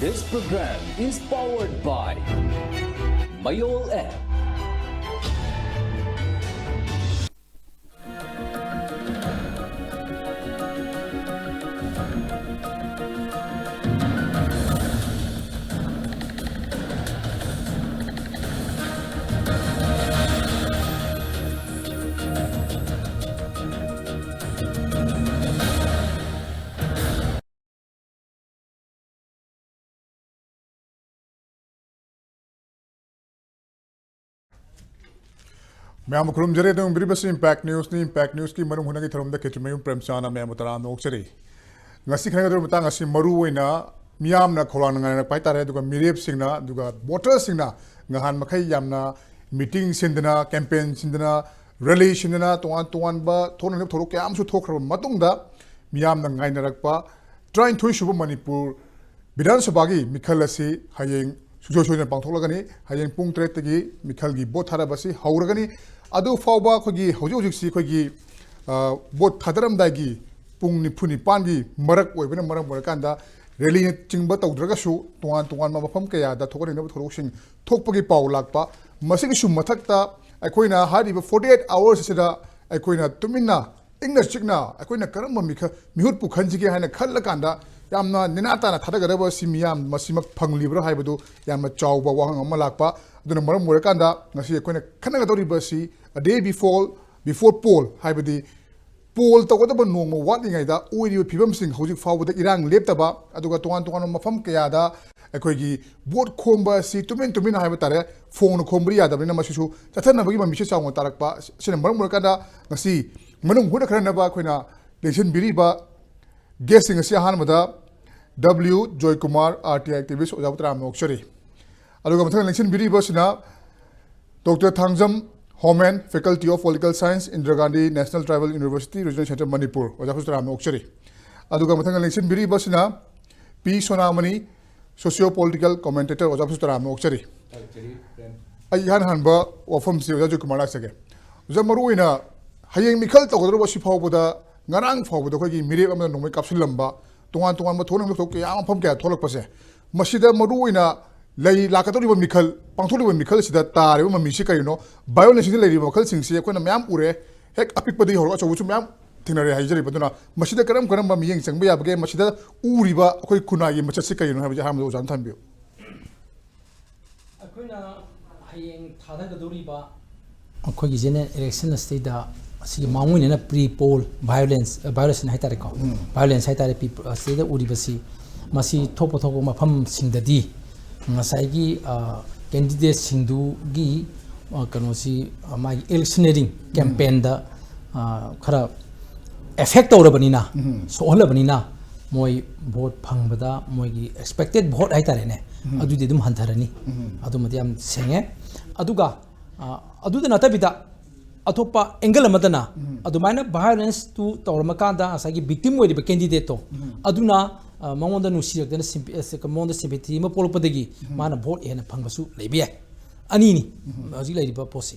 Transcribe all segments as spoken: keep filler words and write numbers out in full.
This program is powered by Mayol app. ꯃꯌꯥꯝꯕꯨ ꯈꯨꯔꯨꯝꯖꯔꯤ꯫ ꯑꯗꯨꯝ ꯌꯦꯡꯕꯤꯔꯤꯕꯁꯤ Impact Newsꯅꯤ꯫ Impact Newsꯀꯤ ꯃꯔꯨꯝ ꯍꯨꯠꯅꯒꯤ ꯊꯧꯔꯝꯗ ꯈꯦꯇ꯭ꯔꯤꯃꯌꯨꯝ ꯄ꯭ꯔꯦꯝꯆꯥꯟꯅ ꯃꯌꯥꯝꯕꯨ ꯇꯔꯥꯝꯅ ꯑꯣꯛꯆꯔꯤ꯫ ꯉꯁꯤ ꯈꯟꯅꯒꯗꯧꯔꯤꯕ ꯃꯇꯥꯡ ꯑꯁꯤ ꯃꯔꯨ ꯑꯣꯏꯅ ꯃꯤꯌꯥꯝꯅ ꯈꯧꯔꯥꯡꯅ ꯉꯥꯏꯅꯔꯛꯄ ꯍꯥꯏꯇꯥꯔꯦ꯫ ꯑꯗꯨꯒ ꯃꯤꯔꯦꯞꯁꯤꯡꯅ, ꯑꯗꯨꯒ voterꯁꯤꯡꯅ ꯉꯍꯥꯟ ꯃꯈꯩ ꯌꯥꯝꯅ meeting ꯁꯤꯟꯗꯅ, campaign ꯁꯤꯟꯗꯅ, rally ꯁꯤꯟꯗꯅ, ꯇꯣꯉꯥꯟ ꯇꯣꯉꯥꯟꯕ ꯊꯣꯛꯅꯤꯡꯕ ꯊꯧꯗꯣꯛ ꯀꯌꯥ ꯑꯃꯁꯨ ꯊꯣꯛꯈ꯭ꯔꯕ ꯃꯇꯨꯡꯗ ꯃꯤꯌꯥꯝꯅ ꯉꯥꯏꯅꯔꯛꯄ ꯇꯔꯥꯅꯤꯊꯣꯏ ꯁꯨꯕ ꯃꯅꯤꯄꯨꯔ ꯕꯤꯙꯥꯟ ꯁꯚꯥꯒꯤ ꯃꯤꯈꯜ ꯑꯁꯤ ꯍꯌꯦꯡ ꯁꯨꯡꯁꯣꯏ ꯁꯣꯏꯗꯅ ꯄꯥꯡꯊꯣꯛꯂꯒꯅꯤ꯫ ꯍꯌꯦꯡ ꯄꯨꯡ ꯇꯔꯦꯠꯇꯒꯤ ꯃꯤꯈꯜꯒꯤ vote ꯊꯥꯗꯕ ꯑꯁꯤ ꯍꯧꯔꯒꯅꯤ꯫ ꯑꯗꯨ ꯐꯥꯎꯕ ꯑꯩꯈꯣꯏꯒꯤ ꯍꯧꯖꯤꯛ ꯍꯧꯖꯤꯛꯁꯤ ꯑꯩꯈꯣꯏꯒꯤ, ꯑ, vote ꯊꯥꯗꯔꯝꯗꯥꯏꯒꯤ ꯄꯨꯡ ꯅꯤꯐꯨ ꯅꯤꯄꯥꯟꯒꯤ ꯃꯔꯛ ꯑꯣꯏꯕꯅ ꯃꯔꯝ ꯑꯣꯏꯔꯀꯥꯟꯗ rallyꯅꯆꯤꯡꯕ ꯇꯧꯗ꯭ꯔꯒꯁꯨ ꯇꯣꯉꯥꯟ ꯇꯣꯉꯥꯟꯕ ꯃꯐꯝ ꯀꯌꯥꯗ ꯊꯣꯛꯍꯟꯅꯤꯡꯅꯕ ꯊꯧꯗꯣꯛꯁꯤꯡ ꯊꯣꯛꯄꯒꯤ ꯄꯥꯎ ꯂꯥꯛꯄ꯫ ꯃꯁꯤꯒꯤꯁꯨ ꯃꯊꯛꯇ ꯑꯩꯈꯣꯏꯅ ꯍꯥꯏꯔꯤꯕ forty eight hours ꯑꯁꯤꯗ ꯑꯩꯈꯣꯏꯅ ꯇꯨꯃꯤꯟꯅ ꯏꯪꯅ ꯆꯤꯛꯅ ꯑꯩꯈꯣꯏꯅ ꯀꯔꯝꯕ ꯃꯤꯈ-, ꯃꯤꯍꯨꯠꯄꯨ ꯈꯟꯁꯤꯒꯦ ꯍꯥꯏꯅ ꯈꯜꯂꯀꯥꯟꯗ ꯌꯥꯝꯅ ꯅꯦꯅꯥ ꯇꯥꯅ ꯊꯥꯗꯒꯗꯕ ꯑꯁꯤ ꯃꯤꯌꯥꯝ ꯃꯁꯤꯃꯛ ꯐꯪꯂꯤꯕ꯭ꯔꯥ ꯍꯥꯏꯕꯗꯨ ꯌꯥꯝꯅ ꯆꯥꯎꯕ ꯋꯥꯍꯪ ꯑꯃ ꯂꯥꯛꯄ꯫ ꯑꯗꯨꯅ ꯃꯔꯝ ꯑꯣꯏꯔꯀꯥꯟꯗ ꯉꯁꯤ ꯑꯩꯈꯣꯏꯅ ꯈꯟꯅꯒꯗꯧꯔꯤꯕ ꯑꯁꯤ a day before, before poll ꯍꯥꯏꯕꯗꯤ poll ꯇꯧꯒꯗꯕ ꯅꯣꯡꯃ ꯋꯥꯠꯂꯤꯉꯩꯗ ꯑꯣꯏꯔꯤꯕ ꯐꯤꯕꯝꯁꯤꯡ ꯍꯧꯖꯤꯛ ꯐꯥꯎꯕꯗ ꯏꯔꯥꯡ ꯂꯦꯞꯇꯕ, ꯑꯗꯨꯒ ꯇꯣꯉꯥꯟ ꯇꯣꯉꯥꯟꯕ ꯃꯐꯝ ꯀꯌꯥꯗ ꯑꯩꯈꯣꯏꯒꯤ vote ꯈꯣꯝꯕ ꯑꯁꯤ ꯇꯨꯃꯤꯟ ꯇꯨꯃꯤꯟ ꯍꯥꯏꯕ ꯇꯥꯔꯦ, ꯐꯣꯡꯅ ꯈꯣꯝꯕꯗꯤ ꯌꯥꯗꯕꯅꯤꯅ ꯃꯁꯤꯁꯨ ꯆꯠꯊꯅꯕꯒꯤ ꯃꯃꯤꯁꯦ ꯆꯥꯎꯅ ꯇꯥꯔꯛꯄ꯫ ꯑꯁꯤꯅ ꯃꯔꯝ ꯑꯣꯏꯔꯀꯥꯟꯗ ꯉꯁꯤ ꯃꯅꯨꯡ ꯍꯨꯠꯅ ꯈꯟꯅꯅꯕ ꯑꯩꯈꯣꯏꯅ ꯂꯦꯡꯁꯤꯟꯕꯤꯔꯤꯕ guestꯁꯤꯡ ꯑꯁꯤ ꯑꯍꯥꯟꯕꯗ W Joykumar, R T I activist, ꯑꯣꯖꯥꯕꯨ ꯇꯔꯥꯝꯅ ꯑꯣꯛꯆꯔꯤ꯫ ꯑꯗꯨꯒ ꯃꯊꯪ ꯂꯦꯡꯁꯤꯟꯕꯤꯔꯤꯕꯁꯤꯅ Doctor Thangjam ꯍꯣꯃꯦꯟ, Faculty of Political Science, Indira Gandhi National Tribal University, Regional Center, Manipur, ꯑꯣꯖꯥꯕꯨꯁꯨ ꯇꯔꯥꯝꯅ ꯑꯣꯛꯆꯔꯤ꯫ ꯑꯗꯨꯒ ꯃꯊꯪ ꯂꯦꯡꯁꯤꯟꯕꯤꯔꯤꯕꯁꯤꯅ P ꯁꯣꯅꯥꯃꯅꯤ, Socio Political Commentator, ꯑꯣꯖꯥꯕꯨꯁꯨ ꯇꯔꯥꯝꯅ ꯑꯣꯛꯆꯔꯤ꯫ ꯑꯩ ꯏꯍꯥꯟ ꯍꯥꯟꯕ ꯋꯥꯐꯝꯁꯤ ꯑꯣꯖꯥ ꯖꯣꯏꯀꯨꯃꯥꯔ ꯂꯥꯛꯆꯒꯦ꯫ ꯑꯣꯖꯥ, ꯃꯔꯨꯑꯣꯏꯅ ꯍꯌꯦꯡ ꯃꯤꯈꯜ ꯇꯧꯒꯗꯧꯔꯕ ꯑꯁꯤ ꯐꯥꯎꯕꯗ ꯉꯔꯥꯡ ꯐꯥꯎꯕꯗ ꯑꯩꯈꯣꯏꯒꯤ ꯃꯤꯔꯦꯞ ꯑꯃꯅ ꯅꯣꯡꯃꯩ ꯀꯥꯞꯁꯤꯜꯂꯝꯕ, ꯇꯣꯉꯥꯟ ꯇꯣꯉꯥꯟꯕ ꯊꯣꯛꯅꯤꯡꯕ ꯊꯧꯗꯣꯛ ꯀꯌꯥ ꯑꯃ ꯃꯐꯝ ꯀꯌꯥ ꯊꯣꯛꯂꯛꯄꯁꯦ ꯃꯁꯤꯗ ꯃꯔꯨ ꯑꯣꯏꯅ ꯂꯩ ꯂꯥꯛꯀꯗꯧꯔꯤꯕ ꯃꯤꯈꯜ, ꯄꯥꯡꯊꯣꯛꯂꯤꯕ ꯃꯤꯈꯜꯁꯤꯗ ꯇꯥꯔꯤꯕ ꯃꯃꯤꯁꯤ ꯀꯔꯤꯅꯣ? Violenceꯁꯤꯡꯗ ꯂꯩꯔꯤꯕ ꯃꯈꯜꯁꯤꯡꯁꯤ ꯑꯩꯈꯣꯏꯅ ꯃꯌꯥꯝ ꯎꯔꯦ, ꯍꯦꯛ ꯑꯄꯤꯛꯄꯗꯒꯤ ꯍꯧꯔꯒ ꯑꯆꯧꯕꯁꯨ ꯃꯌꯥꯝ ꯊꯦꯡꯅꯔꯦ ꯍꯥꯏꯖꯔꯤꯕ꯫ ꯑꯗꯨꯅ ꯃꯁꯤꯗ ꯀꯔꯝ ꯀꯔꯝꯕ ꯃꯤꯠꯌꯦꯡ ꯆꯪꯕ ꯌꯥꯕꯒꯦ? ꯃꯁꯤꯗ ꯎꯔꯤꯕ ꯑꯩꯈꯣꯏ ꯈꯨꯟꯅꯥꯏꯒꯤ ꯃꯆꯠꯁꯤ ꯀꯔꯤꯅꯣ ꯍꯥꯏꯕꯁꯤ ꯑꯍꯥꯟꯕꯗ ꯑꯣꯖꯥꯅ ꯊꯝꯕꯤꯌꯨ꯫ ꯑꯩꯈꯣꯏꯅ ꯍꯌꯦꯡ ꯊꯥꯗꯒꯗꯧꯔꯤꯕ ꯑꯩꯈꯣꯏꯒꯤ general election ꯑꯁꯤꯗ ꯑꯁꯤꯒꯤ ꯃꯥꯡꯑꯣꯏꯅꯅ pre poll violence, violation ꯍꯥꯏꯇꯥꯔꯦꯀꯣ, violence ꯍꯥꯏꯇꯥꯔꯦ, ꯁꯤꯗ ꯎꯔꯤꯕꯁꯤ, ꯃꯁꯤ ꯊꯣꯛꯄ ꯊꯣꯛꯄ ꯃꯐꯝꯁꯤꯡꯗꯗꯤ ꯉꯁꯥꯏꯒꯤ candidateꯁꯤꯡꯗꯨꯒꯤ ꯀꯩꯅꯣꯁꯤ, ꯃꯥꯒꯤ electioneering campaignꯗ ꯈꯔ affect ꯇꯧꯔꯕꯅꯤꯅ, ꯁꯣꯛꯍꯜꯂꯕꯅꯤꯅ, ꯃꯣꯏ vote ꯐꯪꯕꯗ ꯃꯣꯏꯒꯤ expected vote ꯍꯥꯏꯇꯥꯔꯦꯅꯦ, ꯑꯗꯨꯗꯤ ꯑꯗꯨꯝ ꯍꯟꯊꯔꯅꯤ꯫ ꯑꯗꯨꯃꯗꯤ ꯌꯥꯝ ꯁꯦꯡꯉꯦ꯫ ꯑꯗꯨꯒ ꯑꯗꯨꯗ ꯅꯠꯇꯕꯤꯗ ꯑꯇꯣꯞꯄ angle ꯑꯃꯗꯅ ꯑꯗꯨꯃꯥꯏꯅ violenceꯇꯨ ꯇꯧꯔꯝꯃꯀꯥꯟꯗ ꯉꯁꯥꯏꯒꯤ victim ꯑꯣꯏꯔꯤꯕ candidateꯇꯣ, ꯑꯗꯨꯅ ꯃꯉꯣꯟꯗ ꯅꯨꯡꯁꯤꯔꯛꯇꯅ, ꯃꯉꯣꯟꯗ sympathy ꯑꯃ ꯄꯣꯛꯂꯛꯄꯗꯒꯤ ꯃꯥꯅ vote ꯍꯦꯟꯅ ꯐꯪꯕꯁꯨ ꯂꯩꯕ ꯌꯥꯏ꯫ ꯑꯅꯤꯅꯤ ꯍꯧꯖꯤꯛ ꯂꯩꯔꯤꯕ ꯄꯣꯠꯁꯤ꯫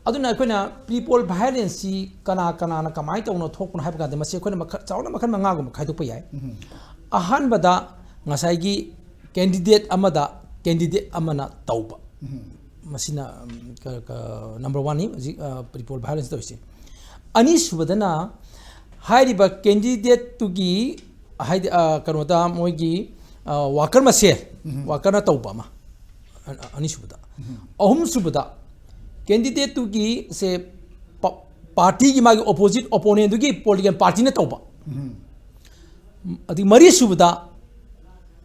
ꯑꯗꯨꯅ ꯑꯩꯈꯣꯏꯅ pre poll violenceꯁꯤ ꯀꯅꯥ ꯀꯅꯥꯅ ꯀꯃꯥꯏꯅ ꯇꯧꯅ ꯊꯣꯛꯄꯅꯣ ꯍꯥꯏꯕ ꯀꯥꯟꯗ, ꯃꯁꯤ ꯑꯩꯈꯣꯏꯅ ꯃꯈꯜ, ꯆꯥꯎꯔꯥꯛꯅ ꯃꯈꯜ ꯃꯉꯥꯒꯨꯝꯕ ꯈꯥꯏꯗꯣꯛꯄ ꯌꯥꯏ꯫ ꯑꯍꯥꯟꯕꯗ ꯉꯁꯥꯏꯒꯤ candidate ꯑꯃꯗ candidate ꯑꯃꯅ ꯇꯧꯕ, ꯃꯁꯤꯅ number oneꯅꯤ ꯍꯧꯖꯤꯛ pre poll violence ꯇꯧꯔꯤꯁꯦ꯫ ꯑꯅꯤꯁꯨꯕꯗꯅ ꯍꯥꯏꯔꯤꯕ candidateꯇꯨꯒꯤ, ꯍꯥꯏꯗꯤ, ꯀꯩꯅꯣꯗ ꯃꯣꯏꯒꯤ worker ꯃꯁꯦꯜ, workerꯅ ꯇꯧꯕ ꯑꯃ, ꯑꯅꯤꯁꯨꯕꯗ꯫ ꯑꯍꯨꯝꯁꯨꯕꯗ candidateꯇꯨꯒꯤ ꯁꯦ partyꯒꯤ, ꯃꯥꯒꯤ opposite opponentꯗꯨꯒꯤ political partyꯅ ꯇꯧꯕ꯫ ꯑꯗꯒꯤ ꯃꯔꯤꯁꯨꯕꯗ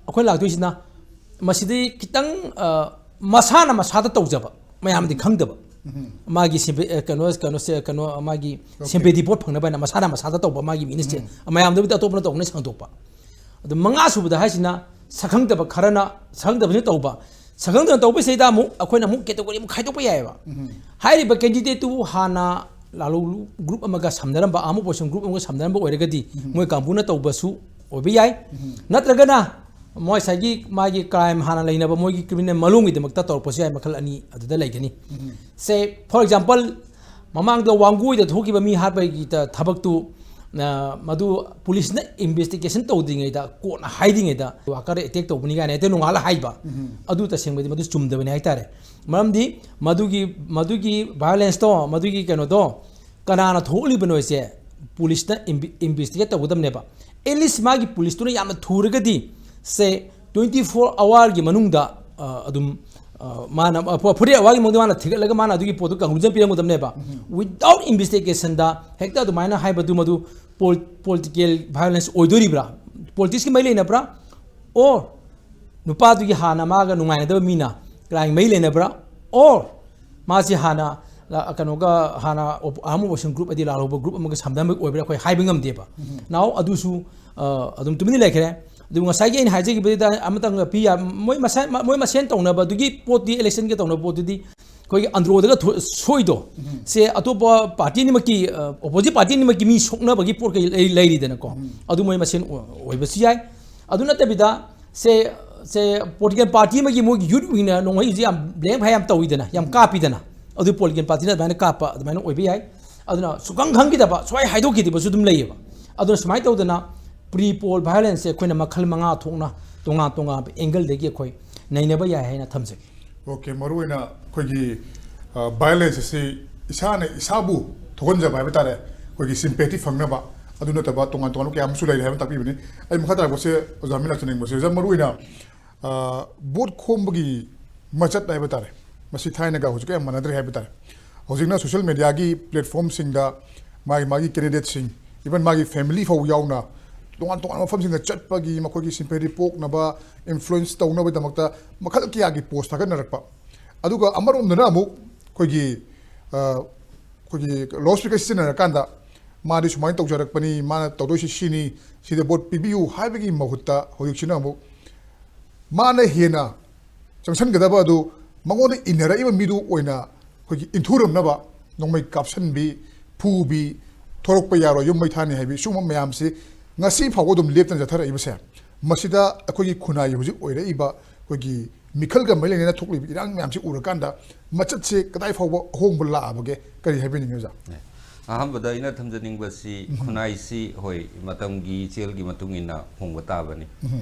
ꯑꯩꯈꯣꯏ ꯂꯥꯛꯇꯣꯏꯁꯤꯅ ꯃꯁꯤꯗꯤ ꯈꯤꯇꯪ ꯃꯁꯥꯅ ꯃꯁꯥꯗ ꯇꯧꯖꯕ, ꯃꯌꯥꯝꯗꯤ ꯈꯪꯗꯕ꯫ ꯃꯥꯒꯤ ꯀꯩꯅꯣ, ꯀꯩꯅꯣꯁꯦ, ꯀꯩꯅꯣ, ꯃꯥꯒꯤ sympathy vote ꯐꯪꯅꯕ ꯍꯥꯏꯅ ꯃꯁꯥꯅ ꯃꯁꯥꯗ ꯇꯧꯕ, ꯃꯥꯒꯤ ꯃꯤꯅꯤꯁꯇꯦ, ꯃꯌꯥꯝꯗꯕꯨꯗꯤ ꯑꯇꯣꯞꯄꯅ ꯇꯧꯕꯅ ꯁꯟꯗꯣꯛꯄ꯫ ꯑꯗꯨ ꯃꯉꯥꯁꯨꯕꯗ ꯍꯥꯏꯁꯤꯅ ꯁꯛꯈꯪꯗꯕ ꯈꯔꯅ, ꯁꯛꯈꯪꯗꯕꯁꯤꯅ ꯇꯧꯕ꯫ ꯁꯛꯈꯪꯗꯕ ꯇꯧꯕꯁꯤꯗꯩꯗ ꯑꯃꯨꯛ ꯑꯩꯈꯣꯏꯅ ꯑꯃꯨꯛ category ꯑꯃꯨꯛ ꯈꯥꯏꯗꯣꯛꯄ ꯌꯥꯏꯑꯕ꯫ ꯍꯥꯏꯔꯤꯕ candidateꯇꯨ ꯍꯥꯟꯅ ꯂꯥꯂꯣꯡ group ꯑꯃꯒ ꯁꯝꯅꯔꯝꯕ, armed opposition group ꯑꯃꯒ ꯁꯝꯅꯔꯝꯕ ꯑꯣꯏꯔꯒꯗꯤ ꯃꯣꯏ ꯀꯥꯡꯕꯨꯅ ꯇꯧꯕꯁꯨ ꯑꯣꯏꯕ ꯌꯥꯏ꯫ ꯅꯠꯇ꯭ꯔꯒꯅ ꯃꯣꯏ ꯉꯁꯥꯏꯒꯤ ꯃꯥꯒꯤ crime ꯍꯥꯟꯅ ꯂꯩꯅꯕ ꯃꯣꯏꯒꯤ criminal ꯃꯂꯣꯡꯒꯤꯗꯃꯛꯇ ꯇꯧꯔꯛꯄꯁꯨ ꯌꯥꯏ, ꯃꯈꯜ ꯑꯅꯤ ꯑꯗꯨꯗ ꯂꯩꯒꯅꯤ꯫ Say, for example, ꯃꯃꯥꯡꯗ ꯋꯥꯡꯒꯣꯏꯗ ꯊꯣꯛꯈꯤꯕ ꯃꯤ ꯍꯥꯠꯄꯒꯤ ꯊꯕꯛꯇꯨ ꯃꯗꯨ ꯄꯨꯂꯤꯁꯅ ꯏꯟꯚꯦꯁꯇꯤꯒꯦꯁꯟ ꯇꯧꯗ꯭ꯔꯤꯉꯩꯗ, ꯀꯣꯔꯠꯅ ꯍꯥꯏꯗ꯭ꯔꯤꯉꯩꯗ ꯋꯥꯀꯔꯗ ꯑꯦꯇꯦꯛ ꯇꯧꯕꯅꯤ ꯀꯥꯏꯅ ꯍꯦꯛꯇ ꯅꯣꯡꯉꯥꯜꯂ ꯍꯥꯏꯕ, ꯑꯗꯨ ꯇꯁꯦꯡꯕꯗꯤ ꯃꯗꯨ ꯆꯨꯝꯗꯕꯅꯤ ꯍꯥꯏꯇꯥꯔꯦ꯫ ꯃꯔꯝꯗꯤ ꯃꯗꯨꯒꯤ ꯃꯗꯨꯒꯤ ꯚꯥꯏꯑꯣꯂꯦꯟꯁꯇꯣ, ꯃꯗꯨꯒꯤ ꯀꯩꯅꯣꯗꯣ ꯀꯅꯥꯅ ꯊꯣꯛꯍꯜꯂꯤꯕꯅꯣ ꯍꯥꯏꯁꯦ ꯄꯨꯂꯤꯁꯅ ꯏꯟꯚꯦꯁꯇꯤꯒꯦꯠ ꯇꯧꯒꯗꯕꯅꯦꯕ꯫ ꯑꯦꯠꯂꯤꯁ ꯃꯥꯒꯤ ꯄꯨꯂꯤꯁꯇꯨꯅ ꯌꯥꯝꯅ ꯊꯨꯔꯒꯗꯤ, ꯁꯦ, ꯇ꯭ꯋꯦꯟꯇꯤ ꯐꯣꯔ ꯑꯋꯥꯔꯒꯤ ꯃꯅꯨꯡꯗ ꯑꯗꯨꯝ ꯃꯥꯅ ꯐꯣꯔꯇꯤ ꯑꯋꯥꯔꯒꯤ ꯃꯅꯨꯡꯗ ꯃꯥꯅ ꯊꯤꯒꯠꯂꯒ ꯃꯥꯅ ꯑꯗꯨꯒꯤ ꯄꯣꯠꯇꯨ ꯀꯟꯀ꯭ꯂꯨꯖꯟ ꯄꯤꯔꯝꯒꯗꯕꯅꯦꯕ꯫ ꯋꯤꯗꯥꯎꯠ ꯏꯟꯚꯦꯁꯇꯤꯒꯦꯁꯟꯗ ꯍꯦꯛꯇ ꯑꯗꯨꯃꯥꯏꯅ ꯍꯥꯏꯕꯗꯨ ꯃꯗꯨ ꯄꯣꯂꯤꯇꯤꯀꯦꯜ ꯚꯥꯏꯑꯣꯂꯦꯟꯁ ꯑꯣꯏꯗꯣꯔꯤꯕ꯭ꯔꯥ? ꯄꯣꯂꯤꯇꯤꯛꯁꯀꯤ ꯃꯔꯤ ꯂꯩꯅꯕ꯭ꯔꯥ? ꯑꯣꯔ ꯅꯨꯄꯥꯗꯨꯒꯤ ꯍꯥꯟꯅ ꯃꯥꯒ ꯅꯨꯡꯉꯥꯏꯅꯗꯕ ꯃꯤꯅ ꯀ꯭ꯔꯥꯏꯝ ꯃꯔꯤ ꯂꯩꯅꯕ꯭ꯔꯥ? ꯑꯣꯔ ꯃꯥꯁꯤ ꯍꯥꯟꯅ ꯀꯩꯅꯣꯒ ꯍꯥꯟꯅ ꯑꯥꯔꯝ ꯑꯣꯄꯣꯖꯤꯁꯟ ꯒ꯭ꯔꯨꯞ ꯍꯥꯏꯗꯤ ꯂꯥꯜꯍꯧꯕ ꯒ꯭ꯔꯨꯞ ꯑꯃꯒ ꯁꯝꯅꯔꯝꯕ ꯑꯣꯏꯕ꯭ꯔꯥ ꯑꯩꯈꯣꯏ ꯍꯥꯏꯕ ꯉꯝꯗꯦꯕ꯫ ꯅꯥꯎ ꯑꯗꯨꯁꯨ ꯑꯗꯨꯝ ꯇꯨꯃꯤꯟꯅ ꯂꯩꯈ꯭ꯔꯦ꯫ ꯑꯗꯨ ꯉꯁꯥꯏꯒꯤ ꯑꯩꯅ ꯍꯥꯏꯖꯈꯤꯕꯗꯨꯗ ꯑꯃꯇꯪ ꯄꯤ ꯌꯥ-, ꯃꯣꯏ ꯃꯁꯥ-, ꯃꯣꯏ ꯃꯁꯦꯟ ꯇꯧꯅꯕꯗꯨꯒꯤ ꯄꯣꯠꯇꯤ, ꯏꯂꯦꯛꯁꯟꯒꯤ ꯇꯧꯅꯕ ꯄꯣꯠꯇꯨꯗꯤ ꯑꯩꯈꯣꯏꯒꯤ ꯑꯟꯗ꯭ꯔꯣꯗꯒ ꯊꯣ-, ꯁꯣꯏꯗꯣ, ꯁꯦ ꯑꯇꯣꯞꯄ ꯄꯥꯔꯇꯤ ꯑꯅꯤꯃꯛꯀꯤ, ꯑ, ꯑꯣꯄꯣꯖꯤꯠ ꯄꯥꯔꯇꯤ ꯑꯅꯤꯃꯛꯀꯤ ꯃꯤ ꯁꯣꯛꯅꯕꯒꯤ ꯄꯣꯠꯀ ꯂꯩ-, ꯂꯩꯔꯤꯗꯅꯀꯣ꯫ ꯑꯗꯨ ꯃꯣꯏ ꯃꯁꯦꯟ ꯑꯣ-, ꯑꯣꯏꯕꯁꯨ ꯌꯥꯏ꯫ ꯑꯗꯨ ꯅꯠꯇꯕꯤꯗ ꯁꯦ, ꯁꯦ ꯄꯣꯂꯤꯇꯤꯀꯦꯜ ꯄꯥꯔꯇꯤ ꯑꯃꯒꯤ ꯃꯣꯏꯒꯤ ꯌꯨꯠ ꯋꯤꯡꯅ ꯅꯣꯡꯃꯩꯁꯦ ꯌꯥꯝ ꯕ꯭ꯂꯦꯡ ꯐꯥꯏꯌꯔ ꯌꯥꯝ ꯇꯧꯋꯤꯗꯅ, ꯌꯥꯝ ꯀꯥꯞꯄꯤꯗꯅ, ꯑꯗꯨ ꯄꯣꯂꯤꯇꯤꯀꯦꯜ ꯄꯥꯔꯇꯤꯅ ꯑꯗꯨꯃꯥꯏꯅ ꯀꯥꯞꯄ ꯑꯗꯨꯃꯥꯏꯅ ꯑꯣꯏꯕ ꯌꯥꯏ꯫ ꯑꯗꯨꯅ ꯁꯨꯛꯈꯪ ꯈꯪꯈꯤꯗꯕ, ꯁꯨꯡꯍꯥꯏ ꯍꯥꯏꯗꯣꯛꯈꯤꯗꯕꯁꯨ ꯑꯗꯨꯝ ꯂꯩꯌꯦꯕ꯫ ꯑꯗꯨꯅ ꯁꯨꯃꯥꯏꯅ ꯇꯧꯗꯅ ꯄ꯭ꯔꯤ ꯄꯣꯜ ꯚꯥꯏꯑꯣꯂꯦꯟꯁꯁꯦ ꯑꯩꯈꯣꯏꯅ ꯃꯈꯜ ꯃꯉꯥ ꯊꯣꯛꯅ ꯇꯣꯉꯥꯟ ꯇꯣꯉꯥꯟꯕ ꯑꯦꯡꯒꯜꯗꯒꯤ ꯑꯩꯈꯣꯏ ꯅꯩꯅꯕ ꯌꯥꯏ ꯍꯥꯏꯅ ꯊꯝꯖꯒꯦ꯫ ꯑꯣꯀꯦ, ꯃꯔꯨꯑꯣꯏꯅ ꯑꯩꯈꯣꯏꯒꯤ, ꯑ, ꯚꯥꯏꯑꯣꯂꯦꯟꯁ ꯑꯁꯤ ꯏꯁꯥꯅ ꯏꯁꯥꯕꯨ ꯊꯣꯛꯍꯟꯖꯕ ꯍꯥꯏꯕ ꯇꯥꯔꯦ, ꯑꯩꯈꯣꯏꯒꯤ ꯁꯤꯝꯄꯦꯊꯤ ꯐꯪꯅꯕ, ꯑꯗꯨ ꯅꯠꯇꯕ ꯇꯣꯉꯥꯟ ꯇꯣꯉꯥꯟꯕ ꯀꯌꯥ ꯑꯃꯁꯨ ꯂꯩꯔꯦ ꯍꯥꯏꯕ ꯇꯥꯛꯄꯤꯕꯅꯤ꯫ ꯑꯩ ꯃꯈꯥ ꯇꯥꯔꯛꯄꯁꯦ ꯑꯣꯖꯥ ꯃꯤꯂꯥ ꯆꯠꯅꯤꯡꯕꯁꯦ, ꯑꯣꯖꯥ, ꯃꯔꯨꯑꯣꯏꯅ, ꯑ, ꯚꯣꯠ ꯈꯣꯝꯕꯒꯤ ꯃꯆꯠ ꯍꯥꯏꯕ ꯇꯥꯔꯦ, ꯃꯁꯤ ꯊꯥꯏꯅꯒ ꯍꯧꯖꯤꯛꯀ ꯌꯥꯝ ꯃꯥꯟꯅꯗ꯭ꯔꯦ ꯍꯥꯏꯕ ꯇꯥꯔꯦ꯫ ꯍꯧꯖꯤꯛꯅ ꯁꯣꯁꯤꯌꯦꯜ ꯃꯦꯗꯤꯌꯥꯒꯤ ꯄ꯭ꯂꯦꯠꯐꯣꯔꯝꯁꯤꯡꯗ ꯃꯥꯒꯤ, ꯃꯥꯒꯤ ꯀꯦꯟꯗꯤꯗꯦꯠꯁꯤꯡ, ꯏꯚꯟ ꯃꯥꯒꯤ ꯐꯦꯃꯤꯂꯤ ꯐꯥꯎ ꯌꯥꯎꯅ ꯇꯣꯉꯥꯟ ꯇꯣꯉꯥꯟꯕ ꯃꯐꯝꯁꯤꯡꯗ ꯆꯠꯄꯒꯤ, ꯃꯈꯣꯏꯒꯤ ꯁꯤꯝꯄꯦꯊꯤ ꯄꯣꯛꯅꯕ, ꯏꯟꯐ꯭ꯂꯨꯌꯦꯟꯁ ꯇꯧꯅꯕꯒꯤꯗꯃꯛꯇ ꯃꯈꯜ ꯀꯌꯥꯒꯤ ꯄꯣꯁ ꯊꯥꯒꯠꯅꯔꯛꯄ꯫ ꯑꯗꯨꯒ ꯑꯃꯔꯣꯝꯗꯅ ꯑꯃꯨꯛ ꯑꯩꯈꯣꯏꯒꯤ, ꯑ, ꯑꯩꯈꯣꯏꯒꯤ ꯂꯥꯎꯠ ꯁ꯭ꯄꯤꯀꯔ ꯁꯤꯖꯤꯟꯅꯔꯀꯥꯟꯗ ꯃꯥꯗꯤ ꯁꯨꯃꯥꯏꯅ ꯇꯧꯖꯔꯛꯄꯅꯤ, ꯃꯥꯅ ꯇꯧꯗꯣꯏꯁꯤ ꯁꯤꯅꯤ, ꯁꯤꯗ ꯚꯣꯠ ꯄꯤꯕꯤꯌꯨ ꯍꯥꯏꯕꯒꯤ ꯃꯍꯨꯠꯇ ꯍꯧꯖꯤꯛꯁꯤꯅ ꯑꯃꯨꯛ ꯃꯥꯅ ꯍꯦꯟꯅ ꯆꯪꯁꯤꯟꯒꯗꯕ ꯑꯗꯨ ꯃꯉꯣꯟꯗ ꯏꯟꯅꯔꯛꯏꯕ ꯃꯤꯗꯨ ꯑꯣꯏꯅ ꯑꯩꯈꯣꯏꯒꯤ ꯏꯟꯊꯨꯔꯝꯅꯕ ꯅꯣꯡꯃꯩ ꯀꯥꯞꯁꯟꯕꯤ, ꯐꯨꯕꯤ, ꯊꯣꯔꯛꯄ ꯌꯥꯔꯣꯏ, ꯌꯨꯝ ꯃꯩ ꯊꯥꯅꯤ ꯍꯥꯏꯕꯤ, ꯁꯤꯒꯨꯝꯕ ꯃꯌꯥꯝꯁꯤ ꯉꯁꯤ ꯐꯥꯎꯕ ꯑꯗꯨꯝ ꯂꯦꯞꯇꯅ ꯆꯠꯊꯔꯛꯏꯕꯁꯦ, ꯃꯁꯤꯗ ꯑꯩꯈꯣꯏꯒꯤ ꯈꯨꯟꯅꯥꯏꯒꯤ ꯍꯧꯖꯤꯛ ꯑꯣꯏꯔꯛꯏꯕ ꯑꯩꯈꯣꯏꯒꯤ ꯃꯤꯈꯜꯒ ꯃꯔꯤ ꯂꯩꯅꯅ ꯊꯣꯛꯂꯤꯕ ꯏꯔꯥꯡ ꯃꯌꯥꯝꯁꯤ ꯎꯔꯀꯥꯟꯗ ꯃꯆꯠꯁꯦ ꯀꯗꯥꯏ ꯐꯥꯎꯕ ꯑꯍꯣꯡꯕ ꯂꯥꯛꯑꯕꯒꯦ? ꯀꯔꯤ ꯍꯥꯏꯕꯤꯅꯤꯡꯉꯤ ꯑꯣꯖꯥ? ꯑꯍꯥꯟꯕꯗ ꯑꯩꯅ ꯊꯝꯖꯅꯤꯡꯕꯁꯤ, ꯈꯨꯟꯅꯥꯏꯁꯤ, ꯍꯣꯏ, ꯃꯇꯝꯒꯤ ꯏꯆꯦꯜꯒꯤ ꯃꯇꯨꯡ ꯏꯟꯅ ꯍꯣꯡꯕ ꯇꯥꯕꯅꯤ꯫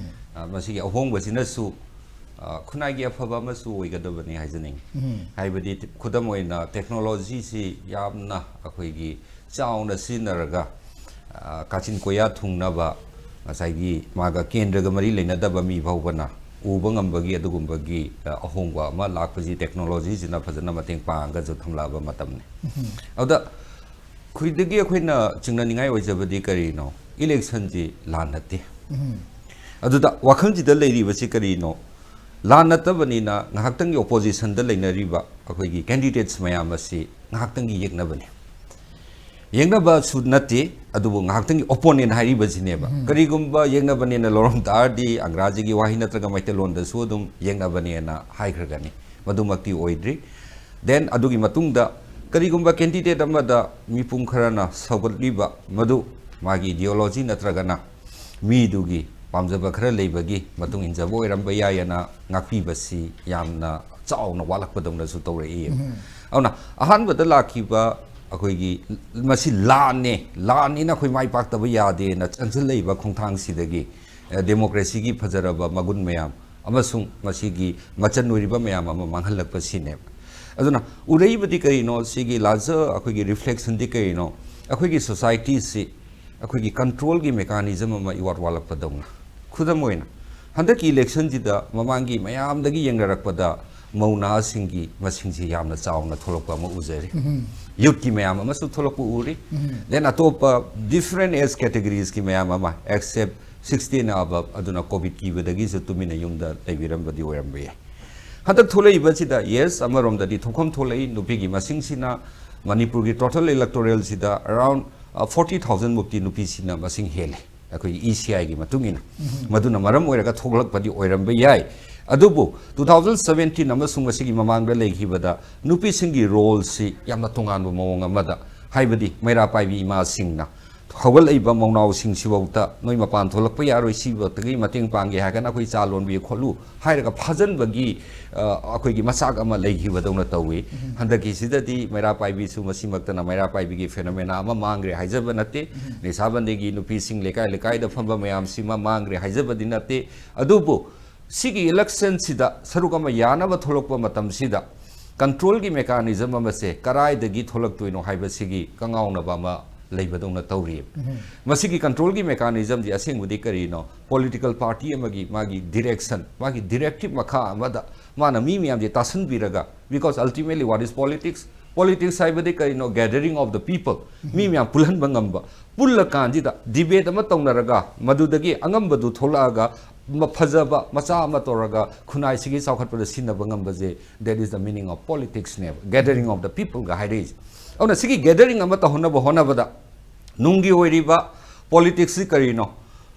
ꯑ, ꯃꯁꯤꯒꯤ ꯑꯍꯣꯡꯕꯁꯤꯅꯁꯨ, ꯑ, ꯈꯨꯟꯅꯥꯏꯒꯤ ꯑꯐꯕ ꯑꯃꯁꯨ ꯑꯣꯏꯒꯗꯕꯅꯤ ꯍꯥꯏꯖꯅꯤꯡꯉꯤ꯫ ꯍꯥꯏꯕꯗꯤ, ꯈꯨꯗꯝ ꯑꯣꯏꯅ, ꯇꯦꯛꯅꯣꯂꯣꯖꯤꯁꯤ ꯌꯥꯝꯅ ꯑꯩꯈꯣꯏꯒꯤ ꯆꯥꯎꯅ ꯁꯤꯖꯤꯟꯅꯔꯒ, ꯑ, ꯀꯥꯆꯤꯟ ꯀꯣꯌꯥ ꯊꯨꯡꯅꯕ, ꯉꯁꯥꯏꯒꯤ ꯃꯥꯒ ꯀꯦꯟꯗ꯭ꯔꯒ ꯃꯔꯤ ꯂꯩꯅꯗꯕ ꯃꯤ ꯐꯥꯎꯕꯅ ꯎꯕ ꯉꯝꯕꯒꯤ ꯑꯗꯨꯒꯨꯝꯕꯒꯤ, ꯑ, ꯑꯍꯣꯡꯕ ꯑꯃ ꯂꯥꯛꯄꯁꯤ ꯇꯦꯛꯅꯣꯂꯣꯖꯤꯁꯤꯅ ꯐꯖꯅ ꯃꯇꯦꯡ ꯄꯥꯡꯉꯒꯁꯨ ꯊꯝꯂꯛꯑꯕ ꯃꯇꯝꯅꯤ꯫ ꯑꯗꯨꯗ ꯈ꯭ꯋꯥꯏꯗꯒꯤ ꯑꯩꯈꯣꯏꯅ ꯆꯤꯡꯅꯅꯤꯡꯉꯥꯏ ꯑꯣꯏꯖꯕꯗꯤ ꯀꯔꯤꯅꯣ? ꯏꯂꯦꯛꯁꯟꯁꯤ ꯂꯥꯟ ꯅꯠꯇꯦ꯫ ꯑꯗꯨꯗ ꯋꯥꯈꯜꯁꯤꯗ ꯂꯩꯔꯤꯕꯁꯤ ꯀꯔꯤꯅꯣ? ꯂꯥꯟ ꯅꯠꯇꯕꯅꯤꯅ ꯉꯥꯏꯍꯥꯛꯇꯪꯒꯤ ꯑꯣꯄꯣꯖꯤꯁꯟꯗ ꯂꯩꯅꯔꯤꯕ ꯑꯩꯈꯣꯏꯒꯤ ꯀꯦꯟꯗꯤꯗꯦꯠꯁ ꯃꯌꯥꯝ ꯑꯁꯤ ꯉꯥꯏꯍꯥꯛꯇꯪꯒꯤ ꯌꯦꯛꯅꯕꯅꯤ꯫ ꯌꯦꯛꯅꯕꯁꯨ ꯅꯠꯇꯦ, ꯑꯗꯨꯕꯨ ꯉꯥꯏꯍꯥꯛꯇꯪꯒꯤ ꯑꯣꯄꯣꯅꯦꯟ ꯍꯥꯏꯔꯤꯕꯁꯤꯅꯦꯕ꯫ ꯀꯔꯤꯒꯨꯝꯕ ꯌꯦꯛꯅꯕꯅꯦꯅ ꯂꯧꯔꯝ ꯇꯥꯔꯗꯤ, ꯑꯪꯒ꯭ꯔꯥꯖꯤꯒꯤ ꯋꯥꯍꯩ ꯅꯠꯇ꯭ꯔꯒ ꯃꯩꯇꯩꯂꯣꯟꯗꯁꯨ ꯑꯗꯨꯝ ꯌꯦꯛꯅꯕꯅꯦꯅ ꯍꯥꯏꯈ꯭ꯔꯒꯅꯤ꯫ ꯃꯗꯨꯃꯛꯇꯤ ꯑꯣꯏꯗ꯭ꯔꯤ꯫ Then ꯑꯗꯨꯒꯤ ꯃꯇꯨꯡꯗ ꯀꯔꯤꯒꯨꯝꯕ ꯀꯦꯟꯗꯤꯗꯦꯠ ꯑꯃꯗ ꯃꯤꯄꯨꯝ ꯈꯔꯅ ꯁꯧꯒꯠꯂꯤꯕ ꯃꯗꯨ ꯃꯥꯒꯤ ꯏꯗꯤꯑꯣꯂꯣꯖꯤ ꯅꯠꯇ꯭ꯔꯒꯅ ꯃꯤꯗꯨꯒꯤ ꯄꯥꯝꯖꯕ ꯈꯔ ꯂꯩꯕꯒꯤ ꯃꯇꯨꯡ ꯏꯟꯖꯕ ꯑꯣꯏꯔꯝꯕ ꯌꯥꯏꯑꯅ ꯉꯥꯛꯄꯤꯕꯁꯤ ꯌꯥꯝꯅ ꯆꯥꯎꯅ ꯋꯥꯠꯂꯛꯄꯗꯧꯅꯁꯨ ꯇꯧꯔꯛꯏ꯫ ꯑꯗꯨꯅ ꯑꯍꯥꯟꯕꯗ ꯂꯥꯛꯈꯤꯕ ꯑꯩꯈꯣꯏꯒꯤ ꯃꯁꯤ ꯂꯥꯟꯅꯦ, ꯂꯥꯟꯅꯤꯅ ꯑꯩꯈꯣꯏ ꯃꯥꯏ ꯄꯥꯛꯇꯕ ꯌꯥꯗꯦꯅ ꯆꯪꯁꯤꯜꯂꯛꯏꯕ ꯈꯣꯡꯊꯥꯡꯁꯤꯗꯒꯤ, ꯑ, ꯗꯦꯃꯣꯀ꯭ꯔꯦꯁꯤꯒꯤ ꯐꯖꯔꯕ ꯃꯒꯨꯟ ꯃꯌꯥꯝ ꯑꯃꯁꯨꯡ ꯃꯁꯤꯒꯤ ꯃꯆꯟ ꯑꯣꯏꯔꯤꯕ ꯃꯌꯥꯝ ꯑꯃ ꯃꯥꯡꯍꯜꯂꯛꯄꯁꯤꯅꯦꯕ꯫ ꯑꯗꯨꯅ ꯎꯔꯛꯏꯕꯗꯤ ꯀꯔꯤꯅꯣ? ꯁꯤꯒꯤ ꯂꯥꯖ ꯑꯩꯈꯣꯏꯒꯤ ꯔꯤꯐ꯭ꯂꯦꯛꯁꯟꯗꯤ ꯀꯔꯤꯅꯣ? ꯑꯩꯈꯣꯏꯒꯤ ꯁꯣꯁꯥꯏꯇꯤꯁꯤ ꯑꯩꯈꯣꯏꯒꯤ ꯀꯟꯇ꯭ꯔꯣꯜꯒꯤ ꯃꯦꯀꯥꯅꯤꯖꯝ ꯑꯃ ꯏꯋꯥꯠ ꯋꯥꯠꯂꯛꯄꯗꯧꯅ꯫ ꯈꯨꯗꯝ ꯑꯣꯏꯅ, ꯍꯟꯗꯛꯀꯤ ꯏꯂꯦꯛꯁꯟꯁꯤꯗ ꯃꯃꯥꯡꯒꯤ ꯃꯌꯥꯝꯗꯒꯤ ꯌꯦꯡꯅꯔꯛꯄꯗ ꯃꯧ ꯅꯍꯥꯁꯤꯡꯒꯤ ꯃꯁꯤꯡꯁꯤ ꯌꯥꯝꯅ ꯆꯥꯎꯅ ꯊꯣꯛꯂꯛꯄ ꯑꯃ ꯎꯖꯔꯤ꯫ ꯌꯨꯠꯀꯤ ꯃꯌꯥꯝ ꯑꯃꯁꯨ ꯊꯣꯛꯂꯛꯄ ꯎꯔꯤ꯫ Then ꯑꯇꯣꯞꯄ different age categoriesꯀꯤ ꯃꯌꯥꯝ ꯑꯃ, except sixty and above, ꯑꯗꯨꯅ ꯀꯣꯚꯤꯗ ꯀꯤꯕꯗꯒꯤꯁꯨ ꯇꯨꯃꯤꯟꯅ ꯌꯨꯝꯗ ꯂꯩꯕꯤꯔꯝꯕꯗꯤ ꯑꯣꯏꯔꯝꯕ ꯌꯥꯏ꯫ ꯍꯟꯗꯛ ꯊꯣꯛꯂꯛꯏꯕꯁꯤꯗ, yes, ꯑꯃꯔꯣꯝꯗꯗꯤ ꯊꯣꯛꯐꯝ ꯊꯣꯛꯂꯛꯏ, ꯅꯨꯄꯤꯒꯤ ꯃꯁꯤꯡꯁꯤꯅ ꯃꯅꯤꯄꯨꯔꯒꯤ total electoralꯁꯤꯗ around, ꯑ, forty thousand ꯃꯨꯛꯇꯤ ꯅꯨꯄꯤꯁꯤꯅ ꯃꯁꯤꯡ ꯍꯦꯜꯂꯤ, ꯑꯩꯈꯣꯏꯒꯤ E C Iꯒꯤ ꯃꯇꯨꯡ ꯏꯟꯅ꯫ ꯃꯗꯨꯅ ꯃꯔꯝ ꯑꯣꯏꯔꯒ ꯊꯣꯛꯂꯛꯄꯗꯤ ꯑꯣꯏꯔꯝꯕ ꯌꯥꯏ꯫ ꯑꯗꯨꯕꯨ two thousand seventeen ꯑꯃꯁꯨꯡ ꯃꯁꯤꯒꯤ ꯃꯃꯥꯡꯗ ꯂꯩꯈꯤꯕꯗ ꯅꯨꯄꯤꯁꯤꯡꯒꯤ roleꯁꯤ ꯌꯥꯝꯅ ꯇꯣꯉꯥꯟꯕ ꯃꯑꯣꯡ ꯑꯃꯗ, ꯍꯥꯏꯕꯗꯤ ꯃꯩꯔꯥ ꯄꯥꯏꯕꯤ ꯏꯃꯥꯁꯤꯡꯅ ꯍꯧꯒꯠꯂꯛꯏꯕ ꯃꯧꯅꯥꯎꯁꯤꯡꯁꯤꯐꯥꯎꯗ ꯅꯣꯏ ꯃꯄꯥꯟ ꯊꯣꯛꯂꯛꯄ ꯌꯥꯔꯣꯏ, ꯁꯤꯐꯥꯎꯗꯒꯤ ꯃꯇꯦꯡ ꯄꯥꯡꯒꯦ ꯍꯥꯏꯔꯒꯅ ꯑꯩꯈꯣꯏ ꯆꯥ ꯂꯣꯟꯕꯤꯌꯨ ꯈꯣꯠꯂꯨ ꯍꯥꯏꯔꯒ ꯐꯥꯖꯤꯟꯕꯒꯤ, ꯑ, ꯑꯩꯈꯣꯏꯒꯤ ꯃꯆꯥꯛ ꯑꯃ ꯂꯩꯈꯤꯕꯗꯧꯅ ꯇꯧꯏ꯫ ꯍꯟꯗꯛꯀꯤꯁꯤꯗꯗꯤ ꯃꯩꯔꯥ ꯄꯥꯏꯕꯤꯁꯨ ꯃꯁꯤꯃꯛꯇꯅ ꯃꯩꯔꯥ ꯄꯥꯏꯕꯤꯒꯤ phenomena ꯑꯃ ꯃꯥꯡꯈ꯭ꯔꯦ ꯍꯥꯏꯖꯕ ꯅꯠꯇꯦ꯫ ꯅꯤꯁꯥꯕꯟꯗꯤꯒꯤ ꯅꯨꯄꯤꯁꯤꯡ ꯂꯩꯀꯥꯏ ꯂꯩꯀꯥꯏꯗ ꯐꯝꯕ ꯃꯌꯥꯝꯁꯤꯃ ꯃꯥꯡꯈ꯭ꯔꯦ ꯍꯥꯏꯖꯕꯗꯤ ꯅꯠꯇꯦ꯫ ꯑꯗꯨꯕꯨ ꯁꯤꯒꯤ electionꯁꯤꯗ ꯁꯔꯨꯛ ꯑꯃ ꯌꯥꯅꯕ ꯊꯣꯛꯂꯛꯄ ꯃꯇꯝꯁꯤꯗ controlꯒꯤ mechanism ꯑꯃꯁꯦ ꯀꯔꯥꯏꯗꯒꯤ ꯊꯣꯛꯂꯛꯇꯣꯏꯅꯣ ꯍꯥꯏꯕꯁꯤꯒꯤ ꯀꯉꯥꯎꯅꯕ ꯑꯃ ꯂꯩꯕꯗꯧꯅ ꯇꯧꯔꯤꯕ꯫ ꯃꯁꯤꯒꯤ controlꯒꯤ mechanismꯁꯤ ꯑꯁꯦꯡꯕꯗꯤ ꯀꯔꯤꯅꯣ? Political party ꯑꯃꯒꯤ ꯃꯥꯒꯤ direction, ꯃꯥꯒꯤ directive ꯃꯈꯥ ꯑꯃꯗ ꯃꯥꯅ ꯃꯤ ꯃꯌꯥꯝꯁꯦ ꯇꯥꯁꯟꯕꯤꯔꯒ, because ultimately what is politics? Politics ꯍꯥꯏꯕꯗꯤ ꯀꯔꯤꯅꯣ? Gathering of the people, ꯃꯤ ꯃꯌꯥꯝ ꯄꯨꯜꯍꯟꯕ ꯉꯝꯕ꯫ ꯄꯨꯜꯂꯀꯥꯟꯁꯤꯗ debate ꯑꯃ ꯇꯧꯅꯔꯒ ꯃꯗꯨꯗꯒꯤ ꯑꯉꯝꯕꯗꯨ ꯊꯣꯛꯂꯛꯑꯒ ꯃ-, ꯐꯖꯕ ꯃꯆꯥ ꯑꯃ ꯇꯧꯔꯒ ꯈꯨꯟꯅꯥꯏꯁꯤꯒꯤ ꯆꯥꯎꯈꯠꯄꯗ ꯁꯤꯖꯤꯟꯅꯕ ꯉꯝꯕꯁꯦ, that is the meaning of politicsꯅꯦꯕ, gathering of the peopleꯒ ꯍꯥꯏꯔꯛꯏꯁꯦ꯫ ꯑꯗꯨꯅ ꯁꯤꯒꯤ gathering ꯑꯃꯠꯇ ꯍꯣꯠꯅꯕ ꯍꯣꯠꯅꯕꯗ ꯅꯨꯡꯒꯤ ꯑꯣꯏꯔꯤꯕ politicsꯁꯤ ꯀꯔꯤꯅꯣ,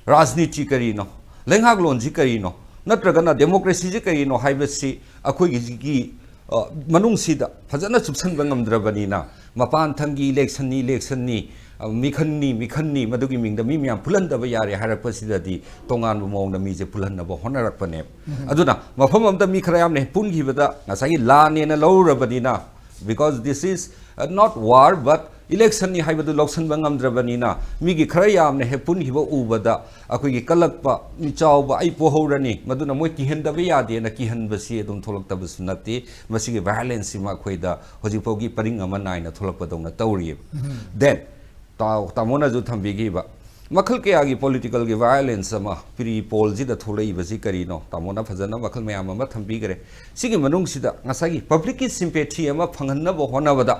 ꯔꯥꯖꯅꯤꯇꯤ ꯀꯔꯤꯅꯣ, ꯂꯩꯉꯥꯛꯂꯣꯟꯁꯤ ꯀꯔꯤꯅꯣ, ꯅꯠꯇ꯭ꯔꯒꯅ democracyꯁꯤ ꯀꯔꯤꯅꯣ ꯍꯥꯏꯕꯁꯤ ꯑꯩꯈꯣꯏꯒꯤ ꯁꯤꯒꯤ, ꯑ, ꯃꯅꯨꯡꯁꯤꯗ ꯐꯖꯅ ꯆꯨꯞꯁꯟꯕ ꯉꯝꯗ꯭ꯔꯕꯅꯤꯅ, ꯃꯄꯥꯟ ꯊꯪꯒꯤ electionꯅꯤ, electionꯅꯤ, ꯑ, ꯃꯤꯈꯟꯅꯤ, ꯃꯤꯈꯟꯅꯤ, ꯃꯗꯨꯒꯤ ꯃꯤꯡꯗ ꯃꯤ ꯃꯌꯥꯝ ꯄꯨꯜꯍꯟꯗꯕ ꯌꯥꯔꯦ ꯍꯥꯏꯔꯛꯄꯁꯤꯗꯗꯤ ꯇꯣꯉꯥꯟꯕ ꯃꯑꯣꯡꯗ ꯃꯤꯁꯦ ꯄꯨꯜꯍꯟꯅꯕ ꯍꯣꯠꯅꯔꯛꯄꯅꯦꯕ꯫ ꯑꯗꯨꯅ ꯃꯐꯝ ꯑꯃꯗ ꯃꯤ ꯈꯔ ꯌꯥꯝꯅ ꯍꯦꯛ ꯄꯨꯟꯈꯤꯕꯗ ꯉꯁꯥꯏꯒꯤ ꯂꯥꯟꯅꯦꯅ ꯂꯧꯔꯨꯔꯕꯅꯤꯅ, because this is, uh, not war but electionꯅꯤ ꯍꯥꯏꯕꯗꯨ ꯂꯧꯁꯟꯕ ꯉꯝꯗ꯭ꯔꯕꯅꯤꯅ, ꯃꯤꯒꯤ ꯈꯔ ꯌꯥꯝꯅ ꯍꯦꯛ ꯄꯨꯟꯈꯤꯕ ꯎꯕꯗ ꯑꯩꯈꯣꯏꯒꯤ ꯀꯜꯂꯛꯄ, ꯃꯤ ꯆꯥꯎꯕ, "ꯑꯩ ꯄꯣꯍꯧꯔꯅꯤ, ꯃꯗꯨꯅ ꯃꯣꯏ ꯀꯤꯍꯟꯗꯕ ꯌꯥꯗꯦꯅ" ꯀꯤꯍꯟꯕꯁꯤ ꯑꯗꯨꯝ ꯊꯣꯛꯂꯛꯇꯕꯁꯨ ꯅꯠꯇꯦ꯫ ꯃꯁꯤꯒꯤ violenceꯁꯤꯃ ꯑꯩꯈꯣꯏꯗ ꯍꯧꯖꯤꯛꯐꯥꯎꯒꯤ ꯄꯔꯤꯡ ꯑꯃ ꯅꯥꯏꯅ ꯊꯣꯛꯂꯛꯄꯗꯧꯅ ꯇꯧꯔꯤꯑꯕ꯫ Then, ꯇꯥ-, ꯇꯥꯃꯣꯅꯁꯨ ꯊꯝꯕꯤꯈꯤꯕ ꯃꯈꯜ ꯀꯌꯥꯒꯤ politicalꯒꯤ violenceꯁꯦ ꯑꯃ pre-pollꯁꯤꯗ ꯊꯣꯛꯂꯛꯏꯕꯁꯤ ꯀꯔꯤꯅꯣ? ꯇꯥꯃꯣꯅ ꯐꯖꯅ ꯃꯈꯜ ꯃꯌꯥꯝ ꯑꯃ ꯊꯝꯕꯤꯈ꯭ꯔꯦ꯫ ꯁꯤꯒꯤ ꯃꯅꯨꯡꯁꯤꯗ ꯉꯁꯥꯏꯒꯤ publicꯀꯤ sympathy ꯑꯃ ꯐꯪꯍꯟꯅꯕ ꯍꯣꯠꯅꯕꯗ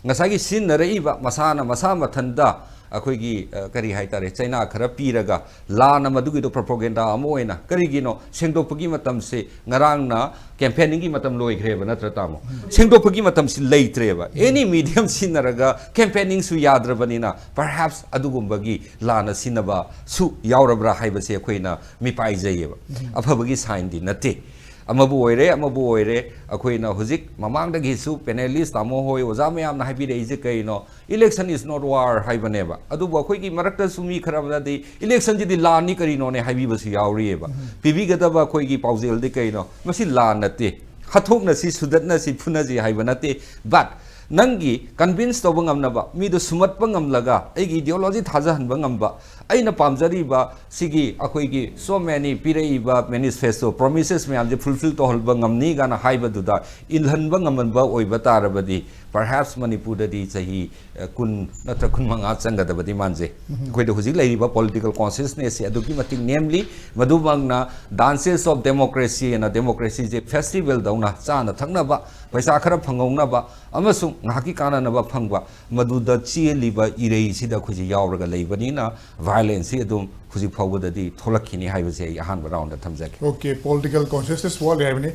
ꯉꯁꯥꯏꯒꯤ ꯁꯤꯖꯤꯟꯅꯔꯛꯏꯕ ꯃꯁꯥꯅ ꯃꯁꯥ ꯃꯊꯟꯇ ꯑꯩꯈꯣꯏꯒꯤ, ꯑ, ꯀꯔꯤ ꯍꯥꯏꯇꯥꯔꯦ, ꯆꯩꯅꯥ ꯈꯔ ꯄꯤꯔꯒ ꯂꯥꯟꯅ ꯃꯗꯨꯒꯤꯗꯣ propaganda ꯑꯃ ꯑꯣꯏꯅ, ꯀꯔꯤꯒꯤꯅꯣ? ꯁꯦꯡꯗꯣꯛꯄꯒꯤ ꯃꯇꯝꯁꯦ ꯉꯔꯥꯡꯅ campaigningꯒꯤ ꯃꯇꯝ ꯂꯣꯏꯈ꯭ꯔꯦꯕ, ꯅꯠꯇ꯭ꯔ ꯇꯥꯃꯣ? ꯁꯦꯡꯗꯣꯛꯄꯒꯤ ꯃꯇꯝꯁꯤ ꯂꯩꯇ꯭ꯔꯦꯕ꯫ Any medium ꯁꯤꯖꯤꯟꯅꯔꯒ campaigningꯁꯨ ꯌꯥꯗ꯭ꯔꯕꯅꯤꯅ, perhaps ꯑꯗꯨꯒꯨꯝꯕꯒꯤ ꯂꯥꯟꯅ ꯁꯤꯖꯤꯟꯅꯕꯁꯨ ꯌꯥꯎꯔꯕ꯭ꯔꯥ ꯍꯥꯏꯕꯁꯦ ꯑꯩꯈꯣꯏꯅ ꯃꯤꯄꯥꯏꯖꯩꯌꯦꯕ꯫ ꯑꯐꯕꯒꯤ signꯗꯤ ꯅꯠꯇꯦ꯫ ꯑꯃꯕꯨ ꯑꯣꯏꯔꯦ, ꯑꯃꯕꯨ ꯑꯣꯏꯔꯦ, ꯑꯩꯈꯣꯏꯅ ꯍꯧꯖꯤꯛ ꯃꯃꯥꯡꯗꯒꯤꯁꯨ ꯄꯦꯅꯦꯂꯤꯁ ꯇꯥꯃꯣ ꯍꯣꯏ, ꯑꯣꯖꯥ ꯃꯌꯥꯝꯅ ꯍꯥꯏꯕꯤꯔꯛꯏꯁꯦ ꯀꯩꯅꯣ? "Election is not war" ꯍꯥꯏꯕꯅꯦꯕ꯫ ꯑꯗꯨꯕꯨ ꯑꯩꯈꯣꯏꯒꯤ ꯃꯔꯛꯇꯁꯨ ꯃꯤ ꯈꯔ ꯑꯃꯅꯗꯤ "ꯏꯂꯦꯛꯁꯟꯁꯤꯗꯤ ꯂꯥꯟꯅꯤ ꯀꯔꯤꯅꯣꯅꯦ" ꯍꯥꯏꯕꯤꯕꯁꯨ ꯌꯥꯎꯔꯤꯑꯕ꯫ ꯄꯤꯕꯤꯒꯗꯕ ꯑꯩꯈꯣꯏꯒꯤ ꯄꯥꯎꯖꯦꯜꯗꯤ ꯀꯩꯅꯣ? ꯃꯁꯤ ꯂꯥꯟ ꯅꯠꯇꯦ, ꯍꯥꯠꯇꯣꯛꯅꯁꯤ, ꯁꯨꯗꯠꯅꯁꯤ, ꯐꯨꯅꯁꯤ ꯍꯥꯏꯕ ꯅꯠꯇꯦ꯫ But ꯅꯪꯒꯤ ꯀꯟꯚꯤꯟꯁ ꯇꯧꯕ ꯉꯝꯅꯕ, ꯃꯤꯗꯣ ꯁꯨꯝꯍꯠꯄ ꯉꯝꯂꯒ, ꯑꯩꯒꯤ ꯏꯗꯤꯑꯣꯂꯣꯖꯤ ꯊꯥꯖꯍꯟꯕ ꯉꯝꯕ, ꯑꯩꯅ ꯄꯥꯝꯖꯔꯤꯕ ꯁꯤꯒꯤ ꯑꯩꯈꯣꯏꯒꯤ so many ꯄꯤꯔꯛꯏꯕ ꯃꯦꯅꯤꯐꯦꯁꯇꯣ, ꯄ꯭ꯔꯣꯃꯤꯁꯦꯁ ꯃꯌꯥꯝꯁꯦ ꯐꯨꯜꯐꯤꯜ ꯇꯧꯍꯟꯕ ꯉꯝꯅꯤ ꯀꯥꯏꯅ ꯍꯥꯏꯕꯗꯨꯗ ꯏꯜꯍꯟꯕ ꯉꯝꯍꯟꯕ ꯑꯣꯏꯕ ꯇꯥꯔꯕꯗꯤ, perhaps ꯃꯅꯤꯄꯨꯔꯗꯗꯤ ꯆꯍꯤ, ꯑ, ꯀꯨꯟ ꯅꯠꯇ꯭ꯔ ꯀꯨꯟꯃꯉꯥ ꯆꯪꯒꯗꯕꯗꯤ ꯃꯥꯟꯖꯩ꯫ ꯑꯩꯈꯣꯏꯗ ꯍꯧꯖꯤꯛ ꯂꯩꯔꯤꯕ ꯄꯣꯂꯤꯇꯤꯀꯦꯜ ꯀꯣꯟꯁꯤꯌꯁꯅꯦꯁꯁꯤ ꯑꯗꯨꯛꯀꯤ ꯃꯇꯤꯛ ꯅꯦꯝꯂꯤ꯫ ꯃꯗꯨꯃꯛꯅ Dances of Democracy ꯑꯅ ꯗꯦꯃꯣꯀ꯭ꯔꯦꯁꯤꯁꯦ ꯐꯦꯁꯇꯤꯚꯦꯜꯗꯧꯅ ꯆꯥꯅ ꯊꯛꯅꯕ, ꯄꯩꯁꯥ ꯈꯔ ꯐꯪꯍꯧꯅꯕ ꯑꯃꯁꯨꯡ ꯉꯥꯏꯍꯥꯛꯀꯤ ꯀꯥꯟꯅꯅꯕ ꯐꯪꯕ, ꯃꯗꯨꯗ ꯆꯦꯜꯂꯤꯕ ꯏꯔꯩꯁꯤꯗ ꯑꯩꯈꯣꯏꯁꯦ ꯌꯥꯎꯔꯒ ꯂꯩꯕꯅꯤꯅ, ꯚꯥꯏꯑꯣꯂꯦꯟꯁꯁꯤ ꯑꯗꯨꯝ ꯍꯧꯖꯤꯛ ꯐꯥꯎꯕꯗꯗꯤ ꯊꯣꯛꯂꯛꯈꯤꯅꯤ ꯍꯥꯏꯕꯁꯦ ꯑꯩ ꯑꯍꯥꯟꯕ ꯔꯥꯎꯟꯗ ꯊꯝꯖꯒꯦ꯫ ꯑꯣꯀꯦ, ꯄꯣꯂꯤꯇꯤꯀꯦꯜ ꯀꯣꯟꯁꯤꯌꯁꯅꯦꯁ ꯋꯥꯠꯂꯤ ꯍꯥꯏꯕꯅꯤ꯫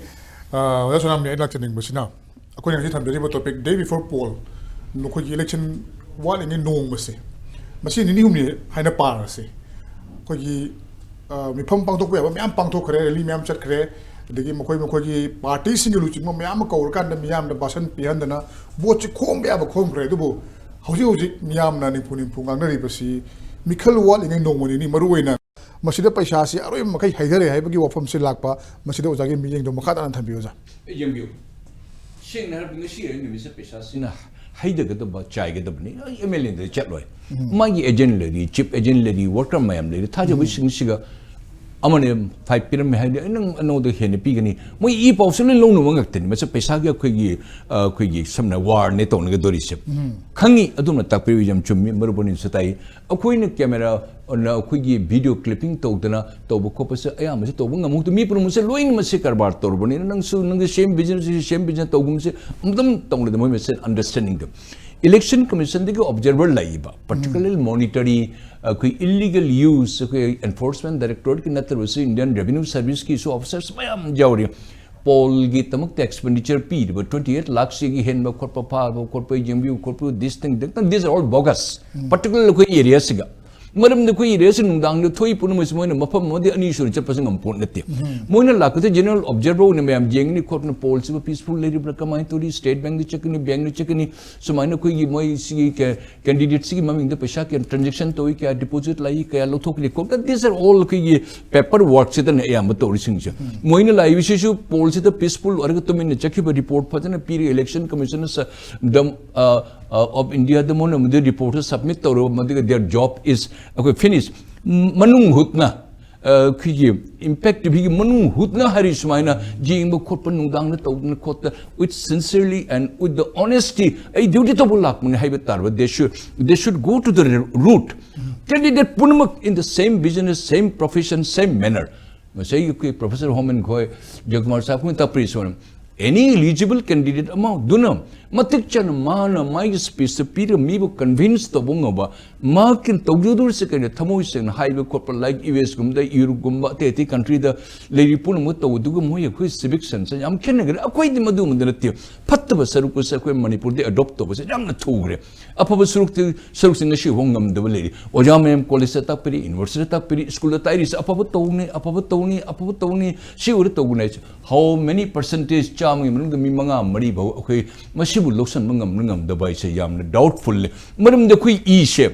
ꯑ, ꯑꯣꯖꯥ ꯁꯣꯅꯥꯝꯅꯤ, ꯑꯩ ꯂꯥꯛꯆꯅꯤꯡꯕꯁꯤꯅ, ꯑꯩꯈꯣꯏꯅ ꯉꯁꯤ ꯊꯝꯖꯔꯤꯕ ꯇꯣꯄꯤꯛ, "Day before poll", ꯅꯈꯣꯏꯒꯤ ꯏꯂꯦꯛꯁꯟ ꯋꯥꯠꯂꯤꯉꯩ ꯅꯣꯡꯃꯁꯦ, ꯃꯁꯤ ꯅꯤꯅꯤ ꯍꯨꯝꯅꯤ ꯍꯥꯏꯅ ꯄꯥꯔꯁꯦ꯫ ꯑꯩꯈꯣꯏꯒꯤ, ꯑ, ꯃꯤꯐꯝ ꯄꯥꯡꯊꯣꯛꯄ ꯌꯥꯕ ꯃꯌꯥꯝ ꯄꯥꯡꯊꯣꯛꯈ꯭ꯔꯦ, ꯔꯦꯂꯤ ꯃꯌꯥꯝ ꯆꯠꯈ꯭ꯔꯦ, ꯑꯗꯒꯤ ꯃꯈꯣꯏ ꯃꯈꯣꯏꯒꯤ ꯄꯥꯔꯇꯤꯁꯤꯡꯒꯤ ꯂꯨꯆꯤꯡꯕ ꯃꯌꯥꯝ ꯑꯃ ꯀꯧꯔꯀꯥꯟꯗ ꯃꯤꯌꯥꯝꯗ ꯚꯥꯁꯟ ꯄꯤꯍꯟꯗꯅ ꯚꯣꯠꯁꯤ ꯈꯣꯝꯕ ꯌꯥꯕ ꯈꯣꯝꯈ꯭ꯔꯦ꯫ ꯑꯗꯨꯕꯨ ꯍꯧꯖꯤꯛ ꯍꯧꯖꯤꯛ ꯃꯤꯌꯥꯝꯅ ꯅꯤꯝꯐꯨ ꯅꯤꯝꯐꯨ ꯉꯥꯡꯅꯔꯤꯕꯁꯤ ꯃꯤꯈꯜ ꯋꯥꯠꯂꯤꯉꯩ ꯅꯣꯡꯃ ꯅꯤꯅꯤ, ꯃꯔꯨ ꯑꯣꯏꯅ ꯃꯁꯤꯗ ꯄꯩꯁꯥꯁꯤ ꯑꯔꯣꯏꯕ ꯃꯈꯩ ꯍꯩꯊꯔꯦ ꯍꯥꯏꯕꯒꯤ ꯋꯥꯐꯝꯁꯤ ꯂꯥꯛꯄ, ꯃꯁꯤꯗ ꯑꯣꯖꯥꯒꯤ ꯃꯤꯠꯌꯦꯡꯗꯣ ꯃꯈꯥ ꯇꯥꯅ ꯊꯝꯕꯤꯌꯨ, ꯑꯣꯖꯥ꯫ ꯑꯩ ꯌꯦꯡꯕꯤꯌꯨ꯫ ꯁꯦꯡꯅ ꯍꯥꯏꯔꯕꯗ, ꯉꯁꯤ ꯍꯥꯏꯔꯤꯕ ꯅꯨꯃꯤꯠꯁꯤꯗ ꯄꯩꯁꯥꯁꯤꯅ ꯍꯩꯊꯒꯗꯕ, ꯆꯥꯏꯒꯗꯕꯅꯤ꯫ ꯑꯩ ꯑꯦꯝ ꯑꯦꯜ ꯑꯦꯗ ꯆꯠꯂꯣꯏ꯫ ꯃꯥꯒꯤ ꯑꯦꯖꯦꯟ ꯂꯩꯔꯤ, ꯆꯤꯞ ꯑꯦꯖꯦꯟ ꯂꯩꯔꯤ, ꯋꯥꯔꯀꯔ ꯃꯌꯥꯝ ꯂꯩꯔꯤ꯫ ꯊꯥꯖꯕꯁꯤꯡꯁꯤꯒ ꯑꯃꯅ ꯐꯥꯏꯚ ꯄꯤꯔꯝꯃꯦ ꯍꯥꯏꯔꯗꯤ, "ꯑꯩ ꯅꯪ ꯑꯅꯧꯕꯗ ꯍꯦꯟꯅ ꯄꯤꯒꯅꯤ"꯫ ꯃꯣꯏ ꯏ ꯄꯥꯎꯁꯦ ꯂꯣꯏ ꯂꯧꯅꯕ ꯉꯥꯛꯇꯅꯤ꯫ ꯃꯁꯤ ꯄꯩꯁꯥꯒꯤ ꯑꯩꯈꯣꯏꯒꯤ, ꯑ, ꯑꯩꯈꯣꯏꯒꯤ ꯁꯝꯅ ꯋꯥꯔꯅꯦ ꯇꯧꯅꯒꯗꯧꯔꯤꯁꯦ꯫ ꯈꯪꯉꯤ, ꯑꯗꯨꯝꯅ ꯇꯥꯛꯄꯤꯌꯨ, ꯌꯥꯝ ꯆꯨꯝꯃꯤ, ꯃꯔꯨꯞ ꯑꯅꯤꯁꯨ ꯇꯥꯏ꯫ ꯑꯩꯈꯣꯏꯅ ꯀꯦꯃꯦꯔꯥ, ꯑ, ꯑꯩꯈꯣꯏꯒꯤ ꯚꯤꯗꯤꯑꯣ ꯀ꯭ꯂꯤꯞꯄꯤꯡ ꯇꯧꯗꯅ ꯇꯧꯕ ꯈꯣꯠꯄꯁꯦ ꯑꯌꯥꯝꯕꯁꯦ ꯇꯧꯕ ꯉꯝꯍꯧꯗꯦ꯫ ꯃꯤ ꯄꯨꯝꯅꯃꯛꯁꯦ ꯂꯣꯏꯅꯃꯛ ꯁꯤ ꯀꯔꯕꯥꯔ ꯇꯧꯔꯕꯅꯤꯅ, ꯅꯪꯁꯨ ꯅꯪꯒꯤ ꯁꯦꯝ ꯕꯤꯖꯤꯅꯦꯁ, ꯁꯦꯝ ꯕꯤꯖꯤꯅꯦꯁ ꯇꯧꯒꯨꯝꯁꯦ ꯑꯃꯇꯪ ꯇꯧꯅꯗꯦ꯫ ꯃꯣꯏ ꯃꯁꯦꯜ ꯑꯟꯗꯔꯁꯇꯦꯟꯗꯤꯡꯗꯣ꯫ ꯏꯂꯦꯛꯁꯟ ꯀꯃꯤꯁꯟꯗꯒꯤ ꯑꯣꯕꯖꯔꯚꯔ ꯂꯥꯛꯏꯕ, ꯄꯥꯔꯇꯤꯀꯨꯂꯔꯂꯤ ꯃꯣꯅꯤꯇꯔꯤ, ꯑꯩꯈꯣꯏ ꯏꯜꯂꯤꯒꯦꯜ ꯌꯨꯁ, ꯑꯩꯈꯣꯏ ꯑꯦꯟꯐꯣꯔꯁꯃꯦꯟ ꯗꯥꯏꯔꯦꯛꯇꯣꯔꯦꯠꯀꯤ ꯅꯠꯇꯕꯁꯨ ꯏꯟꯗꯤꯌꯟ ꯔꯦꯚꯤꯅ꯭ꯌꯨ ꯁꯔꯚꯤꯁꯀꯤꯁꯨ ꯑꯣꯐꯤꯁꯔꯁ ꯃꯌꯥꯝ ꯌꯥꯎꯔꯤ꯫ ꯄꯣꯜꯒꯤꯗꯃꯛꯇ ꯑꯦꯛꯁꯄꯦꯟꯗꯤꯆꯔ ꯄꯤꯔꯤꯕ twenty eight ꯂꯥꯛꯁꯤꯒꯤ ꯍꯦꯟꯕ ꯈꯣꯠꯄ, ꯐꯥꯕ ꯈꯣꯠꯄ, ꯌꯦꯡꯕꯤꯌꯨ ꯈꯣꯠꯄꯤꯌꯨ, this thing, that thing, these are all bogus꯫ Particular ꯑꯩꯈꯣꯏ ꯑꯦꯔꯤꯌꯥꯁꯤꯒ ꯃꯔꯝꯗꯤ ꯑꯩꯈꯣꯏꯒꯤ ꯔꯦꯁ ꯅꯨꯡꯗꯥꯡꯗ ꯊꯣꯛꯏ ꯄꯨꯝꯅꯃꯛꯁꯤ ꯃꯣꯏꯅ ꯃꯐꯝ ꯑꯃꯗꯤ ꯑꯅꯤ ꯁꯨꯅ ꯆꯠꯄꯁꯨ ꯉꯝꯄꯣꯠ ꯅꯠꯇꯦ꯫ ꯃꯣꯏꯅ ꯂꯥꯛꯄꯗ ꯖꯦꯅꯔꯦꯜ ꯑꯣꯕꯖꯔꯚꯔ ꯑꯣꯏꯅ ꯃꯌꯥꯝ ꯌꯦꯡꯒꯅꯤ ꯈꯣꯠꯄꯅ ꯄꯣꯜꯁꯤꯕꯨ ꯄꯤꯁꯐꯨꯜ ꯂꯩꯔꯤꯕ꯭ꯔꯥ, ꯀꯃꯥꯏꯅ ꯇꯧꯔꯤ, ꯁ꯭ꯇꯦꯠ ꯕꯦꯡꯗ ꯆꯠꯀꯅꯤ, ꯕꯦꯡꯗ ꯆꯠꯀꯅꯤ, ꯁꯨꯃꯥꯏꯅ ꯑꯩꯈꯣꯏꯒꯤ ꯃꯣꯏ ꯁꯤꯒꯤ ꯀꯦꯟꯗꯤꯗꯦꯠꯁꯤꯒꯤ ꯃꯃꯤꯡꯗ ꯄꯩꯁꯥ ꯀꯌꯥ ꯇ꯭ꯔꯥꯟꯖꯦꯛꯁꯟ ꯇꯧꯏ, ꯀꯌꯥ ꯗꯤꯄꯣꯖꯤꯠ ꯂꯥꯛꯏ, ꯀꯌꯥ ꯂꯧꯊꯣꯛꯈ꯭ꯔꯤ ꯈꯣꯠ, these are all ꯑꯩꯈꯣꯏꯒꯤ ꯄꯦꯄꯔ ꯋꯥꯔꯛꯁꯤꯗꯅ ꯑꯌꯥꯝꯕ ꯇꯧꯔꯤꯁꯤꯡꯁꯦ꯫ ꯃꯣꯏꯅ ꯂꯥꯛꯏꯕꯁꯤꯁꯨ ꯄꯣꯜꯁꯤꯗ ꯄꯤꯁꯐꯨꯜ ꯑꯣꯏꯔꯒ ꯇꯨꯃꯤꯟꯅ ꯆꯠꯈꯤꯕ ꯔꯤꯄꯣꯔꯠ ꯐꯖꯅ ꯄꯤꯔꯒ ꯏꯂꯦꯛꯁꯟ ꯀꯃꯤꯁꯟꯅ ꯗ ꯑꯣꯐ ꯏꯟꯗꯤꯌꯥꯗ ꯃꯣꯏꯅ ꯃꯗꯨ ꯔꯤꯄꯣꯔꯠꯁꯦ ꯁꯕꯃꯤꯠ ꯇꯧꯔꯕ ꯃꯗꯨꯒ their job is ꯑꯩꯈꯣꯏ ꯐꯤꯅꯤꯁ꯫ ꯃꯅꯨꯡ ꯍꯨꯠꯅ ꯑꯩꯈꯣꯏꯒꯤ ꯏꯝꯄꯦꯛ ꯇꯤꯚꯤꯒꯤ ꯃꯅꯨꯡ ꯍꯨꯠꯅ ꯍꯥꯏꯔꯤ ꯁꯨꯃꯥꯏꯅ ꯌꯦꯡꯕ ꯈꯣꯠꯄ ꯅꯨꯡꯗꯥꯡꯗ ꯇꯧꯗꯅ ꯈꯣꯠꯇ with sincerely and with the honesty ꯑꯩ ꯗ꯭ꯌꯨꯇꯤ ꯇꯧꯕ ꯂꯥꯛꯄꯅꯤ ꯍꯥꯏꯕ ꯇꯥꯔꯕ they should they should go to the root candidate ꯄꯨꯝꯅꯃꯛ in the same business, same profession, same manner꯫ ꯉꯁꯥꯏ ꯑꯩꯈꯣꯏ ꯄ꯭ꯔꯣꯐꯦꯁꯔ ꯍꯣꯃꯟ ꯈꯣꯏ, ꯖꯣꯏꯀꯨꯃꯥꯔ ꯁꯥꯍ ꯈꯣꯏꯅ ꯇꯥꯛꯄꯤꯔꯤ ꯁꯨꯃꯥꯏꯅ ꯑꯦꯅꯤ ꯏꯂꯤꯖꯤꯕꯜ ꯀꯦꯟꯗꯤꯗꯦꯠ ꯑꯃꯗꯨꯅ ꯃꯇꯤꯛ ꯆꯥꯅ ꯃꯥꯅ ꯃꯥꯒꯤ ꯁ꯭ꯄꯤꯆꯇ ꯄꯤꯔꯒ ꯃꯤꯕꯨ ꯀꯟꯚꯤꯟꯁ ꯇꯧꯕ ꯉꯝꯕ, ꯃꯍꯥꯛꯀꯤ ꯇꯧꯖꯗꯧꯔꯤꯁꯦ ꯀꯩꯅꯣ ꯊꯃꯣꯏ ꯁꯦꯡꯅ ꯍꯥꯏꯕ ꯈꯣꯠꯄ, ꯂꯥꯏꯛ ꯌꯨ ꯑꯦꯁꯀꯨꯝꯕꯗ, ꯌꯨꯔꯣꯞꯀꯨꯝꯕ, ꯑꯇꯩ ꯑꯇꯩ ꯀꯟꯇ꯭ꯔꯤꯗ ꯂꯩꯔꯤ ꯄꯨꯝꯅꯃꯛ ꯇꯧꯕꯗꯨꯒ ꯃꯣꯏ ꯑꯩꯈꯣꯏ ꯁꯤꯚꯤꯛ ꯁꯦꯟꯁꯁꯦ ꯌꯥꯝ ꯈꯦꯠꯅꯈ꯭ꯔꯦ꯫ ꯑꯩꯈꯣꯏꯗꯤ ꯃꯗꯨꯒꯨꯝꯕꯗ ꯅꯠꯇꯦ꯫ ꯐꯠꯇꯕ ꯁꯔꯨꯛ ꯑꯁꯦ ꯑꯩꯈꯣꯏ ꯃꯅꯤꯄꯨꯔꯗ ꯑꯦꯗꯣꯞ ꯇꯧꯕꯁꯦ ꯌꯥꯝꯅ ꯊꯨꯈ꯭ꯔꯦ꯫ ꯑꯐꯕ ꯁꯔꯨꯛꯇꯤ ꯁꯔꯨꯛꯁꯤꯡ ꯉꯁꯤ ꯐꯥꯎ ꯉꯝꯗꯕ ꯂꯩꯔꯤ꯫ ꯑꯣꯖꯥ ꯃꯌꯥꯝ ꯀꯣꯂꯦꯖꯇ ꯇꯥꯛꯄꯤꯔꯤ, ꯌꯨꯅꯤꯚꯔꯁꯤꯇꯤꯗ ꯇꯥꯛꯄꯤꯔꯤ, ꯁ꯭ꯀꯨꯜꯗ ꯇꯥꯛꯏꯔꯤꯁꯦ ꯑꯐꯕ ꯇꯧꯅꯤ, ꯑꯐꯕ ꯇꯧꯅꯤ, ꯑꯐꯕ ꯇꯧꯅꯤ, ꯁꯤ ꯑꯣꯏꯔ ꯇꯧꯒꯅꯤ ꯍꯥꯏꯁꯦ꯫ How many percentage, ꯆꯥꯝꯃꯒꯤ ꯃꯅꯨꯡꯗ ꯃꯤ ꯃꯉꯥ ꯃꯔꯤ ꯐꯥꯎ ꯑꯩꯈꯣꯏ ꯃꯁꯤꯕꯨ ꯂꯧꯁꯤꯟꯕ ꯉꯝꯕ ꯉꯝꯗꯕ ꯍꯥꯏꯁꯦ ꯌꯥꯝꯅ ꯗꯥꯎꯠꯐꯨꯜꯅꯤ꯫ ꯃꯔꯝꯗꯤ ꯑꯩꯈꯣꯏ ꯏꯁꯦ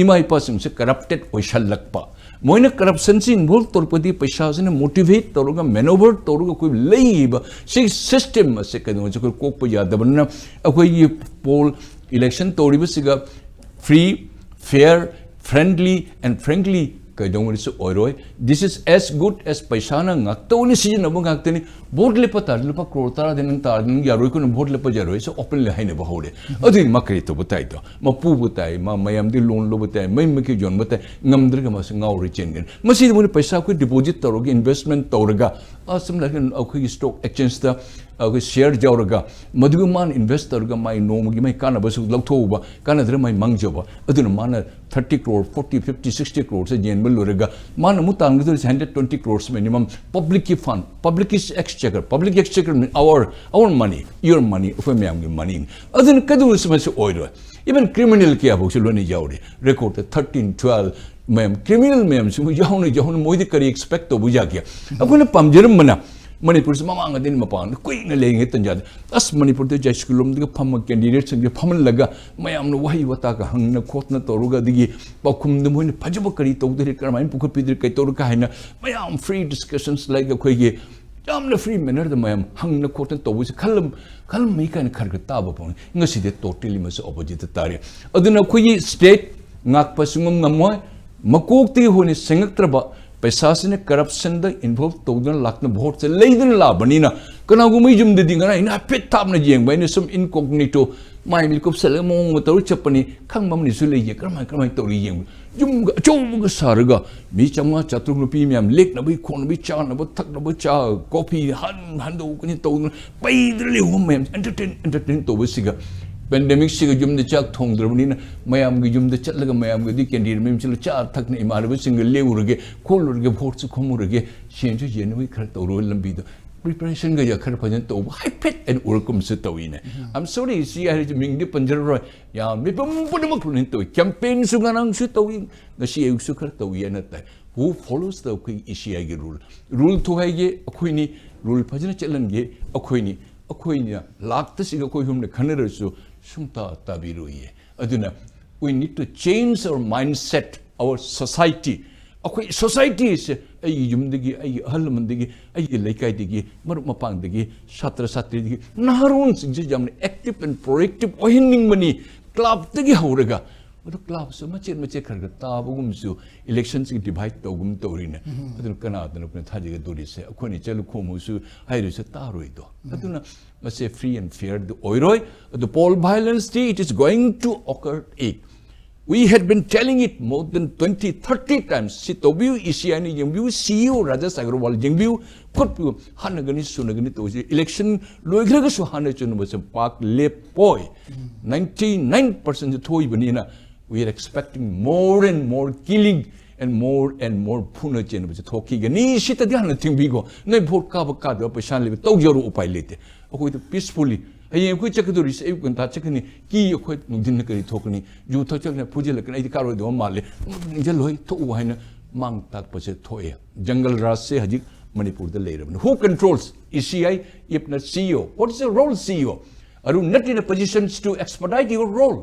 ꯏꯃꯥ ꯏꯄꯥꯁꯤꯡꯁꯦ ꯀꯔꯞꯇꯦꯠ ꯑꯣꯏꯁꯜꯂꯛꯄ, ꯃꯣꯏꯅ ꯀꯔꯞꯁꯟꯁꯤ ꯏꯟꯚꯣꯜꯕ ꯇꯧꯔꯛꯄꯗꯤ ꯄꯩꯁꯥꯁꯤꯅ ꯃꯣꯇꯤꯚꯦꯠ ꯇꯧꯔꯒ, ꯃꯦꯅꯣꯚꯔ ꯇꯧꯔꯒ ꯑꯩꯈꯣꯏ ꯂꯩꯔꯤꯕ ꯁꯤ ꯁꯤꯁꯇꯦꯝ ꯑꯁꯦ ꯀꯩꯗꯧꯉꯩꯁꯨ ꯑꯩꯈꯣꯏ ꯀꯣꯛꯄ ꯌꯥꯗꯕꯅꯤꯅ ꯑꯩꯈꯣꯏꯒꯤ ꯄꯣꯜ ꯏꯂꯦꯛꯁꯟ ꯇꯧꯔꯤꯕꯁꯤꯒ free, fair, friendly and frankly ꯀꯩꯗꯧꯉꯩꯗꯁꯨ ꯑꯣꯏꯔꯣꯏ꯫ This is as good as ꯄꯩꯁꯥꯅ ꯉꯥꯛꯇꯧꯅꯤ ꯁꯤꯖꯤꯟꯅꯕ ꯉꯥꯛꯇꯅꯤ꯫ ꯚꯣꯠ ꯂꯦꯞꯄ ꯇꯥꯔꯗꯤ ꯂꯨꯄꯥ ꯀ꯭ꯔꯣꯔ ꯇꯔꯥꯗꯤ ꯅꯪ ꯇꯥꯔꯗꯤ ꯅꯪ ꯌꯥꯔꯣꯏ, ꯑꯩꯈꯣꯏꯅ ꯚꯣꯠ ꯂꯦꯞꯄ ꯌꯥꯔꯣꯏ꯫ ꯁꯤ ꯑꯣꯄꯟꯂꯤ ꯍꯥꯏꯅꯕ ꯍꯧꯔꯦ꯫ ꯑꯗꯨꯒꯤ ꯃꯥ ꯀꯔꯤ ꯇꯧꯕ ꯇꯥꯏꯗꯣ? ꯃꯄꯨꯕꯨ ꯇꯥꯏ, ꯃꯥ ꯃꯌꯥꯝꯗꯤ ꯂꯣꯟ ꯂꯧꯕ ꯇꯥꯏ, ꯃꯩ ꯃꯩꯀꯩ ꯌꯣꯟꯕ ꯇꯥꯏ, ꯉꯝꯗ꯭ꯔꯒ ꯃꯥꯁꯤ ꯉꯥꯎꯔ ꯆꯦꯟꯒꯅꯤ꯫ ꯃꯁꯤꯗꯤ ꯃꯣꯏꯅ ꯄꯩꯁꯥ ꯑꯩꯈꯣꯏ ꯗꯤꯄꯣꯖꯤꯠ ꯇꯧꯔꯒ, ꯏꯟꯚꯦꯁꯃꯦꯟ ꯇꯧꯔꯒ, ꯑ, ꯁꯝꯅ ꯍꯥꯏꯔꯒ ꯑꯩꯈꯣꯏꯒꯤ ꯁ꯭ꯇꯣꯛ ꯑꯦꯛꯁꯆꯦꯟꯖꯇ ꯑꯩꯈꯣꯏ ꯁꯤꯌꯔ ꯌꯥꯎꯔꯒ, ꯃꯗꯨꯒ ꯃꯥꯅ ꯏꯟꯚꯦꯁ ꯇꯧꯔꯒ ꯃꯥꯏ ꯅꯣꯡꯃꯒꯤ ꯃꯥꯏ ꯀꯥꯟꯅꯕꯁꯨ ꯂꯧꯊꯣꯛꯎꯕ, ꯀꯥꯟꯅꯗ꯭ꯔ ꯃꯥꯏ ꯃꯥꯡꯖꯕ꯫ ꯑꯗꯨꯅ ꯃꯥꯅ thirty crore, forty, fifty, sixty crores ꯌꯦꯟꯕ ꯂꯣꯏꯔꯒ ꯃꯥꯅ ꯑꯃꯨꯛ ꯇꯥꯟꯒꯗꯧꯔꯤꯁꯦ hundred twenty crores minimum, ꯄꯕ꯭ꯂꯤꯛꯀꯤ ꯐꯟ, ꯄꯕ꯭ꯂꯤꯛꯀꯤ exchequer, public exchequer mean our, our money, your money, ꯑꯩꯈꯣꯏ ꯃꯌꯥꯝꯒꯤ ꯃꯅꯤꯅꯤ꯫ ꯑꯗꯨꯅ ꯀꯩꯗꯧꯔꯁꯨ ꯃꯁꯤ ꯑꯣꯏꯔꯣꯏ꯫ Even criminal ꯀꯌꯥꯐꯥꯎꯁꯨ ꯂꯣꯏꯅ ꯌꯥꯎꯔꯤ꯫ Record ꯊꯥꯔꯇꯤꯟ, ꯇ꯭ꯋꯦꯜꯐ ꯃꯌꯥꯝ, criminal ꯃꯌꯥꯝꯁꯤꯕꯨ ꯌꯥꯎꯅ ꯌꯥꯎꯅ ꯃꯣꯏꯗꯤ ꯀꯔꯤ expect ꯇꯧꯕ ꯌꯥꯒꯦ? ꯑꯩꯈꯣꯏꯅ ꯄꯥꯝꯖꯔꯝꯕꯅ ꯃꯅꯤꯄꯨꯔꯁꯤ ꯃꯃꯥꯡ ꯑꯗꯩ ꯃꯄꯥꯟꯗ ꯀꯨꯏꯅ ꯂꯩꯔꯤꯉꯩ ꯇꯟꯖꯥꯗ, ꯑꯁ, ꯃꯅꯤꯄꯨꯔꯗ ꯖꯥꯏ ꯁ꯭ꯀꯨꯜ ꯂꯣꯝꯗꯒ ꯐꯝꯃ candidateꯁꯤꯡꯁꯦ ꯐꯝꯍꯜꯂꯒ ꯃꯌꯥꯝꯅ ꯋꯥꯍꯩ ꯋꯥꯇꯥꯒ ꯍꯪꯅ ꯈꯣꯠꯅ ꯇꯧꯔꯒ, ꯑꯗꯒꯤ ꯄꯥꯎꯈꯨꯝꯗ ꯃꯣꯏꯅ ꯐꯖꯕ ꯀꯔꯤ ꯇꯧꯗꯣꯔꯤ, ꯀꯔꯝꯍꯥꯏꯅ ꯄꯨꯈꯠꯄꯤꯗꯣꯔꯤ, ꯀꯩ ꯇꯧꯔꯒ ꯍꯥꯏꯅ ꯃꯌꯥꯝ free discussions, like ꯑꯩꯈꯣꯏꯒꯤ ꯌꯥꯝꯅ free mannerꯗ ꯃꯌꯥꯝ ꯍꯪꯅ ꯈꯣꯠꯅ ꯇꯧꯕꯁꯦ ꯈꯜꯂꯝ-, ꯈꯜꯂꯝꯃꯤ ꯀꯥꯏꯅ ꯈꯔ ꯈꯔ ꯇꯥꯕ ꯐꯪꯉꯤ꯫ ꯉꯁꯤꯗꯤ totally ꯃꯁꯤ oppositeꯇ ꯇꯥꯔꯦ꯫ ꯑꯗꯨꯅ ꯑꯩꯈꯣꯏꯒꯤ state ꯉꯥꯛꯄ ꯁꯨꯡꯉꯝ ꯉꯝꯃꯣꯏ꯫ ꯃꯀꯣꯛꯇꯒꯤ ꯍꯧꯅ ꯁꯦꯡꯉꯛꯇ꯭ꯔꯕ, ꯄꯩꯁꯥꯁꯤꯅ corruptionꯗ involve ꯇꯧꯗꯨꯅ ꯂꯥꯛꯇꯅ voteꯁꯦ ꯂꯩꯗꯨꯅ ꯂꯥꯛꯑꯕꯅꯤꯅ, ꯀꯅꯥꯒꯨꯝꯕ ꯌꯨꯝꯗꯗꯤ ꯉꯔꯥꯡ ꯑꯩꯅ ꯍꯥꯏꯐꯦꯠ ꯊꯥꯞꯅ ꯌꯦꯡꯕ, ꯑꯩꯅ ꯁꯨꯝ incognito ꯃꯥꯏ ꯃꯤꯠ ꯀꯨꯞꯁꯜꯂꯒ ꯃꯑꯣꯡ ꯑꯃ ꯇꯧꯔ ꯆꯠꯄꯅꯤ, ꯈꯪꯕ ꯑꯃꯅꯤꯁꯨ ꯂꯩꯌꯦ꯫ ꯀꯔꯝꯍꯥꯏ, ꯀꯔꯝꯍꯥꯏꯅ ꯇꯧꯔꯤ ꯌꯦꯡꯕ꯫ ꯌꯨꯝꯒ ꯑꯆꯧꯕꯒ ꯁꯥꯔꯒ ꯃꯤ ꯆꯥꯝꯃꯉꯥ ꯆꯥꯇ꯭ꯔꯨꯛ ꯅꯨꯄꯤ ꯃꯌꯥꯝ ꯂꯦꯛꯅꯕꯒꯤ, ꯈꯣꯠꯅꯕꯒꯤ, ꯆꯥꯅꯕ ꯊꯛꯅꯕ, ꯆꯥ, coffee ꯍꯟ ꯍꯟꯗꯣꯛꯀꯅꯤ ꯇꯧꯗꯅ ꯄꯩꯗꯅ ꯂꯩꯍꯧꯕ ꯃꯌꯥꯝ entertain, entertain ꯇꯧꯕꯁꯤꯒ, pandemicꯁꯤꯒ ꯌꯨꯝꯗ ꯆꯥꯛ ꯊꯣꯡꯗ꯭ꯔꯕꯅꯤꯅ ꯃꯌꯥꯝꯒꯤ ꯌꯨꯝꯗ ꯆꯠꯂꯒ ꯃꯌꯥꯝꯒꯗꯤ canteen ꯃꯌꯨꯝ ꯆꯠꯂ ꯆꯥ ꯊꯛꯅ ꯏꯃꯥꯟꯅꯕꯁꯤꯡꯒ ꯂꯦꯛꯎꯔꯒꯦ, ꯈꯣꯠꯂꯨꯔꯒꯦ, voteꯁꯨ ꯈꯣꯝꯃꯨꯔꯒꯦ, ꯁꯦꯟꯁꯨ ꯌꯦꯟꯅꯕꯒꯤ ꯈꯔ ꯇꯧꯔꯒ ꯂꯝꯕꯤꯗꯣ preparationꯒ ꯈꯔ ꯐꯖꯅ ꯇꯧꯕ ꯍꯥꯏꯐꯦꯠ ꯑꯩꯅ ꯎꯔꯛꯀꯨꯝꯁꯨ ꯇꯧꯏꯅꯦ꯫ I'm sorry, ꯁꯤ ꯍꯥꯏꯔꯤꯁꯦ ꯃꯤꯡꯗꯤ ꯄꯟꯖꯔꯔꯣꯏ꯫ ꯌꯥꯝ ꯃꯤꯄꯨꯝ ꯄꯨꯝꯅꯃꯛ ꯂꯣꯏꯅ ꯇꯧꯏ꯫ Campaignꯁꯨ ꯉꯔꯥꯡꯁꯨ ꯇꯧꯏ, ꯉꯁꯤ ꯑꯌꯨꯛꯁꯨ ꯈꯔ ꯇꯧꯏ ꯍꯥꯏꯅ ꯇꯥꯏ꯫ Who follows the ꯑꯩꯈꯣꯏ ꯏ ꯁꯤ ꯑꯥꯏꯒꯤ rule? Rule ꯊꯨꯒꯥꯏꯒꯦ ꯑꯩꯈꯣꯏꯅꯤ, rule ꯐꯖꯅ ꯆꯠꯍꯟꯒꯦ ꯑꯩꯈꯣꯏꯅꯤ꯫ ꯑꯩꯈꯣꯏꯅ ꯂꯥꯛꯇꯁꯤꯒ ꯑꯩꯈꯣꯏ ꯑꯍꯨꯝꯅ ꯈꯟꯅꯔꯁꯨ ꯁꯨꯡꯇꯥ ꯇꯥꯕꯤꯔꯣꯏꯌꯦ꯫ ꯑꯗꯨꯅ we need to change our mindset, our society. ꯑꯩꯈꯣꯏ societyꯁꯦ ꯑꯩꯒꯤ ꯌꯨꯝꯗꯒꯤ, ꯑꯩꯒꯤ ꯑꯍꯜ ꯂꯃꯟꯗꯒꯤ, ꯑꯩꯒꯤ ꯂꯩꯀꯥꯏꯗꯒꯤ, ꯃꯔꯨꯞ ꯃꯄꯥꯡꯗꯒꯤ, ꯁꯥꯇ꯭ꯔ ꯁꯥꯇ꯭ꯔꯤꯗꯒꯤ, ꯅꯍꯥꯔꯣꯟꯁꯤꯡꯁꯦ ꯌꯥꯝꯅ active and proactive ꯑꯣꯏꯍꯟꯅꯤꯡꯕꯅꯤ꯫ Clubꯇꯒꯤ ꯍꯧꯔꯒ, ꯑꯗꯨ clubꯁꯨ ꯃꯆꯦꯠ ꯃꯆꯦꯠ ꯈꯔ ꯈꯔ ꯇꯥꯕꯒꯨꯝꯕꯁꯨ, electionꯁꯤꯒꯤ divide ꯇꯧꯒꯨꯝ ꯇꯧꯔꯤꯅꯦ꯫ ꯑꯗꯨꯅ ꯀꯅꯥꯗꯅꯣ ꯑꯩꯈꯣꯏꯅ ꯊꯥꯖꯒꯗꯧꯔꯤꯁꯦ? ꯑꯩꯈꯣꯏꯅ ꯆꯠꯂꯨ ꯈꯣꯝꯃꯨꯁꯨ ꯍꯥꯏꯔꯤꯁꯦ ꯇꯥꯔꯣꯏꯗꯣ꯫ ꯑꯗꯨꯅ ꯃꯁꯦ free and fairꯗꯤ ꯑꯣꯏꯔꯣꯏ꯫ ꯑꯗꯨ poll violenceꯗꯤ it is going to occur again. We had been telling it more than twenty, thirty times. ꯁꯤ ꯇꯧꯕꯤꯌꯨ, ꯏ ꯁꯤ ꯑꯥꯏꯅ ꯌꯦꯡꯕꯤꯌꯨ, ꯁꯤ ꯏ ꯑꯣ ꯔꯥꯖꯦꯁ ꯑꯒꯔꯋꯥꯜ ꯌꯦꯡꯕꯤꯌꯨ, ꯈꯣꯠꯄꯤꯌꯨ, ꯍꯥꯠꯅꯒꯅꯤ, ꯁꯨꯅꯒꯅꯤ ꯇꯧꯁꯤ꯫ Election ꯂꯣꯏꯈ꯭ꯔꯒꯁꯨ ꯍꯥꯠꯅ ꯆꯨꯅꯕꯁꯦ ꯄꯥꯛ ꯂꯦꯞꯄꯣꯏ꯫ Ninety nine percent ꯊꯣꯛꯏꯕꯅꯤꯅ, we are expecting more and more killing and more and more ꯐꯨꯅ ꯆꯦꯟꯕꯁꯦ ꯊꯣꯛꯈꯤꯒꯅꯤ꯫ ꯁꯤꯇꯗꯤ ꯍꯥꯟꯅ ꯊꯤꯡꯕꯤꯈꯣ꯫ ꯅꯣꯏ vote ꯀꯥꯕ ꯀꯥꯗꯕ ꯄꯩꯁꯥ ꯂꯩꯕ ꯇꯧꯖꯔꯣ, ꯎꯄꯥꯏ ꯂꯩꯇꯦ꯫ ꯑꯩꯈꯣꯏꯗ ꯄꯤꯁꯐꯨꯜꯂꯤ꯫ ꯍꯌꯦꯡ ꯑꯩꯈꯣꯏ ꯆꯠꯀꯗꯧꯔꯤꯁꯦ ꯑꯌꯨꯛ ꯉꯟꯇꯥ ꯆꯠꯀꯅꯤ, ꯀꯤ ꯑꯩꯈꯣꯏ ꯅꯨꯡꯊꯤꯟꯗ ꯀꯔꯤ ꯊꯣꯛꯀꯅꯤ, ꯌꯨ ꯊꯛꯆꯜꯂꯛꯀꯅꯤ, ꯐꯨꯖꯜꯂꯛꯀꯅꯤ, ꯑꯩꯗꯤ ꯀꯥꯔꯣꯏꯗꯕ ꯃꯥꯜꯂꯦ, ꯅꯤꯡꯁꯤꯜꯂꯣꯏ, ꯊꯣꯛꯎ ꯍꯥꯏꯅ ꯃꯥꯡ ꯇꯥꯛꯄꯁꯦ ꯊꯣꯛꯑꯦ꯫ ꯖꯪꯒꯜ ꯔꯥꯖꯁꯦ ꯍꯧꯖꯤꯛ ꯃꯅꯤꯄꯨꯔꯗ ꯂꯩꯔꯕꯅꯤ꯫ Who controls E C I if not C E O? What is the role C E O? Are you not in a position to expedite your role?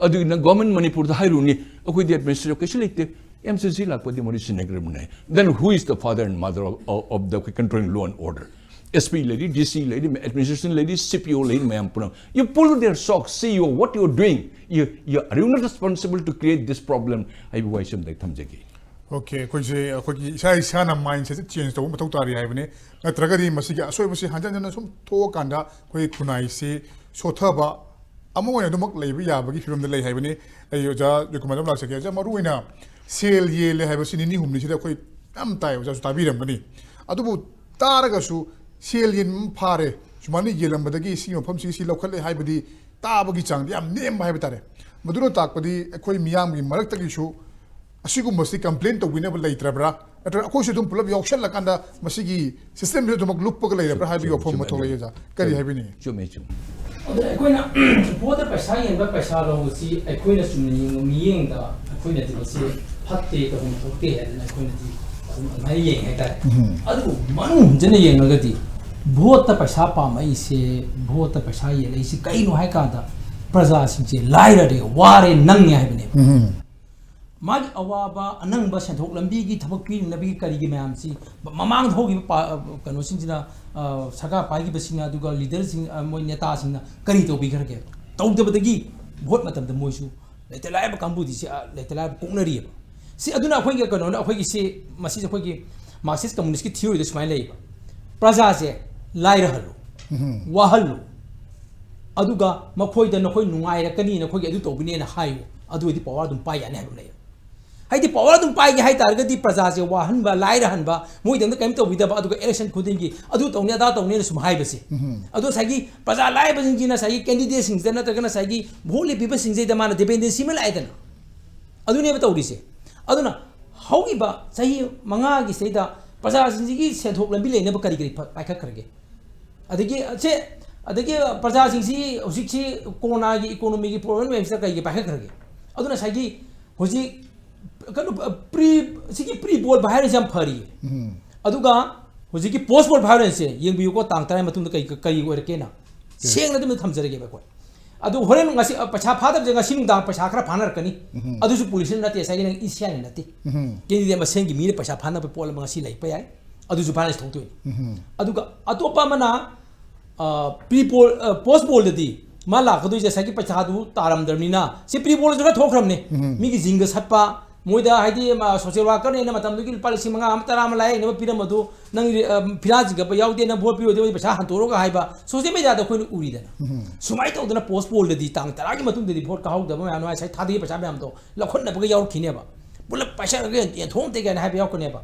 ꯑꯗꯨꯒꯤ ꯅꯪ ꯒꯣꯔꯃꯦꯟ ꯃꯅꯤꯄꯨꯔꯗ ꯍꯥꯏꯔꯨꯅꯤ, ꯑꯩꯈꯣꯏꯗꯤ ꯑꯦꯗꯃꯤꯅꯤꯁꯇ꯭ꯔꯦꯇꯤꯚ ꯀꯩꯁꯨ ꯂꯩꯇꯦ, ꯑꯦꯝ ꯁꯤ ꯁꯤ ꯂꯥꯛꯄꯗꯤ ꯃꯣꯏꯗꯤ ꯁꯤꯟꯅꯈ꯭ꯔꯕꯅꯦ꯫ Then who is the father and mother of, of, of the controlling law and order? S P ꯂꯩꯔꯤ, D C ꯂꯩꯔꯤ, ꯑꯦꯗꯃꯤꯅꯤꯁꯇ꯭ꯔꯦꯁꯟ ꯂꯩꯔꯤ, C P O ꯂꯩꯔꯤ, ꯃꯌꯥꯝ ꯄꯨꯝꯅꯃꯛ꯫ You pull their socks, C E O, what you are doing? You, you, are you not responsible to create this problem? ꯍꯥꯏꯕ ꯋꯥꯍꯩꯁꯤ ꯑꯝꯇ ꯊꯝꯖꯒꯦ꯫ Okay, ꯑꯩꯈꯣꯏꯁꯦ ꯑꯩꯈꯣꯏꯒꯤ ꯏꯁꯥ ꯏꯁꯥꯅ ꯃꯥꯏꯟꯁꯦꯠꯁꯦ ꯆꯦꯟꯖ ꯇꯧꯕ ꯃꯊꯧ ꯇꯥꯔꯤ ꯍꯥꯏꯕꯅꯤ꯫ ꯅꯠꯇ꯭ꯔꯒꯗꯤ ꯃꯁꯤꯒꯤ ꯑꯁꯣꯏꯕꯁꯤ ꯍꯟꯖꯟ ꯍꯟꯖꯟꯅ ꯁꯨꯝ ꯊꯣꯛꯑꯀꯥꯟꯗ ꯑꯩꯈꯣꯏꯒꯤ ꯈꯨꯟꯅꯥꯏꯁꯤ ꯁꯣꯠꯊꯕ ꯑꯃ ꯑꯣꯏꯅ ꯑꯗꯨꯃꯛ ꯂꯩꯕ ꯌꯥꯕꯒꯤ ꯐꯤꯕꯝꯗ ꯂꯩ ꯍꯥꯏꯕꯅꯤ꯫ ꯑꯩ ꯑꯣꯖꯥ ꯖꯣꯏꯀꯨꯃꯥꯔꯗ ꯑꯃ ꯂꯥꯛꯆꯒꯦ꯫ ꯑꯣꯖꯥ, ꯃꯔꯨꯑꯣꯏꯅ ꯁꯦꯜ ꯌꯦꯜꯂꯦ ꯍꯥꯏꯕꯁꯤ ꯅꯤꯅꯤ ꯍꯨꯝꯅꯤꯁꯤꯗ ꯑꯩꯈꯣꯏ ꯌꯥꯝ ꯇꯥꯏ, ꯑꯣꯖꯥꯁꯨ ꯇꯥꯕꯤꯔꯝꯒꯅꯤ꯫ ꯑꯗꯨꯕꯨ ꯇꯥꯔꯒꯁꯨ ꯁꯦꯜ ꯌꯦꯟꯕ ꯐꯥꯔꯦ, ꯁꯨꯃꯥꯏꯅ ꯌꯦꯜꯂꯝꯕꯗꯒꯤ ꯁꯤꯒꯤ ꯃꯐꯝꯁꯤꯒꯤ ꯁꯤ ꯂꯧꯈꯠꯂꯦ ꯍꯥꯏꯕꯗꯤ ꯇꯥꯕꯒꯤ ꯆꯥꯡꯗꯤ ꯌꯥꯝ ꯅꯦꯝꯕ ꯍꯥꯏꯕ ꯇꯥꯔꯦ꯫ ꯃꯗꯨꯅ ꯇꯥꯛꯄꯗꯤ ꯑꯩꯈꯣꯏ ꯃꯤꯌꯥꯝꯒꯤ ꯃꯔꯛꯇꯒꯤꯁꯨ ꯑꯁꯤꯒꯨꯝꯕꯁꯤ ꯀꯝꯄ꯭ꯂꯦꯟ ꯇꯧꯕꯤꯅꯕ ꯂꯩꯇ꯭ꯔꯕ꯭ꯔꯥ? ꯅꯠꯇ꯭ꯔꯒ ꯑꯩꯈꯣꯏꯁꯨ ꯑꯗꯨꯝ ꯄꯨꯂꯞ ꯌꯥꯎꯁꯜꯂꯀꯥꯟꯗ ꯃꯁꯤꯒꯤ ꯁꯤꯁꯇꯦꯝꯁꯤ ꯑꯗꯨꯃꯛ ꯂꯨꯞꯄꯒ ꯂꯩꯔꯕ꯭ꯔꯥ ꯍꯥꯏꯕꯒꯤ ꯋꯥꯐꯝ ꯑꯃ ꯊꯣꯛꯂꯛꯏ꯫ ꯑꯣꯖꯥ, ꯀꯔꯤ ꯍꯥꯏꯕꯤꯅꯤꯡꯉꯤ? ꯆꯨꯝꯃꯦ, ꯆꯨꯝꯃꯦ꯫ ꯑꯗꯨꯅ ꯑꯩꯈꯣꯏꯅ ꯚꯣꯠꯇ ꯄꯩꯁꯥ ꯌꯦꯟꯕ ꯄꯩꯁꯥ ꯂꯧꯕꯁꯤ ꯑꯩꯈꯣꯏꯅ ꯆꯨꯝꯅ ꯌꯦꯡꯕ ꯃꯤꯠꯌꯦꯡꯗ ꯑꯩꯈꯣꯏꯅꯗꯤ ꯃꯁꯤ ꯐꯠꯇꯦ, ꯇꯧꯐꯝ ꯊꯣꯛꯇꯦ ꯍꯥꯏꯗꯅ ꯑꯩꯈꯣꯏꯅꯗꯤ ꯑꯗꯨꯝ ꯑꯗꯨꯃꯥꯏꯅ ꯌꯦꯡꯉꯦ ꯍꯥꯏꯇꯥꯔꯦ꯫ ꯑꯗꯨꯕꯨ ꯃꯅꯨꯡ ꯍꯟꯖꯟꯅ ꯌꯦꯡꯉꯒꯗꯤ ꯚꯣꯠꯇ ꯄꯩꯁꯥ ꯄꯥꯝꯃꯛꯏꯁꯦ, ꯚꯣꯠꯇ ꯄꯩꯁꯥ ꯌꯦꯜꯂꯛꯏꯁꯤ ꯀꯩꯅꯣ ꯍꯥꯏ ꯀꯥꯟꯗ ꯄ꯭ꯔꯖꯥꯁꯤꯡꯁꯦ ꯂꯥꯏꯔꯔꯦ, ꯋꯥꯔꯦ, ꯅꯪꯉꯦ ꯍꯥꯏꯕꯅꯦꯕ꯫ ꯃꯥꯒꯤ ꯑꯋꯥꯕ ꯑꯅꯪꯕ ꯁꯦꯟꯊꯣꯛ ꯂꯝꯕꯤꯒꯤ ꯊꯕꯛ ꯄꯤꯅꯅꯕꯒꯤ ꯀꯔꯤꯒꯤ ꯃꯌꯥꯝꯁꯤ ꯃꯃꯥꯡꯗ ꯍꯧꯈꯤꯕ ꯄꯥ-, ꯀꯩꯅꯣꯁꯤꯡꯁꯤꯅ, ꯑ, ꯁꯔꯀꯥꯔ ꯄꯥꯏꯈꯤꯕꯁꯤꯡꯅ, ꯑꯗꯨꯒ ꯂꯤꯗꯔꯁꯤꯡ, ꯑ, ꯃꯣꯏ ꯅꯦꯇꯥꯁꯤꯡꯅ ꯀꯔꯤ ꯇꯧꯕꯤꯈ꯭ꯔꯒꯦ? ꯇꯧꯗꯕꯗꯒꯤ ꯚꯣꯠ ꯃꯇꯝꯗ ꯃꯣꯏꯁꯨ ꯂꯩꯇ ꯂꯥꯏꯔꯕ ꯀꯥꯡꯕꯨꯗꯤ ꯁꯤ, ꯑ, ꯂꯩꯇ ꯂꯥꯏꯔꯕ ꯀꯣꯛꯅꯔꯤꯑꯕ꯫ ꯁꯤ ꯑꯗꯨꯅ ꯑꯩꯈꯣꯏꯒꯤ ꯀꯩꯅꯣꯅ ꯑꯩꯈꯣꯏꯒꯤ ꯁꯤ, ꯃꯁꯤꯁꯦ ꯑꯩꯈꯣꯏꯒꯤ ꯃꯥꯔꯛꯁꯤꯁ ꯀꯝꯃꯨꯅꯤꯁꯀꯤ ꯊꯤꯑꯣꯔꯤꯗ ꯁꯨꯃꯥꯏꯅ ꯂꯩꯌꯦꯕ, ꯄ꯭ꯔꯖꯥꯁꯦ ꯂꯥꯏꯔꯍꯜꯂꯨ, ꯋꯥꯍꯜꯂꯨ, ꯑꯗꯨꯒ ꯃꯈꯣꯏꯗ ꯅꯈꯣꯏ ꯅꯨꯡꯉꯥꯏꯔꯛꯀꯅꯤ, ꯅꯈꯣꯏꯒꯤ ꯑꯗꯨ ꯇꯧꯕꯤꯅꯦꯅ ꯍꯥꯏꯌꯨ, ꯑꯗꯨ ꯑꯣꯏꯗꯤ ꯄꯋꯥꯔ ꯑꯗꯨꯝ ꯄꯥꯏ ꯌꯥꯅꯤ ꯍꯥꯏꯕ ꯂꯩꯌꯦꯕ꯫ ꯍꯥꯏꯗꯤ ꯄꯋꯥꯔ ꯑꯗꯨꯝ ꯄꯥꯏꯒꯦ ꯍꯥꯏ ꯇꯥꯔꯒꯗꯤ ꯄ꯭ꯔꯖꯥꯁꯦ ꯋꯥꯍꯟꯕ, ꯂꯥꯏꯔꯍꯟꯕ, ꯃꯣꯏꯗꯪꯗ ꯀꯔꯤꯝ ꯇꯧꯕꯤꯗꯕ, ꯑꯗꯨꯒ ꯏꯂꯦꯛꯁꯟ ꯈꯨꯗꯤꯡꯒꯤ ꯑꯗꯨ ꯇꯧꯅꯤ ꯑꯗꯥ ꯇꯧꯅꯤꯅ ꯁꯨꯝ ꯍꯥꯏꯕꯁꯦ꯫ ꯑꯗꯣ ꯉꯁꯥꯏꯒꯤ ꯄ꯭ꯔꯖꯥ ꯂꯥꯏꯔꯕꯁꯤꯡꯁꯤꯅ ꯉꯁꯥꯏꯒꯤ ꯀꯦꯟꯗꯤꯗꯦꯠꯁꯤꯡꯁꯤꯗ ꯅꯠꯇ꯭ꯔꯒ ꯉꯁꯥꯏꯒꯤ ꯚꯣꯠ ꯂꯦꯞꯄꯤꯕꯁꯤꯡꯁꯤꯗ ꯃꯥꯅ ꯗꯤꯄꯦꯟꯗꯦꯟꯁꯤ ꯑꯃ ꯂꯥꯛꯑꯦꯗꯅ꯫ ꯑꯗꯨꯅꯦꯕ ꯇꯧꯔꯤꯁꯦ꯫ ꯑꯗꯨꯅ ꯍꯧꯈꯤꯕ ꯆꯍꯤ ꯃꯉꯥꯒꯤ ꯁꯤꯗꯩꯗ ꯄ꯭ꯔꯖꯥꯁꯤꯡꯁꯤꯒꯤ ꯁꯦꯟꯊꯣꯛ ꯂꯝꯕꯤ ꯂꯩꯅꯕ ꯀꯔꯤ ꯀꯔꯤ ꯄ-, ꯄꯥꯏꯈꯠꯈ꯭ꯔꯒꯦ? ꯑꯗꯒꯤ ꯁꯦ, ꯑꯗꯒꯤ ꯄ꯭ꯔꯖꯥꯁꯤꯡꯁꯤ ꯍꯧꯖꯤꯛꯁꯤ ꯀꯣꯔꯣꯅꯥꯒꯤ ꯏꯀꯣꯅꯣꯃꯤꯒꯤ ꯄ꯭ꯔꯣꯕ꯭ꯂꯦꯝ ꯃꯌꯥꯝꯁꯤꯗ ꯀꯩꯒꯤ ꯄꯥꯏꯈꯠꯈ꯭ꯔꯒꯦ? ꯑꯗꯨꯅ ꯉꯁꯥꯏꯒꯤ ꯍꯧꯖꯤꯛ ꯀꯩꯅꯣ, ꯄ꯭ꯔꯤ, ꯁꯤꯒꯤ ꯄ꯭ꯔꯤ ꯄꯣꯜ ꯚꯥꯏꯑꯣꯂꯦꯟꯁ ꯌꯥꯝ ꯐꯔꯤꯌꯦ꯫ ꯑꯗꯨꯒ ꯍꯧꯖꯤꯛꯀꯤ ꯄꯣꯁ ꯄꯣꯜ ꯚꯥꯏꯑꯣꯂꯦꯟꯁꯁꯦ ꯌꯦꯡꯕꯤꯌꯨꯀꯣ, ꯇꯥꯡ ꯇꯔꯥ ꯃꯇꯨꯡꯗ ꯀꯩ, ꯀꯔꯤ ꯑꯣꯏꯔꯛꯀꯦꯅ꯫ ꯁꯦꯡꯅ ꯑꯗꯨꯝ ꯊꯝꯖꯔꯒꯦꯕ ꯑꯩꯈꯣꯏ꯫ ꯑꯗꯨ ꯍꯣꯔꯦꯟ ꯉꯁꯤ, ꯑ, ꯄꯩꯁꯥ ꯐꯥꯗꯕꯁꯦ ꯉꯁꯤ ꯅꯨꯡꯗꯥꯡ ꯄꯩꯁꯥ ꯈꯔ ꯐꯥꯅꯔꯛꯀꯅꯤ꯫ ꯑꯗꯨꯁꯨ ꯄꯨꯂꯤꯁꯅ ꯅꯠꯇꯦ, ꯉꯁꯥꯏꯒꯤ ꯅꯪ ꯏꯁꯤꯌꯥꯅ ꯅꯠꯇꯦ꯫ ꯀꯦꯟꯗꯤꯗꯦꯠ ꯃꯁꯦꯟꯒꯤ ꯃꯤꯅ ꯄꯩꯁꯥ ꯐꯥꯅꯕ ꯄꯣꯠ ꯑꯃ ꯉꯁꯤ ꯂꯩꯔꯛꯄ ꯌꯥꯏ꯫ ꯑꯗꯨꯁꯨ ꯚꯥꯏꯑꯣꯂꯦꯟꯁ ꯊꯣꯛꯇꯣꯏꯅꯤ꯫ ꯑꯗꯨꯒ ꯑꯇꯣꯞꯄ ꯑꯃꯅ, ꯑ, ꯄ꯭ꯔꯤ ꯄꯣꯜ, ꯑ, ꯄꯣꯁ ꯄꯣꯜꯗꯗꯤ ꯃꯥ ꯂꯥꯛꯀꯗꯣꯏꯁꯦ ꯉꯁꯥꯏꯒꯤ ꯄꯩꯁꯥꯗꯨ ꯇꯥꯔꯝꯗ꯭ꯔꯕꯅꯤꯅ, ꯁꯤ ꯄ꯭ꯔꯤ ꯄꯣꯜꯗꯁꯨ ꯈꯔ ꯊꯣꯛꯈ꯭ꯔꯕꯅꯦ꯫ ꯃꯤꯒꯤ ꯖꯤꯡꯒ ꯁꯠꯄ, ꯃꯣꯏꯗ ꯍꯥꯏꯗꯤ, ꯃꯥ ꯁꯣꯁꯤꯌꯦꯜ ꯋꯥꯔꯀꯔꯅꯦꯅ ꯃꯇꯝꯗꯨꯒꯤ ꯂꯨꯄꯥ ꯂꯤꯁꯤꯡ ꯃꯉꯥ ꯑꯃ, ꯇꯔꯥ ꯑꯃ ꯂꯥꯏꯌꯦꯡꯅꯕ ꯄꯤꯔꯝꯕꯗꯨ, ꯅꯪ ꯔꯤ-, ꯑ, ꯐꯤꯔꯥ ꯆꯤꯡꯈꯠꯄ ꯌꯥꯎꯗꯦ, ꯅꯪ ꯚꯣꯠ ꯄꯤꯔꯣꯏꯗꯦ, ꯃꯣꯏ ꯄꯩꯁꯥ ꯍꯟꯇꯣꯛꯑꯒ ꯍꯥꯏꯕ ꯁꯣꯁꯤꯌꯦꯜ ꯃꯦꯗꯤꯌꯥꯗ ꯑꯩꯈꯣꯏꯅ ꯎꯔꯤꯗꯅ꯫ ꯁꯨꯃꯥꯏꯅ ꯇꯧꯗꯅ ꯄꯣꯁ ꯄꯣꯜꯗꯗꯤ ꯇꯥꯡ ꯇꯔꯥꯒꯤ ꯃꯇꯨꯡꯗꯗꯤ ꯚꯣꯠ ꯀꯥꯍꯧꯗꯕ ꯃꯌꯥꯝꯗꯣ, ꯉꯁꯥꯏ ꯊꯥꯗꯈꯤꯕ ꯄꯩꯁꯥ ꯃꯌꯥꯝꯗꯣ ꯂꯧꯈꯠꯅꯕꯒ ꯌꯥꯎꯔꯛꯈꯤꯅꯦꯕ꯫ ꯄꯨꯂꯞ ꯄꯩꯁꯥ ꯌꯦꯟꯊꯣꯛꯇꯦ ꯀꯥꯏꯅ ꯍꯥꯏꯕ ꯌꯥꯎꯔꯛꯀꯅꯦꯕ꯫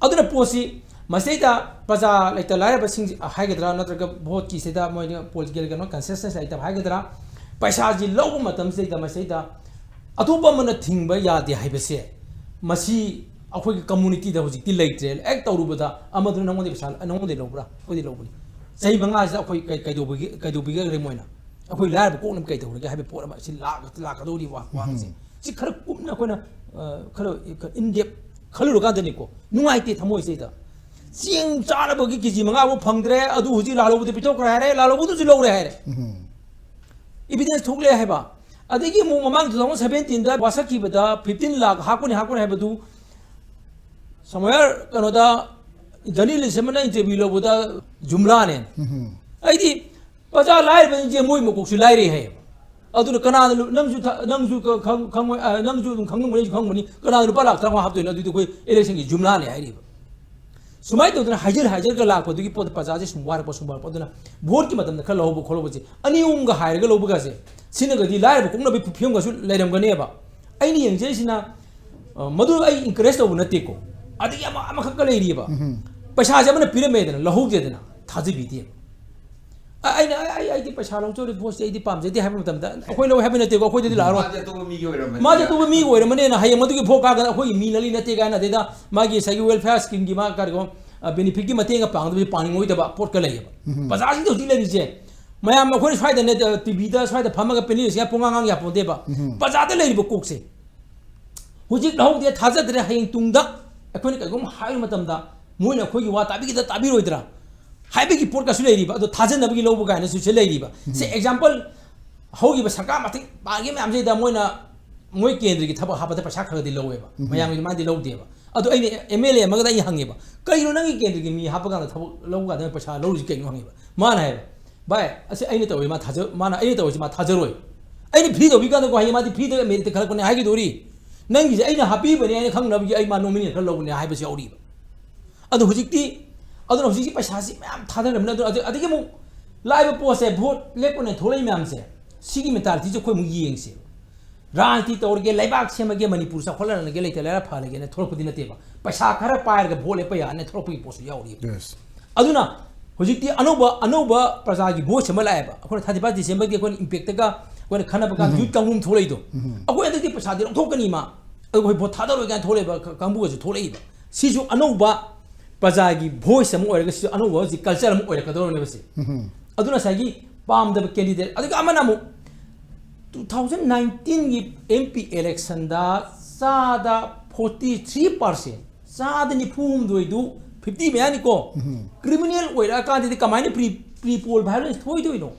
ꯑꯗꯨꯅ ꯄꯣꯠꯁꯤ ꯃꯁꯤꯗꯩꯗ ꯄ꯭ꯔꯖꯥ ꯂꯩꯇ ꯂꯥꯏꯔꯕꯁꯤꯡ ꯍꯥꯏꯒꯗ꯭ꯔꯥ, ꯅꯠꯇ꯭ꯔꯒ ꯚꯣꯠꯀꯤꯁꯤꯗ ꯃꯣꯏꯅ ꯄꯣꯂꯤꯇꯤꯀꯦꯜ ꯀꯩꯅꯣ ꯀꯟꯁꯤꯌꯁꯅꯦꯁ ꯂꯩꯇꯕ ꯍꯥꯏꯒꯗ꯭ꯔꯥ, ꯄꯩꯁꯥꯁꯤ ꯂꯧꯕ ꯃꯇꯝꯁꯤꯗꯩꯗ ꯃꯁꯤꯗꯩꯗ ꯑꯇꯣꯞꯄ ꯑꯃꯅ ꯊꯤꯡꯕ ꯌꯥꯗꯦ ꯍꯥꯏꯕꯁꯦ, ꯃꯁꯤ ꯑꯩꯈꯣꯏꯒꯤ ꯀꯝꯃꯨꯅꯤꯇꯤꯗ ꯍꯧꯖꯤꯛꯇꯤ ꯂꯩꯇ꯭ꯔꯦ꯫ ꯍꯦꯛ ꯇꯧꯔꯨꯕꯗ ꯑꯃꯗꯨꯅ ꯅꯉꯣꯟꯗ ꯄꯩꯁꯥ, ꯅꯉꯣꯟꯗꯩ ꯂꯧꯕ꯭ꯔꯥ, ꯑꯩꯈꯣꯏꯗꯩ ꯂꯧꯕꯅꯤ꯫ ꯆꯍꯤ ꯃꯉꯥꯁꯤꯗ ꯑꯩꯈꯣꯏ ꯀꯩ-, ꯀꯩꯗꯧꯕꯤꯒꯦ-, ꯀꯩꯗꯧꯕꯤꯒꯗ꯭ꯔꯦ ꯃꯣꯏꯅ? ꯑꯩꯈꯣꯏ ꯂꯥꯏꯔꯕ ꯀꯣꯛꯅꯕ ꯀꯩꯗꯧꯔꯒꯦ ꯍꯥꯏꯕ ꯄꯣꯠ ꯑꯃ ꯁꯤ ꯂꯥꯛ-, ꯂꯥꯛꯀꯗꯧꯔꯤꯕ ꯋꯥ-, ꯋꯥꯍꯪꯁꯦ꯫ ꯁꯤ ꯈꯔ ꯀꯨꯞꯅ ꯑꯩꯈꯣꯏꯅ, ꯑ, ꯈꯔ in depth ꯈꯜꯂꯨꯔꯀꯥꯟꯗꯅꯤꯀꯣ, ꯅꯨꯡꯉꯥꯏꯇꯦ ꯊꯃꯣꯏꯁꯤꯗ꯫ ꯆꯦꯡ ꯆꯥꯅꯕꯒꯤ ꯀꯦ ꯖꯤ ꯃꯉꯥ ꯐꯥꯎ ꯐꯪꯗ꯭ꯔꯦ, ꯑꯗꯨ ꯍꯧꯖꯤꯛ ꯂꯥꯜꯍꯧꯕꯗ ꯄꯤꯊꯣꯛꯈ꯭ꯔꯦ ꯍꯥꯏꯔꯦ, ꯂꯥꯜꯍꯧꯕꯗꯨꯁꯨ ꯂꯧꯔꯦ ꯍꯥꯏꯔꯦ꯫ ꯏꯕꯤꯗꯦꯟꯁ ꯊꯣꯛꯂꯛꯑꯦ ꯍꯥꯏꯕ꯫ ꯑꯗꯒꯤ ꯑꯃꯨꯛ ꯃꯃꯥꯡ two thousand seventeen ꯗ ꯋꯥꯁꯛꯈꯤꯕꯗ fifteen ꯂꯥꯛ ꯍꯥꯞꯀꯅꯤ, ꯍꯥꯞꯀꯅꯤ ꯍꯥꯏꯕꯗꯨ somewhere ꯀꯩꯅꯣꯗ journalist ꯑꯃꯅ interview ꯂꯧꯕꯗ ꯖꯨꯝꯂꯥꯅꯦ꯫ ꯑꯩꯗꯤ ꯄ꯭ꯔꯖꯥ ꯂꯥꯏꯔꯕꯁꯤꯡꯁꯦ ꯃꯣꯏ ꯃꯀꯣꯛꯁꯨ ꯂꯥꯏꯔꯩ ꯍꯥꯏꯌꯦꯕ꯫ ꯑꯗꯨꯅ ꯀꯅꯥꯅ ꯂꯨ-, ꯅꯪꯁꯨ ꯊ-, ꯅꯪꯁꯨ ꯈ-, ꯈꯪ-, ꯈꯪꯉꯣꯏ, ꯑ, ꯅꯪꯁꯨ ꯑꯗꯨꯝ ꯈꯪꯉꯝꯒꯅꯤ, ꯑꯩꯁꯨ ꯈꯪꯕꯅꯤ, ꯀꯅꯥꯅ ꯂꯨꯄꯥ ꯂꯥꯛ ꯇꯔꯥꯃꯉꯥ ꯍꯥꯞꯇꯣꯏꯅꯣ? ꯑꯗꯨꯗꯤ ꯑꯩꯈꯣꯏ election ꯒꯤ ꯖꯨꯝꯂꯥꯅꯦ ꯍꯥꯏꯔꯤꯕ꯫ ꯁꯨꯃꯥꯏꯅ ꯇꯧꯗꯅ ꯍꯥꯏꯖꯔ ꯍꯥꯏꯖꯔꯒ ꯂꯥꯛꯄꯗꯨꯒꯤ ꯄꯣꯠꯇ ꯄ꯭ꯔꯖꯥꯁꯦ ꯁꯨꯝ ꯋꯥꯔꯛꯄ, ꯁꯨꯝ ꯋꯥꯔꯛꯄ꯫ ꯑꯗꯨꯅ ꯚꯣꯠꯀꯤ ꯃꯇꯝꯗ ꯈꯔ ꯂꯧꯍꯧꯕ ꯈꯣꯠꯍꯧꯕꯁꯦ, ꯑꯅꯤ ꯑꯍꯨꯝꯒ ꯍꯥꯏꯔꯒ ꯂꯧꯕꯒꯁꯦ, ꯁꯤꯅꯒꯗꯤ ꯂꯥꯏꯔꯕ ꯀꯣꯛꯅꯕꯒꯤ ꯐꯤꯕꯝꯒꯁꯨ ꯂꯩꯔꯝꯒꯅꯦꯕ꯫ ꯑꯩꯅ ꯌꯦꯡꯖꯔꯤꯁꯤꯅ, ꯑ, ꯃꯗꯨ ꯑꯩ encourage ꯇꯧꯕ ꯅꯠꯇꯦꯀꯣ꯫ ꯑꯗꯒꯤ ꯑꯃ, ꯑꯃꯈꯛꯀ ꯂꯩꯔꯤꯑꯕ꯫ ꯄꯩꯁꯥꯁꯦ ꯑꯃꯅ ꯄꯤꯔꯝꯃꯦꯗꯅ, ꯂꯧꯍꯧꯗꯦꯗꯅ, ꯊꯥꯖꯕꯤꯗꯦꯕ꯫ ꯑ-, ꯑꯩꯅ, "ꯑꯩ, ꯑꯩ, ꯑꯩꯗꯤ ꯄꯩꯁꯥ ꯂꯧꯖꯔꯦ, ꯚꯣꯠꯁꯦ ꯑꯩꯗꯤ ꯄꯥꯝꯖꯗꯦ" ꯍꯥꯏꯕ ꯃꯇꯝꯗ, ꯑꯩꯈꯣꯏ ꯂꯧ ꯍꯥꯏꯕ ꯅꯠꯇꯦꯀꯣ, ꯑꯩꯈꯣꯏꯗꯗꯤ ꯂꯥꯛꯑꯔꯣꯏ꯫ ꯃꯥꯗꯤ ꯑꯇꯣꯞꯄ ꯃꯤꯒꯤ ꯑꯣꯏꯔꯝꯃꯅꯤ꯫ ꯃꯥꯗꯤ ꯑꯇꯣꯞꯄ ꯃꯤ ꯑꯣꯏꯔꯝꯃꯅꯦꯅ ꯍꯌꯦꯡ ꯃꯗꯨꯒꯤ ꯚꯣꯠ ꯀꯥꯔꯒꯅ ꯑꯩꯈꯣꯏꯒꯤ ꯃꯤ ꯅꯠꯂꯤ ꯅꯠꯇꯦ ꯀꯥꯏꯅ, ꯑꯗꯩꯗ ꯃꯥꯒꯤ ꯉꯁꯥꯏꯒꯤ welfare scheme ꯒꯤ ꯃꯥ ꯀꯔꯤꯒꯨꯝꯕ ꯕꯦꯅꯤꯐꯤꯠꯀꯤ ꯃꯇꯦꯡꯒ ꯄꯥꯡꯗꯕꯁꯦ ꯄꯥꯡꯅꯤꯡꯉꯣꯏꯗꯕ ꯄꯣꯠꯀ ꯂꯩꯌꯦꯕ꯫ ꯄ꯭ꯔꯖꯥꯁꯤꯡꯗ ꯍꯧꯖꯤꯛ ꯂꯩꯔꯤꯁꯦ, ꯃꯌꯥꯝ ꯑꯩꯈꯣꯏꯅ ꯁ꯭ꯋꯥꯏꯗꯅꯦ, ꯇꯤ ꯚꯤꯗ ꯁ꯭ꯋꯥꯏꯗ ꯐꯝꯃꯒ ꯄꯦꯅꯦꯜꯁꯤꯡ ꯄꯨꯡꯉꯥꯡ ꯉꯥꯡ ꯌꯥꯄꯣꯟꯇꯦꯕ꯫ ꯄ꯭ꯔꯖꯥꯗ ꯂꯩꯔꯤꯕ ꯀꯣꯛꯁꯦ, ꯍꯧꯖꯤꯛ ꯂꯧꯍꯧꯗꯦ, ꯊꯥꯖꯗ꯭ꯔꯦ, ꯍꯌꯦꯡ ꯇꯨꯡꯗ ꯑꯩꯈꯣꯏꯅ ꯀꯩꯒꯨꯝꯕ ꯍꯥꯏꯕ ꯃꯇꯝꯗ ꯃꯣꯏꯅ ꯑꯩꯈꯣꯏꯒꯤ ꯋꯥ ꯇꯥꯕꯤꯒꯗ ꯇꯥꯕꯤꯔꯣꯏꯗ꯭ꯔꯥ ꯍꯥꯏꯕꯒꯤ ꯄꯣꯠꯀꯁꯨ ꯂꯩꯔꯤꯕ꯫ ꯑꯗꯣ ꯊꯥꯖꯅꯕꯒꯤ ꯂꯧꯕ ꯀꯥꯏꯅꯁꯨ ꯁꯤ ꯂꯩꯔꯤꯕ꯫ ꯁꯤ ꯑꯦꯛꯖꯥꯝꯄꯜ, ꯍꯧꯈꯤꯕ ꯁꯔꯀꯥꯔ ꯃꯇꯦꯡ ꯄꯥꯡꯈꯤꯕ ꯃꯌꯥꯝꯁꯤꯗ ꯃꯣꯏꯅ, ꯃꯣꯏ ꯀꯦꯟꯗ꯭ꯔꯒꯤ ꯊꯕꯛ ꯍꯥꯞꯄꯗ ꯄꯩꯁꯥ ꯈꯔꯗꯤ ꯂꯧꯋꯦꯕ, ꯃꯌꯥꯝꯒꯤ ꯃꯥꯗꯤ ꯂꯧꯗꯦꯕ꯫ ꯑꯗꯣ ꯑꯩꯅ ꯑꯦꯝ ꯑꯦꯜ ꯑꯦ ꯑꯃꯒꯗ ꯑꯩ ꯍꯪꯉꯦꯕ, "ꯀꯩꯅꯣ ꯅꯪꯒꯤ ꯀꯦꯟꯗ꯭ꯔꯒꯤ ꯃꯤ ꯍꯥꯞꯄ ꯀꯥꯟꯗ ꯊꯕꯛ ꯂꯧꯕ ꯀꯥꯟꯗ ꯄꯩꯁꯥ ꯂꯧꯔꯤꯁꯤ ꯀꯩꯅꯣ?" ꯍꯪꯉꯦꯕ꯫ ꯃꯥꯅ ꯍꯥꯏꯕ, "ꯚꯥꯏ, ꯑꯁꯤ ꯑꯩꯅ ꯇꯧꯔꯤ ꯃꯥ ꯊꯥꯖ-, ꯃꯥꯅ ꯑꯩꯅ ꯇꯧꯔꯤꯁꯤ ꯃꯥ ꯊꯥꯖꯔꯣꯏ꯫ ꯑꯩꯅ ꯐ꯭ꯔꯤ ꯇꯧꯕꯤ ꯀꯥꯟꯗꯀꯣ ꯍꯌꯦꯡ ꯃꯥꯗꯤ ꯐ꯭ꯔꯤꯗ ꯃꯦꯔꯤꯠꯇ ꯈꯜꯂꯛꯄꯅꯦ ꯍꯥꯏꯒꯗꯧꯔꯤ꯫ ꯅꯪꯒꯤꯁꯦ ꯑꯩꯅ ꯍꯥꯞꯄꯤꯕꯅꯦ, ꯑꯩꯅ ꯈꯪꯅꯕꯒꯤ ꯑꯩ ꯃꯥ ꯅꯣꯃꯤꯅꯦꯜ ꯈꯔ ꯂꯧꯕꯅꯦ" ꯍꯥꯏꯕꯁꯨ ꯌꯥꯎꯔꯤꯕ꯫ ꯑꯗꯣ ꯍꯧꯖꯤꯛꯇꯤ, ꯑꯗꯨꯅ ꯍꯧꯖꯤꯛꯁꯤ ꯄꯩꯁꯥꯁꯤ ꯃꯌꯥꯝ ꯊꯥꯗꯔꯕꯅꯤꯅ, ꯑꯗꯨ, ꯑꯗꯨ, ꯑꯗꯒꯤ ꯑꯃꯨꯛ ꯂꯥꯛꯏꯕ ꯄꯣꯠꯁꯦ, ꯚꯣꯠ ꯂꯦꯞꯄꯅ ꯊꯣꯛꯂꯛꯏ ꯃꯌꯥꯝꯁꯦ, ꯁꯤꯒꯤ ꯃꯦꯟꯇꯥꯂꯤꯇꯤꯁꯦ ꯑꯩꯈꯣꯏ ꯑꯃꯨꯛ ꯌꯦꯡꯁꯦꯕ꯫ ꯔꯥꯖꯅꯤꯇꯤ ꯇꯧꯔꯒꯦ, ꯂꯩꯕꯥꯛ ꯁꯦꯝꯃꯒꯦ, ꯃꯅꯤꯄꯨꯔ ꯆꯥꯎꯈꯠꯍꯜꯂꯒꯦ, ꯂꯩꯇ ꯂꯥꯏꯔ ꯐꯍꯜꯂꯒꯦꯅ ꯊꯣꯛꯂꯛꯄꯗꯤ ꯅꯠꯇꯦꯕ꯫ ꯄꯩꯁꯥ ꯈꯔ ꯄꯥꯏꯔꯒ ꯚꯣꯠ ꯂꯦꯞꯄ ꯌꯥꯅ ꯊꯣꯛꯂꯛꯄꯒꯤ ꯄꯣꯠꯁꯨ ꯌꯥꯎꯔꯤꯕ꯫ Yes. ꯑꯗꯨꯅ ꯍꯧꯖꯤꯛꯇꯤ ꯑꯅꯧꯕ, ꯑꯅꯧꯕ ꯄ꯭ꯔꯖꯥꯒꯤ ꯚꯣꯏꯁ ꯑꯃ ꯂꯥꯛꯑꯦꯕ꯫ ꯑꯩꯈꯣꯏꯅ ꯊꯥꯔꯇꯤ ꯐꯥꯏꯚ ꯗꯤꯁꯦꯝꯕꯔꯒꯤ ꯑꯩꯈꯣꯏꯅ ꯏꯝꯄꯦꯛꯇꯒ ꯑꯩꯈꯣꯏꯅ ꯈꯟꯅꯕ ꯀꯥꯟꯗ ꯌꯨꯠ ꯀꯥꯡꯕꯨ ꯑꯃ ꯊꯣꯛꯂꯛꯏꯗꯣ, ꯑꯩꯈꯣꯏ ꯍꯟꯗꯛꯇꯤ ꯄꯩꯁꯥꯗꯤ ꯂꯧꯊꯣꯛꯀꯅꯤ ꯃꯥ, ꯑꯗꯨꯒ ꯑꯩꯈꯣꯏ ꯚꯣꯠ ꯊꯥꯗꯔꯣꯏ ꯀꯥꯏꯅ ꯊꯣꯛꯂꯛꯏꯕ ꯀ-, ꯀꯥꯡꯕꯨꯒꯁꯨ ꯊꯣꯛꯂꯛꯏꯕ꯫ ꯁꯤꯁꯨ ꯑꯅꯧꯕ ꯄ꯭ꯔꯖꯥꯒꯤ ꯚꯣꯏꯁ ꯑꯃ ꯑꯣꯏꯔꯒ, ꯁꯤꯁꯨ ꯑꯅꯧꯕ ꯍꯧꯖꯤꯛ ꯀꯜꯆꯔ ꯑꯃ ꯑꯣꯏꯔꯛꯀꯗꯧꯔꯕꯅꯦꯕ ꯁꯤ꯫ ꯑꯗꯨꯅ ꯉꯁꯥꯏꯒꯤ ꯄꯥꯝꯗꯕ ꯀꯦꯟꯗꯤꯗꯦꯠ, ꯑꯗꯨꯒ ꯑꯃꯅ ꯑꯃꯨꯛ ꯇꯨ ꯊꯥꯎꯖꯟ ꯅꯥꯏꯟꯇꯤꯟꯒꯤ ꯑꯦꯝ ꯄꯤ ꯏꯂꯦꯛꯁꯟꯗ ꯆꯥꯗ ꯐꯣꯔꯇꯤ ꯊ꯭ꯔꯤ ꯄꯥꯔꯁꯦꯟ, ꯆꯥꯗ ꯅꯤꯐꯨ ꯍꯨꯝꯗꯣꯏꯗꯨ, ꯐꯤꯐꯇꯤ ꯃꯌꯥꯅꯤꯀꯣ, ꯀ꯭ꯔꯤꯃꯤꯅꯦꯜ ꯑꯣꯏꯔꯛꯑꯀꯥꯟꯗꯗꯤ ꯀꯃꯥꯏꯅ ꯄ꯭ꯔꯤ, ꯄ꯭ꯔꯤ ꯄꯣꯜ ꯚꯥꯏꯑꯣꯂꯦꯟꯁ ꯊꯣꯛꯏꯗꯣꯏꯅꯣ?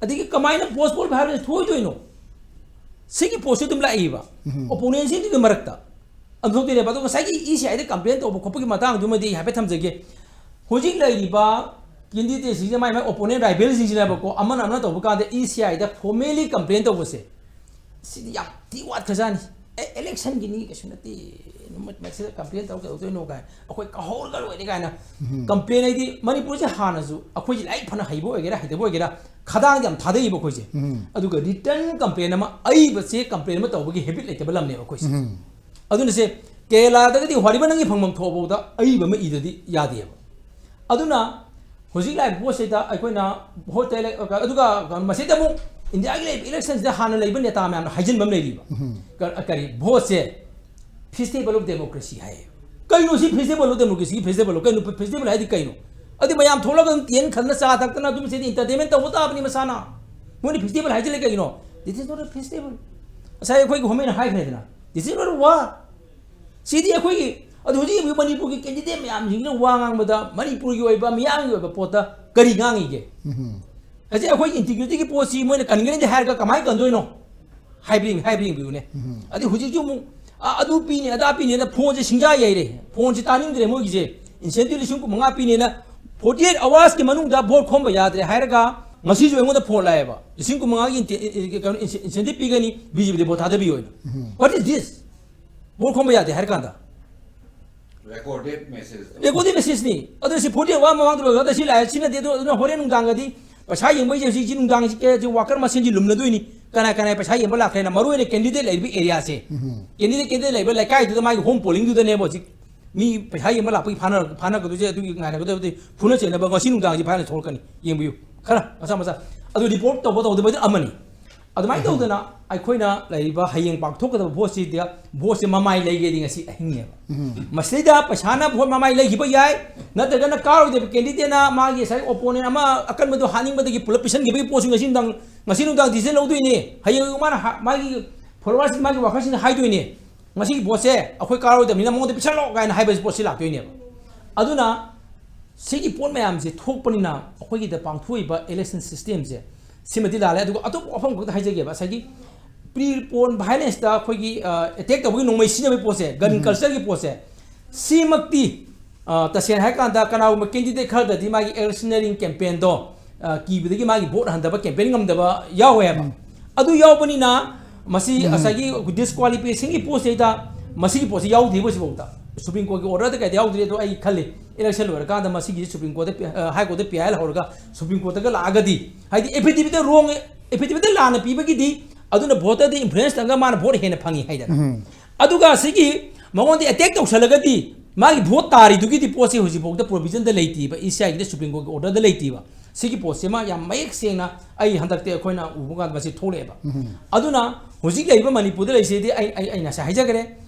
ꯑꯗꯒꯤ ꯀꯃꯥꯏꯅ ꯄꯣꯁ ꯄꯣꯜ ꯚꯥꯏꯑꯣꯂꯦꯟꯁ ꯊꯣꯛꯏꯗꯣꯏꯅꯣ? ꯁꯤꯒꯤ ꯄꯣꯠꯁꯤ ꯑꯗꯨꯝ ꯂꯥꯛꯏꯕ꯫ ꯑꯣꯄꯣꯅꯦꯟꯁꯤꯡꯗꯨꯒꯤ ꯃꯔꯛꯇ ꯑꯗꯨꯝ ꯊꯣꯛꯇꯣꯏꯅꯦꯕ꯫ ꯑꯗꯣ ꯉꯁꯥꯏꯒꯤ ꯏ ꯁꯤ ꯑꯥꯏꯗ ꯀꯝꯄ꯭ꯂꯦꯟ ꯇꯧꯕ ꯈꯣꯠꯄꯒꯤ ꯃꯇꯥꯡꯗꯨꯃꯗꯤ ꯑꯩ ꯍꯥꯏꯐꯦꯠ ꯊꯝꯖꯒꯦ꯫ ꯍꯧꯖꯤꯛ ꯂꯩꯔꯤꯕ ꯀꯦꯟꯗꯤꯗꯦꯠꯁꯤꯡꯁꯦ ꯃꯥꯏ ꯃꯥꯏ ꯑꯣꯄꯣꯅꯦꯟ ꯔꯥꯏꯕꯦꯜꯁꯤꯡꯁꯤꯅꯦꯕꯀꯣ, ꯑꯃꯅ ꯑꯃꯅ ꯇꯧꯕ ꯀꯥꯟꯗ ꯏ ꯁꯤ ꯑꯥꯏꯗ ꯐꯣꯔꯃꯦꯂꯤ ꯀꯝꯄ꯭ꯂꯦꯟ ꯇꯧꯕꯁꯦ, ꯁꯤꯗꯤ ꯌꯥꯝ ꯊꯤ ꯋꯥꯠꯈ꯭ꯔꯖꯥꯠꯅꯤ꯫ ꯑꯦ, ꯏꯂꯦꯛꯁꯟꯒꯤꯅꯤ, ꯀꯩꯁꯨ ꯅꯠꯇꯦ, ꯅꯨꯃꯤꯠ ꯃꯁꯤꯗ ꯀꯝꯄ꯭ꯂꯦꯟ ꯇꯧꯔ ꯀꯩꯗꯧꯗꯣꯏꯅꯣ ꯀꯥꯏꯅ, ꯑꯩꯈꯣꯏ ꯀꯥꯍꯧꯔꯒ ꯂꯣꯏꯔꯦ ꯀꯥꯏꯅ ꯀꯝꯄ꯭ꯂꯦꯟ ꯍꯥꯏꯗꯤ ꯃꯅꯤꯄꯨꯔꯁꯦ ꯍꯥꯟꯅꯁꯨ ꯑꯩꯈꯣꯏꯁꯦ ꯂꯥꯏꯔꯤꯛ ꯐꯅ ꯍꯩꯕ ꯑꯣꯏꯒꯦꯔꯥ ꯍꯩꯇꯕ ꯑꯣꯏꯒꯦꯔꯥ ꯈꯗꯥꯡꯗꯤ ꯌꯥꯝ ꯊꯥꯗꯩꯌꯦꯕ ꯑꯩꯈꯣꯏꯁꯦ꯫ ꯑꯗꯨꯒ ꯔꯤꯇꯟ ꯀꯝꯄ꯭ꯂꯦꯟ ꯑꯃ, ꯑꯏꯕꯁꯦ ꯀꯝꯄ꯭ꯂꯦꯟ ꯑꯃ ꯇꯧꯕꯒꯤ ꯍꯦꯕꯤꯠ ꯂꯩꯇꯕ ꯂꯝꯅꯦꯕ ꯑꯩꯈꯣꯏꯁꯦ꯫ ꯑꯗꯨꯅ ꯁꯦ, ꯀꯦꯔꯂꯥꯗꯒꯗꯤ ꯍ꯭ꯋꯥꯔꯤꯕ ꯅꯪꯒꯤ ꯐꯪꯐꯝ ꯊꯣꯛꯑꯐꯥꯎꯗ ꯑꯏꯕ ꯑꯃ ꯏꯗꯗꯤ ꯌꯥꯗꯦꯕ꯫ ꯑꯗꯨꯅ ꯍꯧꯖꯤꯛ ꯂꯥꯛꯏꯕ ꯄꯣꯠꯁꯤꯗ ꯑꯩꯈꯣꯏꯅ ꯚꯣꯠꯇ ꯏꯂꯦꯛ-, ꯑꯗꯨꯒ ꯃꯁꯤꯗ ꯑꯃꯨꯛ ꯏꯟꯗꯤꯌꯥꯒꯤ ꯂꯩꯔꯤꯕ ꯏꯂꯦꯛꯁꯟꯁꯤꯗ ꯍꯥꯟꯅ ꯂꯩꯕ ꯅꯦꯇꯥ ꯃꯌꯥꯝꯅ ꯍꯥꯏꯖꯤꯟꯕ ꯑꯃ ꯂꯩꯔꯤꯕ꯫ ꯀ-, ꯀꯔꯤ, ꯚꯣꯠꯁꯦ festival of democracy ꯍꯥꯏꯌꯦ꯫ ꯀꯩꯅꯣ ꯁꯤ ꯐꯦꯁꯇꯤꯚꯦꯜꯂꯣ? ꯗꯦꯃꯣꯀ꯭ꯔꯦꯁꯤꯒꯤ ꯐꯦꯁꯇꯤꯚꯦꯜꯂꯣ? ꯀꯩꯅꯣ ꯐꯦꯁꯇꯤꯚꯦꯜ ꯍꯥꯏꯗꯤ ꯀꯩꯅꯣ? ꯑꯗꯨ ꯃꯌꯥꯝ ꯊꯣꯛꯂꯒ ꯑꯗꯨꯝ ꯇꯦꯟ ꯈꯟꯅ ꯆꯥ ꯊꯛꯇꯅ ꯑꯗꯨꯝ ꯁꯤꯗꯤ ꯏꯟꯇꯔꯇꯦꯟꯃꯦꯟ ꯇꯧꯕ ꯇꯥꯕꯅꯤ ꯃꯁꯥꯅ꯫ ꯃꯣꯏꯅ ꯐꯦꯁꯇꯤꯚꯦꯜ ꯍꯥꯏꯖꯤꯜꯂꯦ ꯀꯩꯒꯤꯅꯣ? This is not a festival. ꯉꯁꯥꯏ ꯑꯩꯈꯣꯏꯒꯤ ꯍꯣꯃꯦꯅ ꯍꯥꯏꯈ꯭ꯔꯦꯗꯅ, this is not a war. ꯁꯤꯗꯤ ꯑꯩꯈꯣꯏꯒꯤ, ꯑꯗꯨ ꯍꯧꯖꯤꯛ ꯃꯅꯤꯄꯨꯔꯒꯤ ꯀꯦꯟꯗꯤꯗꯦꯠ ꯃꯌꯥꯝꯁꯤꯡꯁꯤꯅ ꯋꯥ ꯉꯥꯡꯕꯗ ꯃꯅꯤꯄꯨꯔꯒꯤ ꯑꯣꯏꯕ ꯃꯤꯌꯥꯝꯒꯤ ꯑꯣꯏꯕ ꯄꯣꯠꯇ ꯀꯔꯤ ꯉꯥꯡꯉꯤꯒꯦ? ꯍꯧꯖꯤꯛ ꯑꯩꯈꯣꯏꯒꯤ ꯏꯟꯇꯤꯒ꯭ꯔꯤꯇꯤꯒꯤ ꯄꯣꯠꯁꯤ ꯃꯣꯏꯅ ꯀꯟꯒꯅꯤꯗꯤ ꯍꯥꯏꯔꯒ ꯀꯃꯥꯏꯅ ꯀꯟꯗꯣꯏꯅꯣ? ꯍꯥꯏꯕꯤꯌꯨ, ꯍꯥꯏꯕꯤꯌꯨꯅꯦ꯫ ꯑꯗꯩ ꯍꯧꯖꯤꯛꯁꯨ ꯑꯃꯨꯛ, "ꯑ, ꯑꯗꯨ ꯄꯤꯅꯤ, ꯑꯗꯥ ꯄꯤꯅꯤꯅ" ꯐꯣꯟꯁꯦ ꯁꯤꯡꯖꯥ ꯌꯩꯔꯦ꯫ ꯐꯣꯟꯁꯦ ꯇꯥꯅꯤꯡꯗ꯭ꯔꯦ ꯃꯣꯏꯒꯤꯁꯦ꯫ Incentive ꯂꯤꯁꯤꯡ ꯀꯨꯟꯃꯉꯥ ꯄꯤꯅꯤꯅ, forty eight hoursꯀꯤ ꯃꯅꯨꯡꯗ ꯚꯣꯠ ꯈꯣꯝꯕ ꯌꯥꯗ꯭ꯔꯦ ꯍꯥꯏꯔꯒ ꯉꯁꯤꯁꯨ ꯑꯩꯉꯣꯟꯗ ꯐꯣꯟ ꯂꯥꯛꯑꯦꯕ꯫ ꯂꯤꯁꯤꯡ ꯀꯨꯟꯃꯉꯥꯒꯤ ꯏꯟꯇꯦ-, ꯏ-, ꯏ-, ꯀꯩꯅꯣ, ꯏꯟꯁꯦ-, incentive ꯄꯤꯒꯅꯤ, BJPꯗ ꯚꯣꯠ ꯊꯥꯗꯕꯤꯌꯣꯅ꯫ What is this? ꯚꯣꯠ ꯈꯣꯝꯕ ꯌꯥꯗꯦ ꯍꯥꯏꯔ ꯀꯥꯟꯗ꯫ Recorded message. Recorded messageꯅꯤ꯫ ꯑꯗꯨ ꯁꯤ forty eight hour ꯃꯃꯥꯡꯗ ꯂꯣꯏꯈ꯭ꯔꯒ ꯁꯤ ꯂꯥꯛꯑꯦ, ꯁꯤ ꯅꯠꯇꯦ, ꯑꯗꯨ, ꯑꯗꯨꯅ ꯍꯣꯔꯦꯟ ꯅꯨꯡꯗꯥꯡꯒꯗꯤ ꯄꯩꯁꯥ ꯌꯦꯡꯕꯩꯁꯦ ꯍꯧꯖꯤꯛ ꯁꯤ ꯅꯨꯡꯗꯥꯡꯁꯤ ꯀꯦ-, ꯁꯤ worker ꯃꯁꯦꯟꯁꯤ ꯂꯨꯝꯅꯗꯣꯏꯅꯤ꯫ ꯀꯅꯥ ꯀꯅꯥ ꯄꯩꯁꯥ ꯌꯦꯡꯕ ꯂꯥꯛꯈ꯭ꯔꯦꯅ, ꯃꯔꯨ ꯑꯣꯏꯅ candidate ꯂꯩꯔꯤꯕ areaꯁꯦ꯫ Candidate, candidate ꯂꯩꯕ ꯂꯩꯀꯥꯏꯗꯨꯗ ꯃꯥꯒꯤ home pollingꯗꯨꯗꯅꯦꯕ ꯍꯧꯖꯤꯛ ꯃꯤ ꯄꯩꯁꯥ ꯌꯦꯡꯕ ꯂꯥꯛꯄꯒꯤ ꯐꯥꯅ-, ꯐꯥꯅꯒꯗꯣꯏꯁꯦ, ꯑꯗꯨꯒꯤ ꯉꯥꯏꯅꯒꯗꯕꯗꯤ ꯐꯨꯅ ꯆꯩꯅꯕ ꯉꯁꯤ ꯅꯨꯡꯗꯥꯡꯁꯤ ꯐꯥꯅ ꯊꯣꯛꯂꯛꯀꯅꯤ꯫ ꯌꯦꯡꯕꯤꯌꯨ ꯈꯔ ꯃꯆꯥ ꯃꯆꯥ꯫ ꯑꯗꯨ report ꯇꯧꯕ ꯇꯧꯗꯕꯗꯤ ꯑꯃꯅꯤ꯫ ꯑꯗꯨꯃꯥꯏꯅ ꯇꯧꯗꯅ ꯑꯩꯈꯣꯏꯅ ꯂꯩꯔꯤꯕ ꯍꯌꯦꯡ ꯄꯥꯡꯊꯣꯛꯀꯗꯕ ꯚꯣꯠꯁꯤꯗ, ꯚꯣꯠꯁꯦ ꯃꯃꯥꯏ ꯂꯩꯒꯦꯗꯤ ꯉꯁꯤ ꯑꯍꯤꯡꯅꯦꯕ꯫ ꯃꯁꯤꯗꯩꯗ ꯄꯩꯁꯥꯅ ꯚꯣꯠ ꯃꯃꯥꯏ ꯂꯩꯈꯤꯕ ꯌꯥꯏ, ꯅꯠꯇ꯭ꯔꯒꯅ ꯀꯥꯔꯣꯏꯗꯕ candidateꯅ ꯃꯥꯒꯤ ꯉꯁꯥꯏ opponent ꯑꯃ ꯑꯀꯟꯕꯗꯣ ꯍꯥꯠꯅꯤꯡꯕꯗꯒꯤ ꯄꯨꯂꯞ ꯄꯤꯁꯟꯈꯤꯕꯒꯤ ꯄꯣꯠꯁꯨ ꯉꯁꯤ ꯅꯨꯡꯗꯥꯡ, ꯉꯁꯤ ꯅꯨꯡꯗꯥꯡ decision ꯂꯧꯗꯣꯏꯅꯦ꯫ ꯍꯌꯦꯡ ꯃꯥꯅ ꯍꯥ-, ꯃꯥꯒꯤ followers, ꯃꯥꯒꯤ workersꯁꯤꯡꯗ ꯍꯥꯏꯗꯣꯏꯅꯦ, "ꯉꯁꯤꯒꯤ ꯚꯣꯠꯁꯦ ꯑꯩꯈꯣꯏ ꯀꯥꯔꯣꯏꯗꯕꯅꯤꯅ ꯃꯉꯣꯟꯗ ꯄꯤꯁꯜꯂꯣ" ꯀꯥꯏꯅ ꯍꯥꯏꯕ ꯄꯣꯠꯁꯤ ꯂꯥꯛꯇꯣꯏꯅꯦꯕ꯫ ꯑꯗꯨꯅ ꯁꯤꯒꯤ ꯄꯣꯠ ꯃꯌꯥꯝꯁꯦ ꯊꯣꯛꯄꯅꯤꯅ ꯑꯩꯈꯣꯏꯒꯤꯗ ꯄꯥꯡꯊꯣꯛꯏꯕ election systemꯁꯦ ꯁꯤꯃꯗꯤ ꯂꯥꯜꯂꯦ꯫ ꯑꯗꯨꯒ ꯑꯇꯣꯞꯄ ꯋꯥꯐꯝ ꯈꯛꯇ ꯍꯥꯏꯖꯒꯦꯕ, ꯉꯁꯥꯏꯒꯤ pre-poll violenceꯇ ꯑꯩꯈꯣꯏꯒꯤ, ꯑ, attack ꯇꯧꯕꯒꯤ ꯅꯣꯡꯃꯩ ꯁꯤꯖꯤꯟꯅꯕꯒꯤ ꯄꯣꯠꯁꯦ, gun cultureꯒꯤ ꯄꯣꯠꯁꯦ, ꯁꯤꯃꯛꯇꯤ, ꯑ, ꯇꯁꯦꯡꯅ ꯍꯥꯏꯔꯀꯥꯟꯗ ꯀꯅꯥꯒꯨꯝꯕ candidate ꯈꯔꯗꯗꯤ ꯃꯥꯒꯤ electioneering campaignꯗꯣ, ꯑ, ꯀꯤꯕꯗꯒꯤ ꯃꯥꯒꯤ ꯚꯣꯠ ꯍꯟꯊꯕ campaign ꯉꯝꯗꯕ ꯌꯥꯎꯋꯦꯕ꯫ ꯑꯗꯨ ꯌꯥꯎꯕꯅꯤꯅ ꯃꯁꯤ ꯉꯁꯥꯏꯒꯤ disqualificationꯒꯤ ꯄꯣꯠꯁꯤꯗꯩꯗ ꯃꯁꯤꯒꯤ ꯄꯣꯠꯁꯤ ꯌꯥꯎꯗ꯭ꯔꯤꯕ ꯍꯧꯖꯤꯛꯐꯥꯎꯗ꯫ Supreme Courtꯀꯤ orderꯗ ꯀꯩꯗ ꯌꯥꯎꯗ꯭ꯔꯤ, ꯑꯗꯣ ꯑꯩ ꯈꯜꯂꯤ election ꯂꯣꯏꯔꯀꯥꯟꯗ ꯃꯁꯤꯒꯤꯁꯤ Supreme Courtꯇ ꯄꯤ-, ꯑ, High Courtꯇ ꯄꯤꯌꯥꯏ ꯂꯧꯍꯧꯔꯒ Supreme Courtꯇꯒ ꯂꯥꯛꯑꯒꯗꯤ, ꯍꯥꯏꯗꯤ affidavitꯇ wrong, affidavitꯇ ꯂꯥꯟꯅ ꯄꯤꯕꯒꯤꯗꯤ ꯑꯗꯨꯅ voterꯗ influence ꯇꯧꯔꯒ ꯃꯥꯅ vote ꯍꯦꯟꯅ ꯐꯪꯉꯤ ꯍꯥꯏꯗꯅ꯫ ꯑꯗꯨꯒ ꯁꯤꯒꯤ ꯃꯉꯣꯟꯗ attack ꯇꯧꯁꯜꯂꯒꯗꯤ ꯃꯥꯒꯤ vote ꯇꯥꯔꯤꯗꯨꯒꯤꯗꯤ ꯄꯣꯠꯁꯤ ꯍꯧꯖꯤꯛꯐꯥꯎꯗ provisionꯗ ꯂꯩꯇꯦꯕ, ECIꯒꯤꯗ Supreme Courtꯀꯤ orderꯗ ꯂꯩꯇꯦꯕ꯫ ꯁꯤꯒꯤ ꯄꯣꯠꯁꯤꯃ ꯌꯥꯝ ꯃꯌꯦꯛ ꯁꯦꯡꯅ ꯑꯩ ꯍꯟꯗꯛꯇꯤ ꯑꯩꯈꯣꯏꯅ ꯎꯕ ꯀꯥꯟꯗ ꯃꯁꯤ ꯊꯣꯛꯂꯛꯑꯦꯕ꯫ ꯑꯗꯨꯅ ꯍꯧꯖꯤꯛ ꯂꯩꯔꯤꯕ ꯃꯅꯤꯄꯨꯔꯗ ꯂꯩꯔꯤꯁꯤꯗꯤ ꯑꯩ, ꯑꯩ, ꯑꯩ ꯉꯁꯥꯏ ꯍꯥꯏꯖꯈ꯭ꯔꯦ,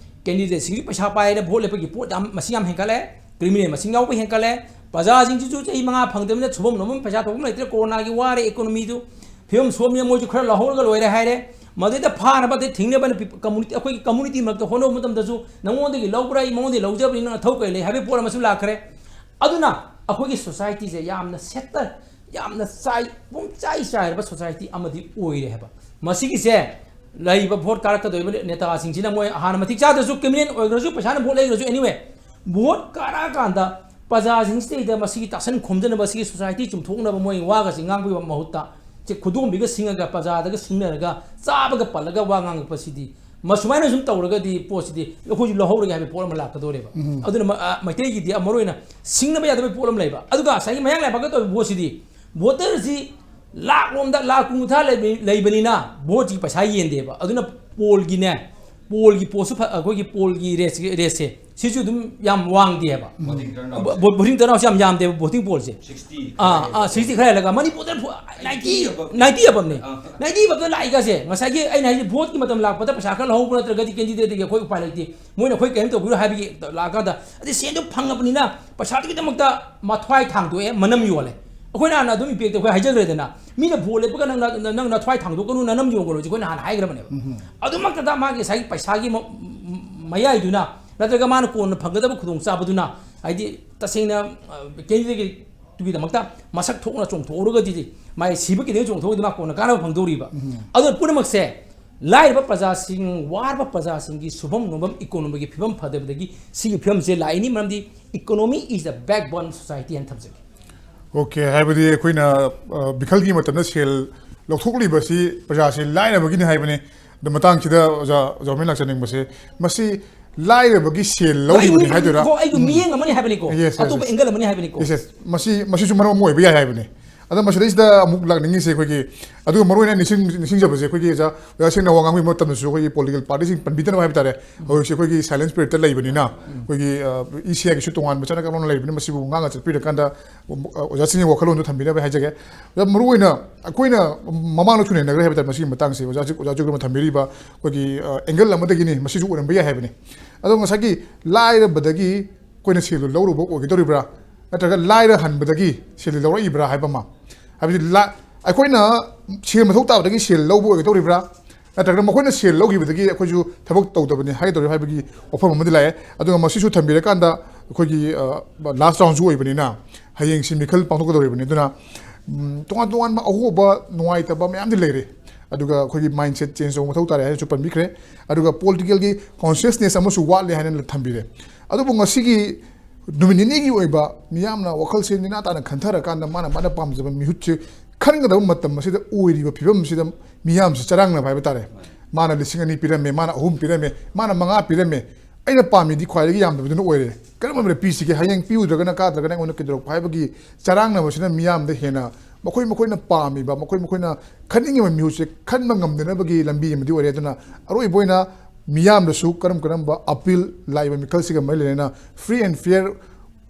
ꯀꯦꯟꯗꯤꯗꯦꯠꯁꯤꯡꯒꯤ ꯄꯩꯁꯥ ꯄꯥꯏꯔꯦ, ꯚꯣꯠ ꯂꯦꯞꯄꯒꯤ ꯄꯣꯠ ꯌꯥꯝ, ꯃꯁꯤꯡ ꯌꯥꯝ ꯍꯦꯟꯒꯠꯂꯦ꯫ ꯀ꯭ꯔꯤꯃꯤꯅꯦꯜ ꯃꯁꯤꯡ ꯌꯥꯎꯕ ꯍꯦꯟꯒꯠꯂꯦ꯫ ꯄ꯭ꯔꯖꯥꯁꯤꯡꯁꯤꯁꯨ ꯆꯍꯤ ꯃꯉꯥ ꯐꯪꯗꯕꯅꯤꯅ ꯁꯨꯐꯝ ꯅꯣꯝꯐꯝ ꯄꯩꯁꯥ ꯊꯣꯛꯐꯝ ꯂꯩꯇ꯭ꯔꯦ꯫ ꯀꯣꯔꯣꯅꯥꯒꯤ ꯋꯥꯔꯦ, ꯏꯀꯣꯅꯣꯃꯤꯗꯨ ꯐꯤꯕꯝ ꯁꯣꯛꯑꯕꯅꯤꯅ ꯃꯣꯏꯁꯨ ꯈꯔ ꯂꯧꯍꯧꯔꯒ ꯂꯣꯏꯔꯦ ꯍꯥꯏꯔꯦ꯫ ꯃꯗꯩꯗ ꯐꯥꯅꯕ ꯑꯗꯩ ꯊꯤꯡꯅꯕꯅ ꯄꯤ-, ꯀꯝꯃꯨꯅꯤꯇꯤ, ꯑꯩꯈꯣꯏꯒꯤ ꯀꯝꯃꯨꯅꯤꯇꯤ ꯃꯔꯛꯇ ꯍꯣꯠꯅꯕ ꯃꯇꯝꯗꯁꯨ ꯅꯉꯣꯟꯗꯒꯤ ꯂꯧꯕ꯭ꯔꯥ, ꯑꯩ ꯃꯉꯣꯟꯗꯒꯤ ꯂꯧꯖꯕꯅꯤ, ꯅꯪ ꯅꯊꯧ ꯀꯔꯤ ꯂꯩ ꯍꯥꯏꯕꯒꯤ ꯄꯣꯠ ꯑꯃꯁꯨ ꯂꯥꯛꯈ꯭ꯔꯦ꯫ ꯑꯗꯨꯅ ꯑꯩꯈꯣꯏꯒꯤ ꯁꯣꯁꯥꯏꯇꯤꯁꯦ ꯌꯥꯝꯅ ꯁꯦꯠꯇ, ꯌꯥꯝꯅ ꯆꯥꯏ, ꯄꯨꯝꯆꯥꯏ ꯆꯥꯏꯔꯕ ꯁꯣꯁꯥꯏꯇꯤ ꯑꯃꯗꯤ ꯑꯣꯏꯔꯦ ꯍꯥꯏꯕ꯫ ꯃꯁꯤꯒꯤꯁꯦ ꯂꯩꯔꯤꯕ ꯚꯣꯠ ꯀꯥꯔꯛꯀꯗꯧꯔꯤꯕ ꯅꯦꯇꯥꯁꯤꯡꯁꯤꯅ ꯃꯣꯏ ꯍꯥꯟꯅ ꯃꯇꯤꯛ ꯆꯥꯗ꯭ꯔꯁꯨ, ꯀ꯭ꯔꯤꯃꯤꯅꯦꯜ ꯑꯣꯏꯈ꯭ꯔꯁꯨ, ꯄꯩꯁꯥꯅ ꯚꯣꯠ ꯂꯩꯈ꯭ꯔꯁꯨ, anyway, ꯚꯣꯠ ꯀꯥꯔꯛꯑꯀꯥꯟꯗ ꯄ꯭ꯔꯖꯥꯁꯤꯡꯁꯤꯗꯩꯗ ꯃꯁꯤꯒꯤ ꯇꯥꯁꯟ ꯈꯣꯝꯖꯅꯕ, ꯁꯤꯒꯤ ꯁꯣꯁꯥꯏꯇꯤ ꯆꯨꯝꯊꯣꯛꯅꯕ ꯃꯣꯏ ꯋꯥꯒꯁꯤ ꯉꯥꯡꯕꯒꯤ ꯃꯍꯨꯠꯇ, ꯁꯤ ꯈꯨꯗꯣꯝꯕꯤꯒ ꯁꯤꯡꯉꯒ, ꯄ꯭ꯔꯖꯥꯗꯒ ꯁꯤꯡꯅꯔꯒ, ꯆꯥꯕꯒ ꯄꯜꯂꯒ ꯋꯥ ꯉꯥꯡꯉꯛꯄꯁꯤꯗꯤ, ꯃꯁꯨꯃꯥꯏꯅ ꯁꯨꯝ ꯇꯧꯔꯒꯗꯤ ꯄꯣꯠꯁꯤꯗꯤ ꯑꯩꯈꯣꯏꯁꯨ ꯂꯧꯍꯧꯔꯒꯦ ꯍꯥꯏꯕ ꯄꯣꯠ ꯑꯃ ꯂꯥꯛꯀꯗꯧꯔꯦꯕ꯫ ꯑꯗꯨꯅ ꯃ-, ꯑ, ꯃꯩꯇꯩꯒꯤꯗꯤ ꯃꯔꯨ ꯑꯣꯏꯅ ꯁꯤꯡꯅꯕ ꯌꯥꯗꯕ ꯄꯣꯠ ꯑꯃ ꯂꯩꯕ꯫ ꯑꯗꯨꯒ ꯉꯁꯥꯏꯒꯤ ꯃꯌꯥꯡ ꯂꯩꯕꯥꯛꯀ ꯇꯧꯔꯤꯕ ꯚꯣꯠꯁꯤꯗꯤ, ꯚꯣꯇꯔꯁꯤ ꯂꯥꯛ ꯂꯣꯝꯗ ꯂꯥꯛ ꯀꯨꯟꯊ꯭ꯔꯥ ꯂꯩꯕ-, ꯂꯩꯕꯅꯤꯅ ꯚꯣꯠꯀꯤ ꯄꯩꯁꯥ ꯌꯦꯟꯗꯦꯕ꯫ ꯑꯗꯨꯅ ꯄꯣꯜꯒꯤꯅꯦ, ꯄꯣꯜꯒꯤ ꯄꯣꯠꯁꯨ ꯐ-, ꯑꯩꯈꯣꯏꯒꯤ ꯄꯣꯜꯒꯤ ꯔꯦꯠꯁ-, ꯔꯦꯠꯁꯦ ꯁꯤꯁꯨ ꯑꯗꯨꯝ ꯌꯥꯝ ꯋꯥꯡꯗꯦꯕ꯫ Voting turnout. ꯚꯣ-, ꯚꯣꯇꯤꯡ ꯇꯔꯟꯑꯥꯎꯠꯁꯦ ꯌꯥꯝ ꯌꯥꯝꯗꯦꯕ ꯚꯣꯇꯤꯡ ꯄꯣꯜꯁꯦ꯫ ꯁꯤꯛꯁꯇꯤ ꯑꯥ, ꯈꯔ ꯑꯥ, ꯍꯦꯜꯂꯦ꯫ ꯁꯤꯛꯁꯇꯤ ꯈꯔ ꯍꯦꯜꯂꯒ ꯃꯅꯤꯄꯨꯔꯗ ꯐꯨ-, ꯅꯥꯏꯟꯇꯤ, ninety above. ꯅꯥꯏꯟꯇꯤ ꯑꯕꯞꯅꯦ꯫ ꯑꯥ, ꯑꯥ꯫ ꯅꯥꯏꯟꯇꯤ ꯑꯕꯞꯇ ꯂꯥꯛꯏꯒꯁꯦ, ꯉꯁꯥꯏꯒꯤ ꯑꯩꯅ ꯍꯥꯏꯁꯦ, ꯚꯣꯠꯀꯤ ꯃꯇꯝ ꯂꯥꯛꯄꯗ ꯄꯩꯁꯥ ꯈꯔ ꯂꯧꯍꯧꯕ ꯅꯠꯇ꯭ꯔꯒꯗꯤ ꯀꯦꯟꯗꯤꯗꯦꯠꯇꯒꯤ ꯑꯩꯈꯣꯏ ꯎꯄꯥꯏ ꯂꯩꯇꯦ꯫ ꯃꯣꯏꯅ ꯑꯩꯈꯣꯏ ꯀꯔꯤꯝ ꯇꯧꯕꯤꯔꯣꯏ ꯍꯥꯏꯕꯒꯤ ꯂꯥꯛꯑꯀꯥꯟꯗ, ꯑꯗꯩ ꯁꯦꯟꯗꯣ ꯐꯪꯉꯕꯅꯤꯅ ꯄꯩꯁꯥꯗꯨꯒꯤꯗꯃꯛꯇ ꯃꯊ꯭ꯋꯥꯏ ꯊꯥꯡꯗꯣꯛꯑꯦ, ꯃꯅꯝ ꯌꯣꯜꯂꯦ꯫ ꯑꯩꯈꯣꯏꯅ ꯍꯥꯟꯅ ꯑꯗꯨꯝ ꯏꯝꯄꯦꯛꯇ ꯑꯩꯈꯣꯏ ꯍꯥꯏꯖꯈ꯭ꯔꯦꯗꯅ, ꯃꯤꯅ ꯚꯣꯠ ꯂꯦꯞꯄꯒ ꯅꯪꯅ, ꯅꯪ ꯅꯊ꯭ꯋꯥꯏ ꯊꯥꯡꯗꯣꯛꯀꯅꯨ, ꯅꯅꯝ ꯌꯣꯟꯒꯅꯨ ꯍꯥꯏꯁꯦ ꯑꯩꯈꯣꯏꯅ ꯍꯥꯟꯅ ꯍꯥꯏꯈ꯭ꯔꯕꯅꯦꯕ꯫ ꯑꯗꯨꯃꯛꯇꯗ ꯃꯥꯒꯤ ꯉꯁꯥꯏꯒꯤ ꯄꯩꯁꯥꯒꯤ ꯃ-, ꯃꯌꯥꯏꯗꯨꯅ ꯅꯠꯇ꯭ꯔꯒ ꯃꯥꯅ ꯀꯣꯟꯅ ꯐꯪꯒꯗꯕ ꯈꯨꯗꯣꯡꯆꯥꯕꯗꯨꯅ, ꯍꯥꯏꯗꯤ ꯇꯁꯦꯡꯅ, ꯑ, ꯀꯦꯟꯗꯤꯗꯦꯠꯀꯤꯗꯃꯛꯇ ꯃꯁꯛ ꯊꯣꯛꯅ ꯆꯣꯡꯊꯣꯛꯍꯧꯔꯒꯗꯤ, ꯃꯥꯒꯤ ꯁꯤꯕ ꯀꯦꯟꯗꯤꯗꯦꯠ ꯆꯣꯡꯊꯣꯛꯍꯧꯔꯗꯤ ꯃꯥ ꯀꯣꯟꯅ ꯀꯥꯟꯅꯕ ꯐꯪꯗꯧꯔꯤꯕ꯫ ꯑꯗꯨꯅ ꯄꯨꯝꯅꯃꯛꯁꯦ ꯂꯥꯏꯔꯕ ꯄ꯭ꯔꯖꯥꯁꯤꯡ, ꯋꯥꯔꯕ ꯄ꯭ꯔꯖꯥꯁꯤꯡꯒꯤ ꯁꯨꯐꯝ ꯅꯣꯝꯐꯝ, ꯏꯀꯣꯅꯣꯃꯤꯒꯤ ꯐꯤꯕꯝ ꯐꯗꯕꯗꯒꯤ ꯁꯤꯒꯤ ꯐꯤꯕꯝꯁꯦ ꯂꯥꯛꯏꯅꯤ꯫ ꯃꯔꯝꯗꯤ economy is the backbone of society ꯍꯥꯏꯅ ꯊꯝꯖꯒꯦ꯫ ꯑꯣꯀꯦ, ꯍꯥꯏꯕꯗꯤ ꯑꯩꯈꯣꯏꯅ, ꯑ, ꯕꯤꯈꯜꯒꯤ ꯃꯇꯝꯗ ꯁꯦꯜ ꯂꯧꯊꯣꯛꯂꯤꯕꯁꯤ ꯄ꯭ꯔꯖꯥꯁꯦ ꯂꯥꯏꯔꯕꯒꯤꯅꯤ ꯍꯥꯏꯕꯅꯤ꯫ ꯑꯗꯣ ꯃꯇꯥꯡꯁꯤꯗ ꯑꯣꯖꯥ, ꯑꯣꯖꯥ ꯃꯣꯃꯤꯟ ꯂꯥꯛꯆꯅꯤꯡꯕꯁꯦ, ꯃꯁꯤ ꯂꯥꯏꯔꯕꯒꯤ ꯁꯦꯜ ꯂꯧꯔꯤꯕꯅꯤ ꯑꯩ ꯍꯥꯏꯗꯣꯏꯔꯥ? ꯃꯤꯑꯣꯏꯕꯅꯤꯀꯣ, ꯑꯩꯗꯣ ꯎꯝ꯫ ꯃꯤꯠꯌꯦꯡ ꯑꯃꯅꯤ ꯍꯥꯏꯕꯅꯤꯀꯣ, Yes, yes, ꯑꯇꯣꯞꯄ yes. Angle ꯑꯃꯅꯤ ꯍꯥꯏꯕꯅꯤꯀꯣ꯫ Yes, yes. ꯃꯁꯤ, ꯃꯁꯤꯁꯨ ꯃꯔꯝ ꯑꯃ ꯑꯣꯏꯕ ꯌꯥꯏ ꯍꯥꯏꯕꯅꯤ꯫ ꯑꯗꯣ ꯃꯁꯤꯗꯩꯁꯤꯗ ꯑꯃꯨꯛ ꯂꯥꯛꯅꯤꯡꯉꯤꯁꯦ ꯑꯩꯈꯣꯏꯒꯤ, ꯑꯗꯨꯒ ꯃꯔꯨꯑꯣꯏꯅ ꯅꯤꯡꯁꯤꯡ-, ꯅꯤꯡꯁꯤꯡꯖꯕꯁꯦ ꯑꯩꯈꯣꯏꯒꯤ ꯑꯣꯖꯥ, ꯑꯣꯖꯥꯁꯤꯡꯅ ꯋꯥ ꯉꯥꯡꯕ ꯃꯇꯝꯗꯁꯨ ꯑꯩꯈꯣꯏꯒꯤ political party ꯁꯤꯡ ꯄꯟꯕꯤꯗꯅꯕ ꯍꯥꯏꯕ ꯇꯥꯔꯦ꯫ ꯍꯧꯖꯤꯛꯁꯦ ꯑꯩꯈꯣꯏꯒꯤ silent period ꯇ ꯂꯩꯕꯅꯤꯅ ꯑꯩꯈꯣꯏꯒꯤ, ꯑ, E C I ꯒꯤꯁꯨ ꯇꯣꯉꯥꯟꯕ ꯆꯠꯅ ꯀꯥꯡꯂꯣꯟ ꯂꯩꯕꯅꯤ꯫ ꯃꯁꯤꯕꯨ ꯉꯥꯛꯅ ꯆꯠꯄꯤꯔꯀꯥꯟꯗ, ꯑ, ꯑꯣꯖꯥꯁꯤꯡꯒꯤ ꯋꯥꯈꯜꯂꯣꯟꯗꯨ ꯊꯝꯕꯤꯅꯕ ꯍꯥꯏꯖꯒꯦ꯫ ꯑꯣꯖꯥ, ꯃꯔꯨꯑꯣꯏꯅ ꯑꯩꯈꯣꯏꯅ ꯃꯃꯥꯡꯗꯁꯨ ꯅꯩꯅꯈ꯭ꯔꯦ ꯍꯥꯏꯕ ꯇꯥꯔꯦ ꯃꯁꯤꯒꯤ ꯃꯇꯥꯡꯁꯦ꯫ ꯑꯣꯖꯥ ꯆꯨ-, ꯑꯣꯖꯥ ꯆꯨꯒ꯭ꯔꯝꯅ ꯊꯝꯕꯤꯔꯤꯕ ꯑꯩꯈꯣꯏꯒꯤ, ꯑ, angle ꯑꯃꯗꯒꯤꯅꯤ, ꯃꯁꯤꯁꯨ ꯑꯣꯏꯔꯝꯕ ꯌꯥꯏ ꯍꯥꯏꯕꯅꯤ꯫ ꯑꯗꯣ ꯉꯁꯥꯏꯒꯤ ꯂꯥꯏꯔꯕꯗꯒꯤ ꯑꯩꯈꯣꯏꯅ ꯁꯦꯜꯗꯨ ꯂꯧꯔꯨꯕ ꯑꯣꯏꯒꯗꯧꯔꯤꯕ꯭ꯔꯥ, ꯅꯠꯇ꯭ꯔꯒ ꯂꯥꯏꯔ ꯍꯟꯕꯗꯒꯤ ꯁꯦꯜꯗꯨ ꯂꯧꯔꯛꯏꯕ꯭ꯔꯥ ꯍꯥꯏꯕ ꯑꯃ? ꯍꯥꯏꯕꯗꯤ ꯂꯥ-, ꯑꯩꯈꯣꯏꯅ ꯁꯦꯜ ꯃꯊꯧ ꯇꯥꯕꯗꯒꯤ ꯁꯦꯜ ꯂꯧꯕ ꯑꯣꯏꯒꯗꯧꯔꯤꯕ꯭ꯔꯥ, ꯅꯠꯇ꯭ꯔꯒꯅ ꯃꯈꯣꯏꯅ ꯁꯦꯜ ꯂꯧꯈꯤꯕꯗꯒꯤ ꯑꯩꯈꯣꯏꯁꯨ ꯊꯕꯛ ꯇꯧꯗꯕꯅꯤ ꯍꯥꯏꯒꯗꯧꯔꯤꯕ꯭ꯔꯥ ꯍꯥꯏꯕꯒꯤ ꯋꯥꯐꯝ ꯑꯃꯗꯤ ꯂꯥꯛꯑꯦ꯫ ꯑꯗꯨꯒ ꯃꯁꯤꯁꯨ ꯊꯝꯕꯤꯔꯀꯥꯟꯗ ꯑꯩꯈꯣꯏꯒꯤ, ꯑ, last round ꯁꯨ ꯑꯣꯏꯕꯅꯤꯅ ꯍꯌꯦꯡꯁꯤ ꯃꯤꯈꯜ ꯄꯥꯡꯊꯣꯛꯀꯗꯧꯔꯤꯕꯅꯤ꯫ ꯑꯗꯨꯅ, ꯎꯝ, ꯇꯣꯉꯥꯟ ꯇꯣꯉꯥꯟꯕ ꯑꯍꯣꯕ ꯅꯨꯡꯉꯥꯏꯇꯕ ꯃꯌꯥꯝꯗꯤ ꯂꯩꯔꯦ꯫ ꯑꯗꯨꯒ ꯑꯩꯈꯣꯏꯒꯤ mindset change ꯇꯧꯕ ꯃꯊꯧ ꯇꯥꯔꯦ ꯍꯥꯏꯅꯁꯨ ꯄꯟꯕꯤꯈ꯭ꯔꯦ꯫ ꯑꯗꯨꯒ political ꯒꯤ consciousness ꯑꯃꯁꯨ ꯋꯥꯠꯂꯦ ꯍꯥꯏꯅ ꯊꯝꯕꯤꯔꯦ꯫ ꯑꯗꯨꯕꯨ ꯉꯁꯤꯒꯤ ꯅꯨꯃꯤꯠ ꯅꯤꯅꯤꯒꯤ ꯑꯣꯏꯕ ꯃꯤꯌꯥꯝꯅ ꯋꯥꯈꯜꯁꯦ ꯅꯦꯅꯥ ꯇꯥꯅ ꯈꯟꯊꯔꯀꯥꯟꯗ ꯃꯥꯅ ꯃꯥꯅ ꯄꯥꯝꯖꯕ ꯃꯤꯍꯨꯠꯁꯦ ꯈꯟꯒꯗꯕ ꯃꯇꯝ ꯑꯁꯤꯗ ꯑꯣꯏꯔꯤꯕ ꯐꯤꯕꯝꯁꯤꯗ ꯃꯤꯌꯥꯝꯁꯦ ꯆꯔꯥꯡꯅꯕ ꯍꯥꯏꯕ ꯇꯥꯔꯦ꯫ ꯃꯥꯅ ꯂꯤꯁꯤꯡ ꯑꯅꯤ ꯄꯤꯔꯝꯃꯦ, ꯃꯥꯅ ꯑꯍꯨꯝ ꯄꯤꯔꯝꯃꯦ, ꯃꯥꯅ ꯃꯉꯥ ꯄꯤꯔꯝꯃꯦ, ꯑꯩꯅ ꯄꯥꯝꯃꯤꯗꯤ ꯈ꯭ꯋꯥꯏꯗꯒꯤ ꯌꯥꯝꯗꯕꯗꯨꯅ ꯑꯣꯏꯔꯦ꯫ ꯀꯔꯝꯕ ꯄꯤꯁꯤꯒꯦ? ꯍꯌꯦꯡ ꯄꯤꯔꯨꯗ꯭ꯔꯒꯅ, ꯀꯥꯗ꯭ꯔꯒꯅ ꯑꯩꯉꯣꯟꯗ ꯀꯩꯗꯧꯔꯛꯄ ꯍꯥꯏꯕꯒꯤ ꯆꯔꯥꯡꯅꯕꯁꯤꯅ ꯃꯤꯌꯥꯝꯗ ꯍꯦꯟꯅ ꯃꯈꯣꯏ ꯃꯈꯣꯏꯅ ꯄꯥꯝꯃꯤꯕ, ꯃꯈꯣꯏ ꯃꯈꯣꯏꯅ ꯈꯟꯅꯤꯡꯉꯤꯕ ꯃꯤꯍꯨꯠꯁꯦ ꯈꯟꯕ ꯉꯝꯗꯅꯕꯒꯤ ꯂꯝꯕꯤ ꯑꯃꯗꯤ ꯑꯣꯏꯔꯦ꯫ ꯑꯗꯨꯅ ꯑꯔꯣꯏꯕ ꯑꯣꯏꯅ ꯃꯤꯌꯥꯝꯗꯁꯨ ꯀꯔꯝ ꯀꯔꯝꯕ appeal ꯂꯥꯛꯏꯕ ꯃꯤꯈꯜꯁꯤꯒ ꯃꯔꯤ ꯂꯩꯅꯅ free and fair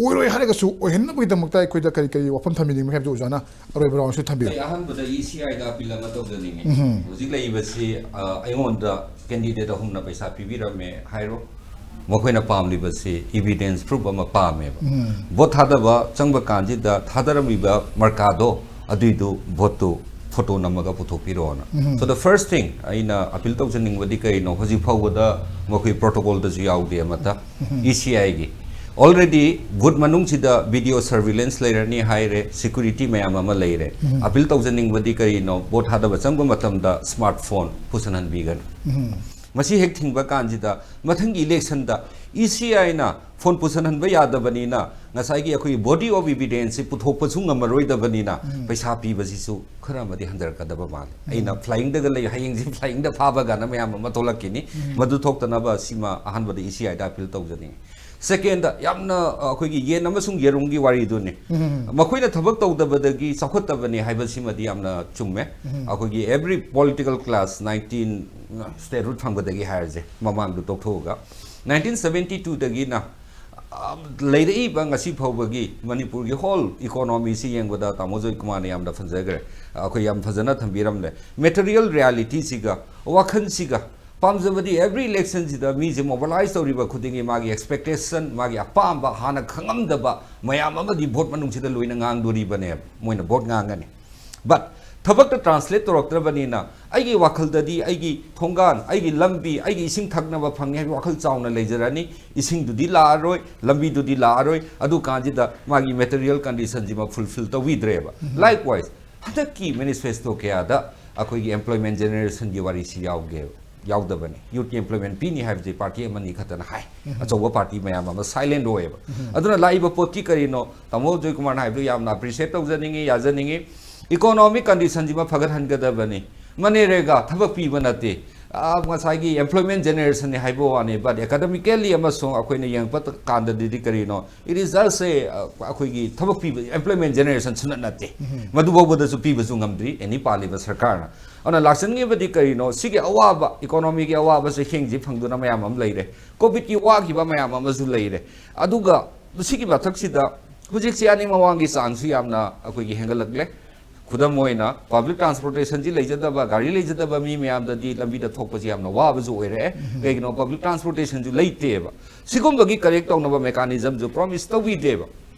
ꯑꯣꯏꯔꯣꯏ ꯍꯥꯏꯔꯒꯁꯨ ꯑꯣꯏꯍꯟꯅꯕꯒꯤꯗꯃꯛꯇ ꯑꯩꯈꯣꯏꯗ ꯀꯔꯤ ꯀꯔꯤ ꯋꯥꯐꯝ ꯊꯝꯕꯤꯅꯤꯡꯕꯒꯦ ꯍꯥꯏꯕꯗꯨ ꯑꯣꯖꯥꯅ ꯑꯔꯣꯏꯕ round ꯁꯤꯗ ꯊꯝꯕꯤꯌꯨ꯫ ꯑꯩ ꯑꯍꯥꯟꯕꯗ E C I ꯗ appeal ꯑꯃ ꯇꯧꯖꯅꯤꯡꯉꯤ꯫ ꯎꯝ꯫ ꯍꯧꯖꯤꯛ ꯂꯩꯔꯤꯕꯁꯤ, ꯑ, ꯑꯩꯉꯣꯟꯗ candidate ꯑꯍꯨꯝꯅ ꯄꯩꯁꯥ ꯄꯤꯕꯤꯔꯝꯃꯦ ꯍꯥꯏꯔꯣ, ꯃꯈꯣꯏꯅ ꯄꯥꯝꯂꯤꯕꯁꯤ evidence proof ꯑꯃ ꯄꯥꯝꯃꯦꯕ꯫ ꯎꯝ꯫ Vote ꯊꯥꯗꯕ ꯆꯪꯕ ꯀꯥꯟꯁꯤꯗ ꯊꯥꯗꯔꯝꯃꯤꯕ ꯃꯔꯀꯥꯗꯣ, ꯑꯗꯨꯏꯗꯨ vote ꯇꯨ photo ꯅꯝꯃꯒ ꯄꯨꯊꯣꯛꯄꯤꯔꯛꯑꯣꯅ꯫ ꯎꯝ꯫ So the first thing ꯑꯩꯅ appeal ꯇꯧꯖꯅꯤꯡꯕꯗꯤ ꯀꯔꯤꯅꯣ, ꯍꯧꯖꯤꯛ ꯐꯥꯎꯕꯗ ꯃꯈꯣꯏ protocol ꯗꯁꯨ ꯌꯥꯎꯗꯦ ꯑꯃꯠꯇ꯫ ꯎꯝ꯫ E C I ꯒꯤ already booth ꯃꯅꯨꯡꯁꯤꯗ video surveillance ꯂꯩꯔꯅꯤ ꯍꯥꯏꯔꯦ, security ꯃꯌꯥꯝ ꯑꯃ ꯂꯩꯔꯦ꯫ ꯎꯝ꯫ Appeal ꯇꯧꯖꯅꯤꯡꯕꯗꯤ ꯀꯔꯤꯅꯣ, vote ꯊꯥꯗꯕ ꯆꯪꯕ ꯃꯇꯝꯗ smart phone ꯄꯨꯁꯟꯍꯟꯕꯤꯒꯅꯨ꯫ ꯎꯝ꯫ ꯃꯁꯤ ꯍꯦꯛ ꯊꯤꯡꯕ ꯀꯥꯟꯁꯤꯗ ꯃꯊꯪꯒꯤ election the E C I ꯅ phone ꯄꯨꯁꯟꯍꯟꯕ ꯌꯥꯗꯕꯅꯤꯅ, ꯉꯁꯥꯏꯒꯤ ꯑꯩꯈꯣꯏꯒꯤ body of evidence ꯁꯤ ꯄꯨꯊꯣꯛꯄꯁꯨ ꯉꯝꯃꯔꯣꯏꯗꯕꯅꯤꯅ, ꯎꯝ꯫ ꯄꯩꯁꯥ ꯄꯤꯕꯁꯤꯁꯨ ꯈꯔ ꯑꯃꯗꯤ ꯍꯟꯊꯔꯛꯀꯗꯕ ꯃꯥꯜꯂꯦ꯫ ꯎꯝ꯫ ꯑꯩꯅ flying ꯗꯒ ꯂꯩ, ꯍꯌꯦꯡꯁꯤ flying ꯗ ꯐꯥꯕ ꯀꯥꯏꯅ ꯃꯌꯥꯝ ꯑꯃ ꯊꯣꯛꯂꯛꯈꯤꯅꯤ꯫ ꯎꯝ꯫ ꯃꯗꯨ ꯊꯣꯛꯇꯅꯕ ꯁꯤꯃ ꯑꯍꯥꯟꯕꯗ E C I ꯗ appeal ꯇꯧꯖꯅꯤꯡꯉꯤ꯫ ꯁꯦꯀꯦꯟꯗ, ꯌꯥꯝꯅ ꯑꯩꯈꯣꯏꯒꯤ ꯌꯦꯟ ꯑꯃꯁꯨꯡ ꯌꯦꯔꯨꯝꯒꯤ ꯋꯥꯔꯤꯗꯨꯅꯤ꯫ ꯃꯈꯣꯏꯅ ꯊꯕꯛ ꯇꯧꯗꯕꯗꯒꯤ ꯆꯥꯎꯈꯠꯇꯕꯅꯤ ꯍꯥꯏꯕꯁꯤꯃꯗꯤ ꯌꯥꯝꯅ ꯆꯨꯝꯃꯦ꯫ ꯑꯩꯈꯣꯏꯒꯤ every political class nineteen statehood ꯐꯪꯕꯗꯒꯤ ꯍꯥꯏꯔꯁꯦ, ꯃꯃꯥꯡꯗꯨ ꯇꯣꯛꯊꯣꯛꯑꯒ, nineteen seventy two ꯗꯒꯤꯅ ꯂꯩꯔꯛꯏꯕ ꯉꯁꯤ ꯐꯥꯎꯕꯒꯤ ꯃꯅꯤꯄꯨꯔꯒꯤ whole economy ꯁꯤ ꯌꯦꯡꯕꯗ ꯇꯥꯃꯣ ꯖꯣꯏꯀꯨꯃꯥꯔꯅ ꯌꯥꯝꯅ ꯐꯖꯈ꯭ꯔꯦ꯫ ꯑꯩꯈꯣꯏ ꯌꯥꯝ ꯐꯖꯅ ꯊꯝꯕꯤꯔꯝꯂꯦ꯫ Material reality ꯁꯤꯒ, ꯋꯥꯈꯜꯁꯤꯒ, ꯄꯥꯝꯖꯕꯗꯤ every election ꯁꯤꯗ ꯃꯤꯁꯦ mobilize ꯇꯧꯔꯤꯕ ꯈꯨꯗꯤꯡꯒꯤ ꯃꯥꯒꯤ expectation, ꯃꯥꯒꯤ ꯑꯄꯥꯝꯕ, ꯍꯥꯟꯅ ꯈꯪꯉꯝꯗꯕ ꯃꯌꯥꯝ ꯑꯃꯗꯤ vote ꯃꯅꯨꯡꯁꯤꯗ ꯂꯣꯏꯅ ꯉꯥꯡꯗꯣꯔꯤꯕꯅꯦꯕ꯫ ꯃꯣꯏꯅ vote ꯉꯥꯡꯒꯅꯤ, but ꯊꯕꯛꯇ translate ꯇꯧꯔꯛꯇ꯭ꯔꯕꯅꯤꯅ, ꯑꯩꯒꯤ ꯋꯥꯈꯜꯗꯗꯤ ꯑꯩꯒꯤ ꯊꯣꯡꯒꯥꯟ, ꯑꯩꯒꯤ ꯂꯝꯕꯤ, ꯑꯩꯒꯤ ꯏꯁꯤꯡ ꯊꯛꯅꯕ ꯐꯪꯉꯦ ꯍꯥꯏꯕ ꯋꯥꯈꯜ ꯆꯥꯎꯅ ꯂꯩꯖꯔꯅꯤ꯫ ꯏꯁꯤꯡꯗꯨꯗꯤ ꯂꯥꯛꯑꯔꯣꯏ, ꯂꯝꯕꯤꯗꯨꯗꯤ ꯂꯥꯛꯑꯔꯣꯏ꯫ ꯑꯗꯨ ꯀꯥꯟꯁꯤꯗ ꯃꯥꯒꯤ material condition ꯁꯤꯃ fulfill ꯇꯧꯕꯤꯗ꯭ꯔꯦꯕ꯫ Likewise, ꯍꯟꯗꯛꯀꯤ manifesto ꯀꯌꯥꯗ ꯑꯩꯈꯣꯏꯒꯤ employment generation ꯒꯤ ꯋꯥꯔꯤꯁꯤ ꯌꯥꯎꯒꯦꯕ, ꯌꯥꯎꯗꯕꯅꯤ꯫ Youth ꯀꯤ employment ꯄꯤꯅꯤ ꯍꯥꯏꯕꯁꯤ party ꯑꯃꯅꯤ ꯈꯛꯇꯅ ꯍꯥꯏ꯫ ꯑꯆꯧꯕ party ꯃꯌꯥꯝ ꯑꯃ silent ꯑꯣꯏꯌꯦꯕ꯫ ꯑꯗꯨꯅ ꯂꯥꯛꯏꯕ ꯄꯣꯠꯇꯤ ꯀꯔꯤꯅꯣ? ꯇꯥꯃꯣ ꯖꯣꯏꯀꯨꯃꯥꯔꯅ ꯍꯥꯏꯕꯗꯨ ꯌꯥꯝꯅ appreciate ꯇꯧꯖꯅꯤꯡꯉꯤ, ꯌꯥꯖꯅꯤꯡꯉꯤ꯫ Economic condition ꯁꯤꯃ ꯐꯒꯠꯍꯟꯒꯗꯕꯅꯤ꯫ ꯃꯅꯦꯔꯦꯒꯥ ꯊꯕꯛ ꯄꯤꯕ ꯅꯠꯇꯦ꯫ ꯑ, ꯉꯁꯥꯏꯒꯤ employment generation ꯅꯤ ꯍꯥꯏꯕ ꯋꯥꯅꯤ, but academically ꯑꯃꯁꯨꯡ ꯑꯩꯈꯣꯏꯅ ꯌꯦꯡꯉꯛꯄ ꯀꯥꯟꯗꯗꯤ ꯀꯔꯤꯅꯣ? It is just a, ꯑ, ꯑꯩꯈꯣꯏꯒꯤ ꯊꯕꯛ ꯄꯤꯕ, employment generation ꯁꯨꯅꯠ ꯅꯠꯇꯦ꯫ ꯃꯗꯨ ꯐꯥꯎꯕꯗꯁꯨ ꯄꯤꯕꯁꯨ ꯉꯝꯗ꯭ꯔꯤ any ꯄꯥꯜꯂꯤꯕ ꯁꯔꯀꯥꯔꯅ꯫ ꯑꯗꯨꯅ ꯂꯥꯛꯆꯅꯤꯡꯉꯤꯕꯗꯤ ꯀꯔꯤꯅꯣ? ꯁꯤꯒꯤ ꯑꯋꯥꯕ, economy ꯒꯤ ꯑꯋꯥꯕ ꯆꯩꯊꯦꯡꯁꯤ ꯐꯪꯗꯨꯅ ꯃꯌꯥꯝ ꯑꯃ ꯂꯩꯔꯦ꯫ COVID ꯀꯤ ꯋꯥꯈꯤꯕ ꯃꯌꯥꯝ ꯑꯃꯁꯨ ꯂꯩꯔꯦ꯫ ꯑꯗꯨꯒ ꯁꯤꯒꯤ ꯃꯊꯛꯁꯤꯗ ꯍꯧꯖꯤꯛꯁꯤ ꯑꯅꯤꯡ ꯑꯋꯥꯡꯒꯤ ꯆꯥꯡꯁꯨ ꯌꯥꯝꯅ ꯑꯩꯈꯣꯏꯒꯤ ꯍꯦꯟꯒꯠꯂꯛꯂꯦ꯫ ꯈꯨꯗꯝ ꯑꯣꯏꯅ, public transportation ꯁꯤ ꯂꯩꯖꯗꯕ, ꯒꯥꯔꯤ ꯂꯩꯖꯗꯕ ꯃꯤ ꯃꯌꯥꯝꯗꯗꯤ ꯂꯝꯕꯤꯗ ꯊꯣꯛꯄꯁꯤ ꯌꯥꯝꯅ ꯋꯥꯕꯁꯨ ꯑꯣꯏꯔꯛꯑꯦ꯫ ꯀꯩꯒꯤꯅꯣ? Public transportation ꯁꯨ ꯂꯩꯇꯦꯕ꯫ ꯁꯤꯒꯨꯝꯕꯒꯤ correct ꯇꯧꯅꯕ mechanism ꯁꯨ promise ꯇꯧꯕꯤꯗꯦꯕ꯫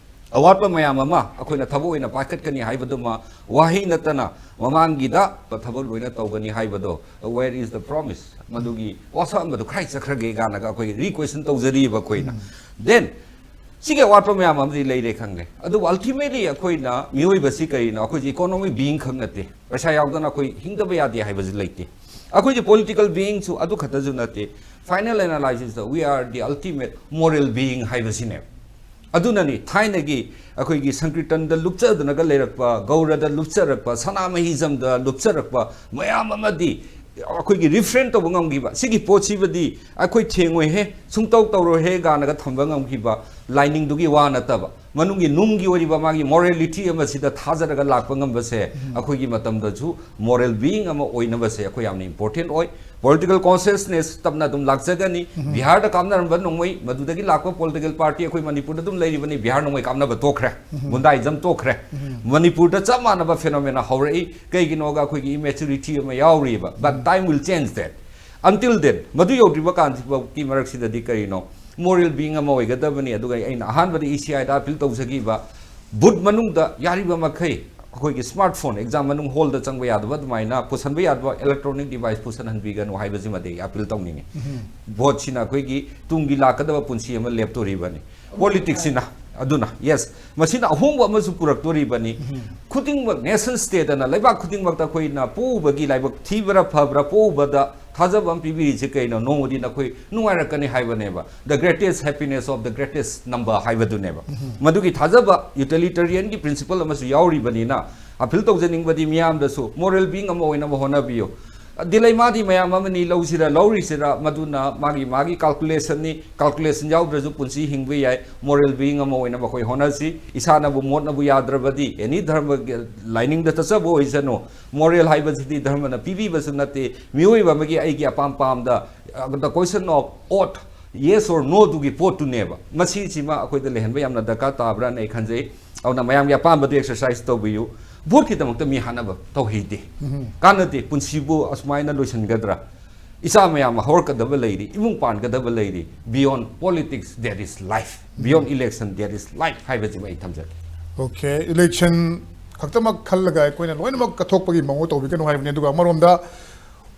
ꯑꯋꯥꯠꯄ ꯃꯌꯥꯝ ꯑꯃ ꯑꯩꯈꯣꯏꯅ ꯊꯕꯛ ꯑꯣꯏꯅ ꯄꯥꯏꯈꯠꯀꯅꯤ ꯍꯥꯏꯕꯗꯨꯃ ꯋꯥꯍꯩ ꯅꯠꯇꯅ, ꯃꯃꯥꯡꯒꯤꯗ ꯊꯕꯛ ꯂꯣꯏꯅ ꯇꯧꯒꯅꯤ ꯍꯥꯏꯕꯗꯣ, where is the promise? ꯃꯗꯨꯒꯤ ꯋꯥꯁꯛ ꯑꯃꯗꯨ ꯀꯗꯥꯏ ꯆꯠꯈ꯭ꯔꯒꯦ ꯀꯥꯏꯅꯒ ꯑꯩꯈꯣꯏ requestion ꯇꯧꯖꯔꯤꯕ ꯑꯩꯈꯣꯏꯅ꯫ Then, ꯁꯤꯒꯤ ꯑꯋꯥꯠꯄ ꯃꯌꯥꯝ ꯑꯃꯗꯤ ꯂꯩꯔꯦ ꯈꯪꯂꯦ, ꯑꯗꯨꯕꯨ ultimately ꯑꯩꯈꯣꯏꯅ ꯃꯤꯑꯣꯏꯕꯁꯤ ꯀꯔꯤꯅꯣ? ꯑꯩꯈꯣꯏꯁꯤ economic being ꯈꯛ ꯅꯠꯇꯦ꯫ ꯄꯩꯁꯥ ꯌꯥꯎꯗꯅ ꯑꯩꯈꯣꯏ ꯍꯤꯡꯗꯕ ꯌꯥꯗꯦ ꯍꯥꯏꯕꯁꯨ ꯂꯩꯇꯦ꯫ ꯑꯩꯈꯣꯏꯁꯤ political being ꯁꯨ ꯑꯗꯨ ꯈꯛꯇꯁꯨ ꯅꯠꯇꯦ꯫ Final analysis ꯇ, we are the ultimate moral being ꯍꯥꯏꯕꯁꯤꯅꯦ꯫ ꯑꯗꯨꯅꯅꯤ ꯊꯥꯏꯅꯒꯤ ꯑꯩꯈꯣꯏꯒꯤ ꯁꯪꯀ꯭ꯔꯤꯇꯟꯗ ꯂꯨꯞꯆꯗꯨꯅꯒ ꯂꯩꯔꯛꯄ, ꯒꯧꯔꯗ ꯂꯨꯞꯆꯔꯛꯄ, ꯁꯅꯥꯃꯍꯤꯖꯝꯗ ꯂꯨꯞꯆꯔꯛꯄ ꯃꯌꯥꯝ ꯑꯃꯗꯤ ꯑꯩꯈꯣꯏꯒꯤ ꯔꯤꯐ꯭ꯔꯦꯟ ꯇꯧꯕ ꯉꯝꯈꯤꯕ, ꯁꯤꯒꯤ ꯄꯣꯠꯁꯤꯕꯗꯤ ꯑꯩꯈꯣꯏ ꯊꯦꯡꯉꯣꯏꯍꯦ, ꯁꯨꯡꯇꯧ ꯇꯧꯔꯣꯏꯍꯦ ꯀꯥꯏꯅꯒ ꯊꯝꯕ ꯉꯝꯈꯤꯕ ꯂꯥꯏꯅꯤꯡꯗꯨꯒꯤ ꯋꯥ ꯅꯠꯇꯕ, ꯃꯅꯨꯡꯒꯤ ꯅꯨꯡꯒꯤ ꯑꯣꯏꯔꯤꯕ ꯃꯥꯒꯤ ꯃꯣꯔꯦꯂꯤꯇꯤ ꯑꯃꯁꯤꯗ ꯊꯥꯖꯔꯒ ꯂꯥꯛꯄ ꯉꯝꯕꯁꯦ, ꯑꯩꯈꯣꯏꯒꯤ ꯃꯇꯝꯗꯁꯨ ꯃꯣꯔꯦꯜ ꯕꯤꯌꯤꯡ ꯑꯃ ꯑꯣꯏꯅꯕꯁꯦ ꯑꯩꯈꯣꯏ ꯌꯥꯝꯅ ꯏꯝꯄꯣꯔꯇꯦꯟ ꯑꯣꯏ꯫ ꯄꯣꯂꯤꯇꯤꯀꯦꯜ ꯀꯣꯟꯁꯤꯌꯁꯅꯦꯁ ꯇꯞꯅ ꯑꯗꯨꯝ ꯂꯥꯛꯆꯒꯅꯤ꯫ ꯕꯤꯍꯥꯔꯗ ꯀꯥꯞꯅꯔꯝꯕ ꯅꯣꯡꯃꯩ, ꯃꯗꯨꯗꯒꯤ ꯂꯥꯛꯄ ꯄꯣꯂꯤꯇꯤꯀꯦꯜ ꯄꯥꯔꯇꯤ ꯑꯩꯈꯣꯏ ꯃꯅꯤꯄꯨꯔꯗ ꯑꯗꯨꯝ ꯂꯩꯔꯤꯕꯅꯤ꯫ ꯕꯤꯍꯥꯔ ꯅꯣꯡꯃꯩ ꯀꯥꯞꯅꯕ ꯇꯣꯛꯈ꯭ꯔꯦ, ꯒꯨꯟꯗꯥꯏꯖꯝ ꯇꯣꯛꯈ꯭ꯔꯦ꯫ ꯃꯅꯤꯄꯨꯔꯗ ꯆꯞ ꯃꯥꯟꯅꯕ ꯐꯦꯅꯣꯃꯦꯅꯥ ꯍꯧꯔꯛꯏ꯫ ꯀꯩꯒꯤꯅꯣꯒ ꯑꯩꯈꯣꯏꯒꯤ ꯏꯃꯦꯆꯨꯔꯤꯇꯤ ꯑꯃ ꯌꯥꯎꯔꯤꯕ꯫ But time will change that. Until then, ꯃꯗꯨ ꯌꯧꯗ꯭ꯔꯤꯕ ꯀꯥꯟꯁꯤꯐꯥꯎꯒꯤ ꯃꯔꯛꯁꯤꯗꯗꯤ ꯀꯔꯤꯅꯣ, ꯃꯣꯔꯦꯜ ꯕꯤꯌꯤꯡ ꯑꯃ ꯑꯣꯏꯒꯗꯕꯅꯤ꯫ ꯑꯗꯨꯒ ꯑꯩꯅ ꯑꯍꯥꯟꯕꯗ ꯏ ꯁꯤ ꯑꯥꯏꯗ ꯑꯄꯤꯜ ꯇꯧꯖꯈꯤꯕ, ꯕꯨꯠ ꯃꯅꯨꯡꯗ ꯌꯥꯔꯤꯕ ꯃꯈꯩ ꯑꯩꯈꯣꯏꯒꯤ ꯁ꯭ꯃꯥꯔꯠ ꯐꯣꯟ, ꯑꯦꯛꯖꯥꯝ ꯃꯅꯨꯡ ꯍꯣꯜꯗ ꯆꯪꯕ ꯌꯥꯗꯕ ꯑꯗꯨꯃꯥꯏꯅ ꯄꯨꯁꯟꯕ ꯌꯥꯗꯕ ꯏꯂꯦꯛꯇ꯭ꯔꯣꯅꯤꯛ ꯗꯤꯚꯥꯏꯁ ꯄꯨꯁꯟꯍꯟꯕꯤꯒꯅꯨ ꯍꯥꯏꯕꯁꯤꯃꯗꯤ ꯑꯩ ꯑꯄꯤꯜ ꯇꯧꯅꯤꯡꯉꯤ꯫ ꯚꯣꯠꯁꯤꯅ ꯑꯩꯈꯣꯏꯒꯤ ꯇꯨꯡꯒꯤ ꯂꯥꯛꯀꯗꯕ ꯄꯨꯟꯁꯤ ꯑꯃ ꯂꯦꯞꯇꯣꯔꯤꯕꯅꯤ꯫ ꯄꯣꯂꯤꯇꯤꯛꯁꯁꯤꯅ꯫ ꯑꯗꯨꯅ, ꯌꯦꯁ, ꯃꯁꯤꯅ ꯑꯍꯣꯡꯕ ꯑꯃꯁꯨ ꯄꯨꯔꯛꯇꯣꯔꯤꯕꯅꯤ꯫ ꯈꯨꯗꯤꯡꯃꯛ, ꯅꯦꯁꯟ ꯁ꯭ꯇꯦꯠ ꯑꯅ ꯂꯩꯕꯥꯛ ꯈꯨꯗꯤꯡꯃꯛꯇ ꯑꯩꯈꯣꯏꯅ ꯄꯣꯛꯎꯕꯒꯤ ꯂꯥꯏꯕꯛ ꯊꯤꯕ꯭ꯔꯥ ꯐꯕ꯭ꯔꯥ, ꯄꯣꯛꯎꯕꯗ ꯊꯥꯖꯕ ꯑꯃ ꯄꯤꯕꯤꯔꯤꯁꯦ ꯀꯩꯅꯣ? ꯅꯣꯡꯃꯗꯤ ꯅꯈꯣꯏ ꯅꯨꯡꯉꯥꯏꯔꯛꯀꯅꯤ ꯍꯥꯏꯕꯅꯦꯕ꯫ The greatest happiness of the greatest number ꯍꯥꯏꯕꯗꯨꯅꯦꯕ꯫ ꯃꯗꯨꯒꯤ ꯊꯥꯖꯕ, ꯌꯨꯇꯤꯂꯤꯇꯦꯔꯤꯌꯟꯒꯤ ꯄ꯭ꯔꯤꯟꯁꯤꯄꯜ ꯑꯃꯁꯨ ꯌꯥꯎꯔꯤꯕꯅꯤꯅ, ꯑꯄꯤꯜ ꯇꯧꯖꯅꯤꯡꯕꯗꯤ ꯃꯤꯌꯥꯝꯗꯁꯨ ꯃꯣꯔꯦꯜ ꯕꯤꯌꯤꯡ ꯑꯃ ꯑꯣꯏꯅꯕ ꯍꯣꯠꯅꯕꯤꯌꯨ꯫ ꯗꯤꯂꯩꯃꯥꯗꯤ ꯃꯌꯥꯝ ꯑꯃꯅꯤ, ꯂꯧꯁꯤꯔ ꯂꯧꯔꯤꯁꯤꯔ, ꯃꯗꯨꯅ ꯃꯥꯒꯤ ꯃꯥꯒꯤ ꯀꯥꯜꯀꯨꯂꯦꯁꯟꯅꯤ꯫ ꯀꯥꯜꯀꯨꯂꯦꯁꯟ ꯌꯥꯎꯗ꯭ꯔꯁꯨ ꯄꯨꯟꯁꯤ ꯍꯤꯡꯕ ꯌꯥꯏ꯫ ꯃꯣꯔꯦꯜ ꯕꯤꯌꯤꯡ ꯑꯃ ꯑꯣꯏꯅꯕ ꯑꯩꯈꯣꯏ ꯍꯣꯠꯅꯁꯤ꯫ ꯏꯁꯥꯅꯕꯨ ꯃꯣꯠꯅꯕꯨ ꯌꯥꯗ꯭ꯔꯕꯗꯤ, ꯑꯦꯅꯤ ꯙꯔꯃꯒꯤ ꯂꯥꯏꯅꯤꯡꯗ ꯆꯠꯆꯕ ꯑꯣꯏꯁꯅꯨ, ꯃꯣꯔꯦꯜ ꯍꯥꯏꯕꯁꯤꯗꯤ ꯙꯔꯃꯅ ꯄꯤꯕꯤꯕꯁꯨ ꯅꯠꯇꯦ꯫ ꯃꯤꯑꯣꯏꯕ ꯑꯃꯒꯤ ꯑꯩꯒꯤ ꯑꯄꯥꯝ ꯄꯥꯝꯗ, uh, the question of ought, yes or no ꯗꯨꯒꯤ ꯄꯣꯠꯇꯨꯅꯦꯕ꯫ ꯃꯁꯤꯁꯤꯃ ꯑꯩꯈꯣꯏꯗ ꯂꯩꯍꯟꯕ ꯌꯥꯝꯅ ꯗꯔꯀꯥꯔ ꯇꯥꯕ꯭ꯔꯥꯅ ꯑꯩ ꯈꯟꯖꯩ꯫ ꯑꯗꯨꯅ ꯃꯌꯥꯝꯒꯤ ꯑꯄꯥꯝꯕꯗꯨ ꯑꯦꯛꯁꯔꯁꯥꯏꯁ ꯇꯧꯕꯤꯌꯨ꯫ ꯚꯣꯠꯀꯤꯗꯃꯛꯇ ꯃꯤ ꯍꯥꯠꯅꯕ ꯇꯧꯍꯩꯗꯦ꯫ ꯀꯥꯟꯅꯗꯦ꯫ ꯄꯨꯟꯁꯤꯕꯨ ꯑꯁꯨꯃꯥꯏꯅ ꯂꯣꯏꯁꯤꯟꯒꯗ꯭ꯔꯥ? ꯏꯆꯥ ꯃꯌꯥꯝ ꯑꯃ ꯍꯧꯔꯛꯀꯗꯕ ꯂꯩꯔꯤ, ꯏꯃꯨꯡ ꯄꯥꯟꯒꯗꯕ ꯂꯩꯔꯤ꯫ Beyond politics, there is life. Beyond election, there is life ꯍꯥꯏꯕꯁꯤꯃ ꯑꯩ ꯊꯝꯖꯒꯦ꯫ ꯑꯣꯀꯦ, ꯏꯂꯦꯛꯁꯟ ꯈꯛꯇꯃꯛ ꯈꯜꯂꯒ ꯑꯩꯈꯣꯏꯅ ꯂꯣꯏꯅꯃꯛ ꯀꯠꯊꯣꯛꯄꯒꯤ ꯃꯑꯣꯡ ꯇꯧꯕꯤꯒꯅꯨ ꯍꯥꯏꯕꯅꯤ꯫ ꯑꯗꯨꯒ ꯑꯃꯔꯣꯝꯗ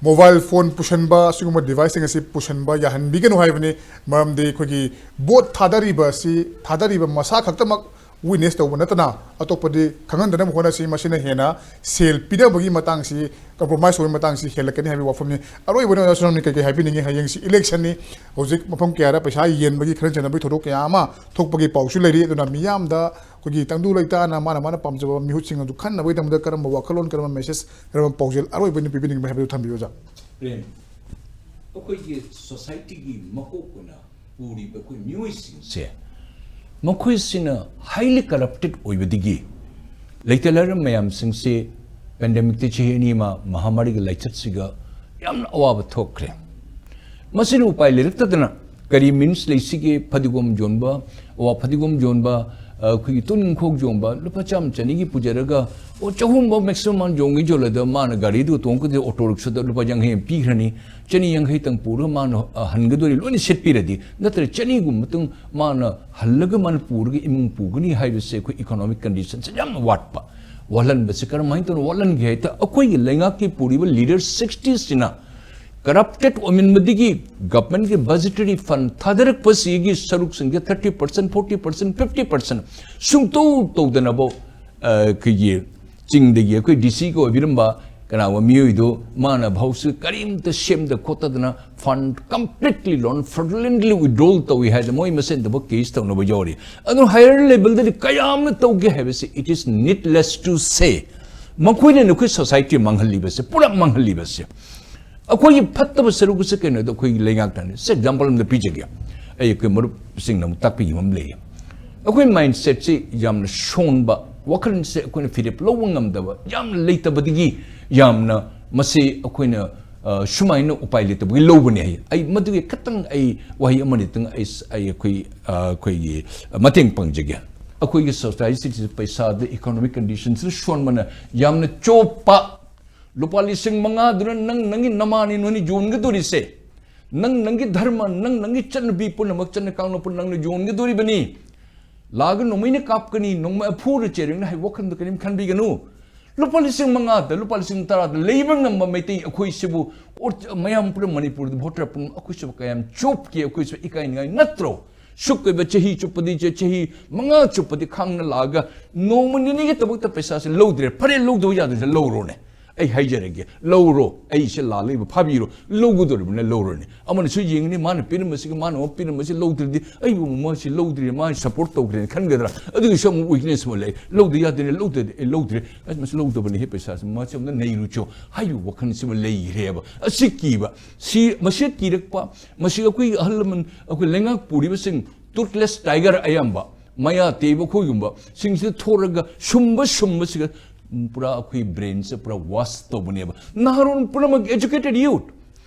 ꯃꯣꯕꯥꯏꯜ ꯐꯣꯟ ꯄꯨꯁꯟꯕ, ꯑꯁꯤꯒꯨꯝꯕ ꯗꯤꯚꯥꯏꯁꯁꯤꯡ ꯑꯁꯤ ꯄꯨꯁꯟꯕ ꯌꯥꯍꯟꯕꯤꯒꯅꯨ ꯍꯥꯏꯕꯅꯤ꯫ ꯃꯔꯝꯗꯤ ꯑꯩꯈꯣꯏꯒꯤ ꯚꯣꯠ ꯊꯥꯗꯔꯤꯕ ꯑꯁꯤ, ꯊꯥꯗꯔꯤꯕ ꯃꯁꯥ ꯈꯛꯇꯃꯛ ꯋꯤꯠꯅꯦꯁ ꯇꯧꯕ ꯅꯠꯇꯅ ꯑꯇꯣꯞꯄꯗꯤ ꯈꯪꯍꯟꯗꯅꯕ ꯍꯣꯠꯅꯁꯤ꯫ ꯃꯁꯤꯅ ꯍꯦꯟꯅ ꯁꯦꯜ ꯄꯤꯅꯕꯒꯤ ꯃꯇꯥꯡꯁꯤ, ꯀꯝꯄ꯭ꯔꯣꯃꯥꯏꯁ ꯑꯣꯏꯕꯒꯤ ꯃꯇꯥꯡꯁꯤ ꯍꯦꯜꯂꯛꯀꯅꯤ ꯍꯥꯏꯕꯒꯤ ꯋꯥꯐꯝꯅꯤ꯫ ꯑꯔꯣꯏꯕꯗ ꯑꯣꯖꯥ ꯁꯣꯅꯝꯅ ꯀꯩꯀꯩ ꯍꯥꯏꯕꯤꯅꯤꯡꯉꯤ? ꯍꯌꯦꯡꯁꯤ ꯏꯂꯦꯛꯁꯟꯅꯤ꯫ ꯍꯧꯖꯤꯛ ꯃꯐꯝ ꯀꯌꯥꯗ ꯄꯩꯁꯥ ꯌꯦꯟꯕꯒꯤ, ꯈꯠꯅ ꯆꯩꯅꯕꯒꯤ ꯊꯧꯗꯣꯛ ꯀꯌꯥ ꯑꯃ ꯊꯣꯛꯄꯒꯤ ꯄꯥꯎꯁꯨ ꯂꯩꯔꯤ꯫ ꯑꯗꯨꯅ ꯃꯤꯌꯥꯝꯗ ꯑꯩꯈꯣꯏꯒꯤ ꯇꯪꯗꯨ ꯂꯩꯇꯥꯅ ꯃꯥꯅ ꯃꯥꯅ ꯄꯥꯝꯖꯕ ꯃꯤꯍꯨꯠꯁꯤꯡ ꯑꯗꯨ ꯈꯟꯅꯕꯒꯤꯗꯃꯛꯇ ꯀꯔꯝꯕ ꯋꯥꯈꯜꯂꯣꯟ, ꯀꯔꯝꯕ ꯃꯦꯁꯦꯖ, ꯀꯔꯝꯕ ꯄꯥꯎꯖꯦꯜ ꯑꯔꯣꯏꯕ ꯑꯣꯏꯅ ꯄꯤꯕꯤꯅꯤꯡꯕ ꯍꯥꯏꯕꯗꯨ ꯊꯝꯕꯤꯌꯨ, ꯑꯣꯖꯥ꯫ ꯄ꯭ꯔꯦꯝ, ꯑꯩꯈꯣꯏꯒꯤ ꯁꯣꯁꯥꯏꯇꯤꯒꯤ ꯃꯀꯣꯛ ꯑꯣꯏꯅ ꯄꯨꯔꯤꯕ ꯑꯩꯈꯣꯏ ꯃꯤꯑꯣꯏꯁꯤꯡꯁꯦ, ꯃꯈꯣꯏꯁꯤꯅ highly corrupted ꯑꯣꯏꯕꯗꯒꯤ ꯂꯩꯇ ꯂꯥꯏꯔ ꯃꯌꯥꯝꯁꯤꯡꯁꯦ ꯄꯦꯟꯗꯦꯃꯤꯛꯇ ꯆꯍꯤ ꯑꯅꯤ ꯑꯃ ꯃꯍꯥꯃꯥꯔꯤꯒꯤ ꯂꯥꯏꯆꯠꯁꯤꯒ ꯌꯥꯝꯅ ꯑꯋꯥꯕ ꯊꯣꯛꯈ꯭ꯔꯦ꯫ ꯃꯁꯤꯅ ꯎꯄꯥꯏ ꯂꯩꯔꯛꯇꯗꯅ ꯀꯔꯤ ꯃꯤꯟꯁ ꯂꯩꯁꯤꯒꯦ? ꯐꯗꯤꯒꯣꯝ ꯌꯣꯟꯕ, ꯑꯋꯥ ꯐꯗꯤꯒꯣꯝ ꯌꯣꯟꯕ, ꯑꯩꯈꯣꯏꯒꯤ ꯇꯨꯅꯤꯡꯈꯣꯛ ꯌꯣꯟꯕ, ꯂꯨꯄꯥ ꯆꯥꯝꯃ ꯆꯅꯤꯒꯤ ꯄꯨꯖꯔꯒ, ꯑꯣ, ꯆꯍꯨꯝꯐꯥꯎ ꯃꯦꯛꯁꯤꯃꯝ ꯃꯥꯅ ꯌꯣꯡꯉꯤ ꯌꯣꯜꯂꯗ ꯃꯥꯅ ꯒꯥꯔꯤꯗꯨ ꯇꯣꯡꯉꯛꯀꯗꯣꯏ ꯑꯣꯇꯣ ꯔꯤꯛꯁꯣꯗ ꯂꯨꯄꯥ ꯌꯥꯡꯈꯩ ꯑꯃ ꯄꯤꯈ꯭ꯔꯅꯤ, ꯆꯅꯤ ꯌꯥꯡꯈꯩꯇꯪ ꯄꯨꯔꯒ ꯃꯥꯅ, ꯑ, ꯍꯟꯒꯗꯣꯔꯤ, ꯂꯣꯏꯅ ꯁꯤꯠꯄꯤꯔꯗꯤ, ꯅꯠꯇ꯭ꯔ ꯆꯅꯤꯒꯨꯝꯕꯇꯪ ꯃꯥꯅ ꯍꯜꯂꯒ ꯃꯥꯅ ꯄꯨꯔꯒ ꯏꯃꯨꯡ ꯄꯨꯒꯅꯤ ꯍꯥꯏꯕꯁꯦ ꯑꯩꯈꯣꯏ ꯏꯀꯣꯅꯣꯃꯤꯛ ꯀꯟꯗꯤꯁꯟꯁꯦ ꯌꯥꯝꯅ ꯋꯥꯠꯄ꯫ ꯋꯥꯠꯍꯟꯕꯁꯦ ꯀꯔꯝꯍꯥꯏꯅ ꯇꯧꯅ ꯋꯥꯠꯍꯟꯒꯦ ꯍꯥꯏꯗ, ꯑꯩꯈꯣꯏꯒꯤ ꯂꯩꯉꯥꯛꯀꯤ ꯄꯨꯔꯤꯕ ꯂꯤꯗꯔ ꯁꯤꯛꯁꯇꯤꯁꯤꯅ ꯀꯔꯞꯇꯦꯠ ꯑꯣꯏꯃꯟꯕꯗꯒꯤ ꯒꯚꯔꯟꯃꯦꯟꯠꯀꯤ ꯕꯖꯦꯇꯔꯤ ꯐꯟ ꯊꯥꯗꯔꯛꯄꯁꯤꯒꯤ ꯁꯔꯨꯛꯁꯤꯡꯁꯦ thirty percent, forty percent, fifty percent ꯁꯨꯡꯇꯧ ꯇꯧꯗꯅꯕ, ꯑ, ꯑꯩꯈꯣꯏꯒꯤ ꯆꯤꯡꯗꯒꯤ ꯑꯩꯈꯣꯏ ꯗꯤ ꯁꯤꯒ ꯑꯣꯏꯕꯤꯔꯝꯕ ꯀꯅꯥꯒꯨꯝꯕ ꯃꯤꯑꯣꯏꯗꯣ ꯃꯥꯅ ꯚꯥꯎꯁꯤ ꯀꯔꯤꯝꯇ ꯁꯦꯝꯗ ꯈꯣꯠꯇꯗꯅ ꯐꯟ ꯀꯝꯄ꯭ꯂꯤꯠꯂꯤ ꯂꯣꯟ ꯐ꯭ꯔꯣꯗꯨꯂꯦꯟꯠꯂꯤ ꯋꯤꯗ꯭ꯔꯣꯜ ꯇꯧꯏ ꯍꯥꯏꯗꯅ ꯃꯣꯏ ꯃꯁꯦꯟꯗꯕꯨ ꯀꯦꯁ ꯇꯧꯅꯕ ꯌꯥꯎꯔꯤ꯫ ꯑꯗꯨ ꯍꯥꯌꯔ ꯂꯦꯚꯦꯜꯗꯗꯤ ꯀꯌꯥꯝꯅ ꯇꯧꯒꯦ ꯍꯥꯏꯕꯁꯤ it is needless to say꯫ ꯃꯈꯣꯏꯅ ꯑꯩꯈꯣꯏ ꯁꯣꯁꯥꯏꯇꯤ ꯃꯥꯡꯍꯜꯂꯤꯕꯁꯦ, ꯄꯨꯂꯞ ꯃꯥꯡꯍꯜꯂꯤꯕꯁꯦ꯫ ꯑꯩꯈꯣꯏꯒꯤ ꯐꯠꯇꯕ ꯁꯔꯨꯛꯁꯦ ꯀꯩꯅꯣꯗ ꯑꯩꯈꯣꯏꯒꯤ ꯂꯩꯉꯥꯛꯇꯅꯤ꯫ ꯁꯦ ꯑꯦꯛꯖꯥꯝꯄꯜ ꯑꯃꯗ ꯄꯤꯖꯒꯦ꯫ ꯑꯩ ꯑꯩꯈꯣꯏ ꯃꯔꯨꯞꯁꯤꯡꯅ ꯑꯃꯨꯛ ꯇꯥꯛꯄꯤꯈꯤꯕ ꯑꯃ ꯂꯩꯌꯦ꯫ ꯑꯩꯈꯣꯏ ꯃꯥꯏꯟꯁꯦꯠꯁꯤ ꯌꯥꯝꯅ ꯁꯣꯟꯕ, ꯋꯥꯈꯜꯁꯦ ꯑꯩꯈꯣꯏꯅ ꯐꯤꯔꯦꯞ ꯂꯧꯕ ꯉꯝꯗꯕ, ꯌꯥꯝꯅ ꯂꯩꯇꯕꯗꯒꯤ ꯌꯥꯝꯅ ꯃꯁꯤ ꯑꯩꯈꯣꯏꯅ, ꯑ, ꯁꯨꯃꯥꯏꯅ ꯎꯄꯥꯏ ꯂꯩꯇꯕꯒꯤ ꯂꯧꯕꯅꯦ ꯍꯥꯏ꯫ ꯑꯩ ꯃꯗꯨꯒꯤ ꯈꯇꯪ ꯑꯩ ꯋꯥꯍꯩ ꯑꯃꯅꯤꯇꯪ ꯑꯩ ꯁ-, ꯑꯩ ꯑꯩꯈꯣꯏ, ꯑ, ꯑꯩꯈꯣꯏꯒꯤ ꯃꯇꯦꯡ ꯄꯥꯡꯖꯒꯦ꯫ ꯑꯩꯈꯣꯏꯒꯤ ꯁꯣꯁꯥꯏꯇꯤꯁꯤ ꯄꯩꯁꯥꯗ, ꯏꯀꯣꯅꯣꯃꯤꯛ ꯀꯟꯗꯤꯁꯟꯁꯤꯗ ꯁꯣꯟꯕꯅ ꯌꯥꯝꯅ ꯆꯣꯞꯄ꯫ ꯂꯨꯄꯥ ꯂꯤꯁꯤꯡ ꯃꯉꯥꯗꯨꯅ ꯅꯪ ꯅꯪꯒꯤ ꯅꯃꯥꯅꯤ ꯅꯣꯏꯅ ꯌꯣꯟꯒꯗꯣꯔꯤꯁꯦ꯫ ꯅꯪ ꯅꯪꯒꯤ ꯙꯔꯃ, ꯅꯪ ꯅꯪꯒꯤ ꯆꯠꯅꯕꯤ ꯄꯨꯝꯅꯃꯛ, ꯆꯠꯅ ꯀꯥꯡꯂꯣꯟ ꯄꯨꯝꯅꯃꯛ ꯅꯪꯅ ꯌꯣꯟꯒꯗꯣꯔꯤꯕꯅꯤ꯫ ꯂꯥꯛꯑꯒ ꯅꯣꯡꯃꯩꯅ ꯀꯥꯞꯀꯅꯤ, ꯅꯣꯡꯃꯩ ꯑꯐꯨꯔ ꯆꯦꯔꯦꯡꯅ ꯍꯥꯏꯕ ꯋꯥꯈꯜꯗ ꯀꯔꯤꯝ ꯈꯟꯕꯤꯒꯅꯨ꯫ ꯂꯨꯄꯥ ꯂꯤꯁꯤꯡ ꯃꯉꯥꯗ, ꯂꯨꯄꯥ ꯂꯤꯁꯤꯡ ꯇꯔꯥꯗ ꯂꯩꯕ ꯉꯝꯕ ꯃꯩꯇꯩ ꯑꯩꯈꯣꯏꯁꯤꯕꯨ, ꯑꯣꯔ-, ꯃꯌꯥꯝ ꯄꯨꯝꯅꯃꯛ ꯃꯅꯤꯄꯨꯔꯗ ꯚꯣꯇꯔ ꯄꯨꯝꯅꯃꯛ ꯑꯩꯈꯣꯏꯁꯤꯕꯨ ꯀꯌꯥꯝ ꯆꯣꯞꯀꯦ, ꯑꯩꯈꯣꯏꯁꯤꯕꯨ ꯏꯀꯥꯏꯅꯤꯡꯉꯥꯏ ꯅꯠꯇ꯭ꯔꯣ? ꯁꯨꯛ ꯑꯣꯏꯕ ꯆꯍꯤ ꯆꯨꯞꯄꯗꯤ, ꯆ-, ꯆꯍꯤ ꯃꯉꯥ ꯆꯨꯞꯄꯗꯤ ꯈꯥꯡꯅ ꯂꯥꯛꯑꯒ ꯅꯣꯡꯃ ꯅꯤꯅꯤꯒꯤꯗꯃꯛꯇ ꯄꯩꯁꯥꯁꯦ ꯂꯧꯗ꯭ꯔꯦ꯫ ꯐꯔꯦ, ꯂꯧꯗꯕ ꯌꯥꯗ꯭ꯔꯁꯦ, ꯂꯧꯔꯣꯅꯦ꯫ ꯑꯩ ꯍꯥꯏꯖꯔꯒꯦ, ꯂꯧꯔꯣ꯫ ꯑꯩꯁꯦ ꯂꯥꯜꯂꯤꯕ ꯐꯥꯕꯤꯔꯣ꯫ ꯂꯧꯒꯗꯧꯔꯤꯕꯅ ꯂꯧꯔꯣꯅꯦ꯫ ꯑꯃꯅꯁꯨ ꯌꯦꯡꯒꯅꯤ, ꯃꯥꯅ ꯄꯤꯔꯝꯕꯁꯤꯒ ꯃꯥꯅ ꯑꯃꯨꯛ ꯄꯤꯔꯝꯕꯁꯤ ꯂꯧꯗ꯭ꯔꯗꯤ ꯑꯩꯕꯨ ꯃꯥꯁꯤ ꯂꯧꯗ꯭ꯔꯤ, ꯃꯥ ꯁꯞꯄꯣꯔꯠ ꯇꯧꯈ꯭ꯔꯦꯅ ꯈꯟꯒꯗ꯭ꯔꯥ? ꯑꯗꯨꯒꯤꯁꯨ ꯑꯃꯨꯛ ꯋꯤꯛꯅꯦꯁ ꯑꯃ ꯂꯩ꯫ ꯂꯧꯗ ꯌꯥꯗꯦꯅꯦ, ꯂꯧꯗ꯭ꯔꯗꯤ ꯑꯩ ꯂꯧꯗ꯭ꯔꯦ꯫ ꯑꯁ, ꯃꯁꯤ ꯂꯧꯗꯕꯅꯤ ꯍꯦ, ꯄꯩꯁꯥꯁꯤ ꯃꯥꯁꯤ ꯑꯃꯨꯛ ꯅꯩꯔꯨꯆꯣ ꯍꯥꯏꯕ ꯋꯥꯈꯜꯁꯤꯃ ꯂꯩꯈ꯭ꯔꯦꯕ꯫ ꯑꯁꯤ ꯀꯤꯕ, ꯁꯤ, ꯃꯁꯤ ꯀꯤꯔꯛꯄ, ꯃꯁꯤ ꯑꯩꯈꯣꯏ ꯑꯍꯜ ꯂꯃꯟ, ꯑꯩꯈꯣꯏ ꯂꯩꯉꯥꯛ ꯄꯨꯔꯤꯕꯁꯤꯡ, toothless tiger ꯑꯌꯥꯝꯕ, ꯃꯌꯥ ꯇꯦꯕ ꯑꯩꯈꯣꯏꯒꯨꯝꯕ ꯁꯤꯡꯁꯤꯗ ꯊꯣꯔꯒ ꯁꯨꯝꯕ ꯁꯨꯝꯕꯁꯤꯒ, ꯎꯝ, ꯄꯨꯔꯥ ꯑꯩꯈꯣꯏ ꯕ꯭ꯔꯦꯟꯁꯦ ꯄꯨꯔꯥ ꯋꯥꯁ ꯇꯧꯕꯅꯦꯕ꯫ ꯅꯍꯥꯔꯣꯟ ꯄꯨꯝꯅꯃꯛ educated youth,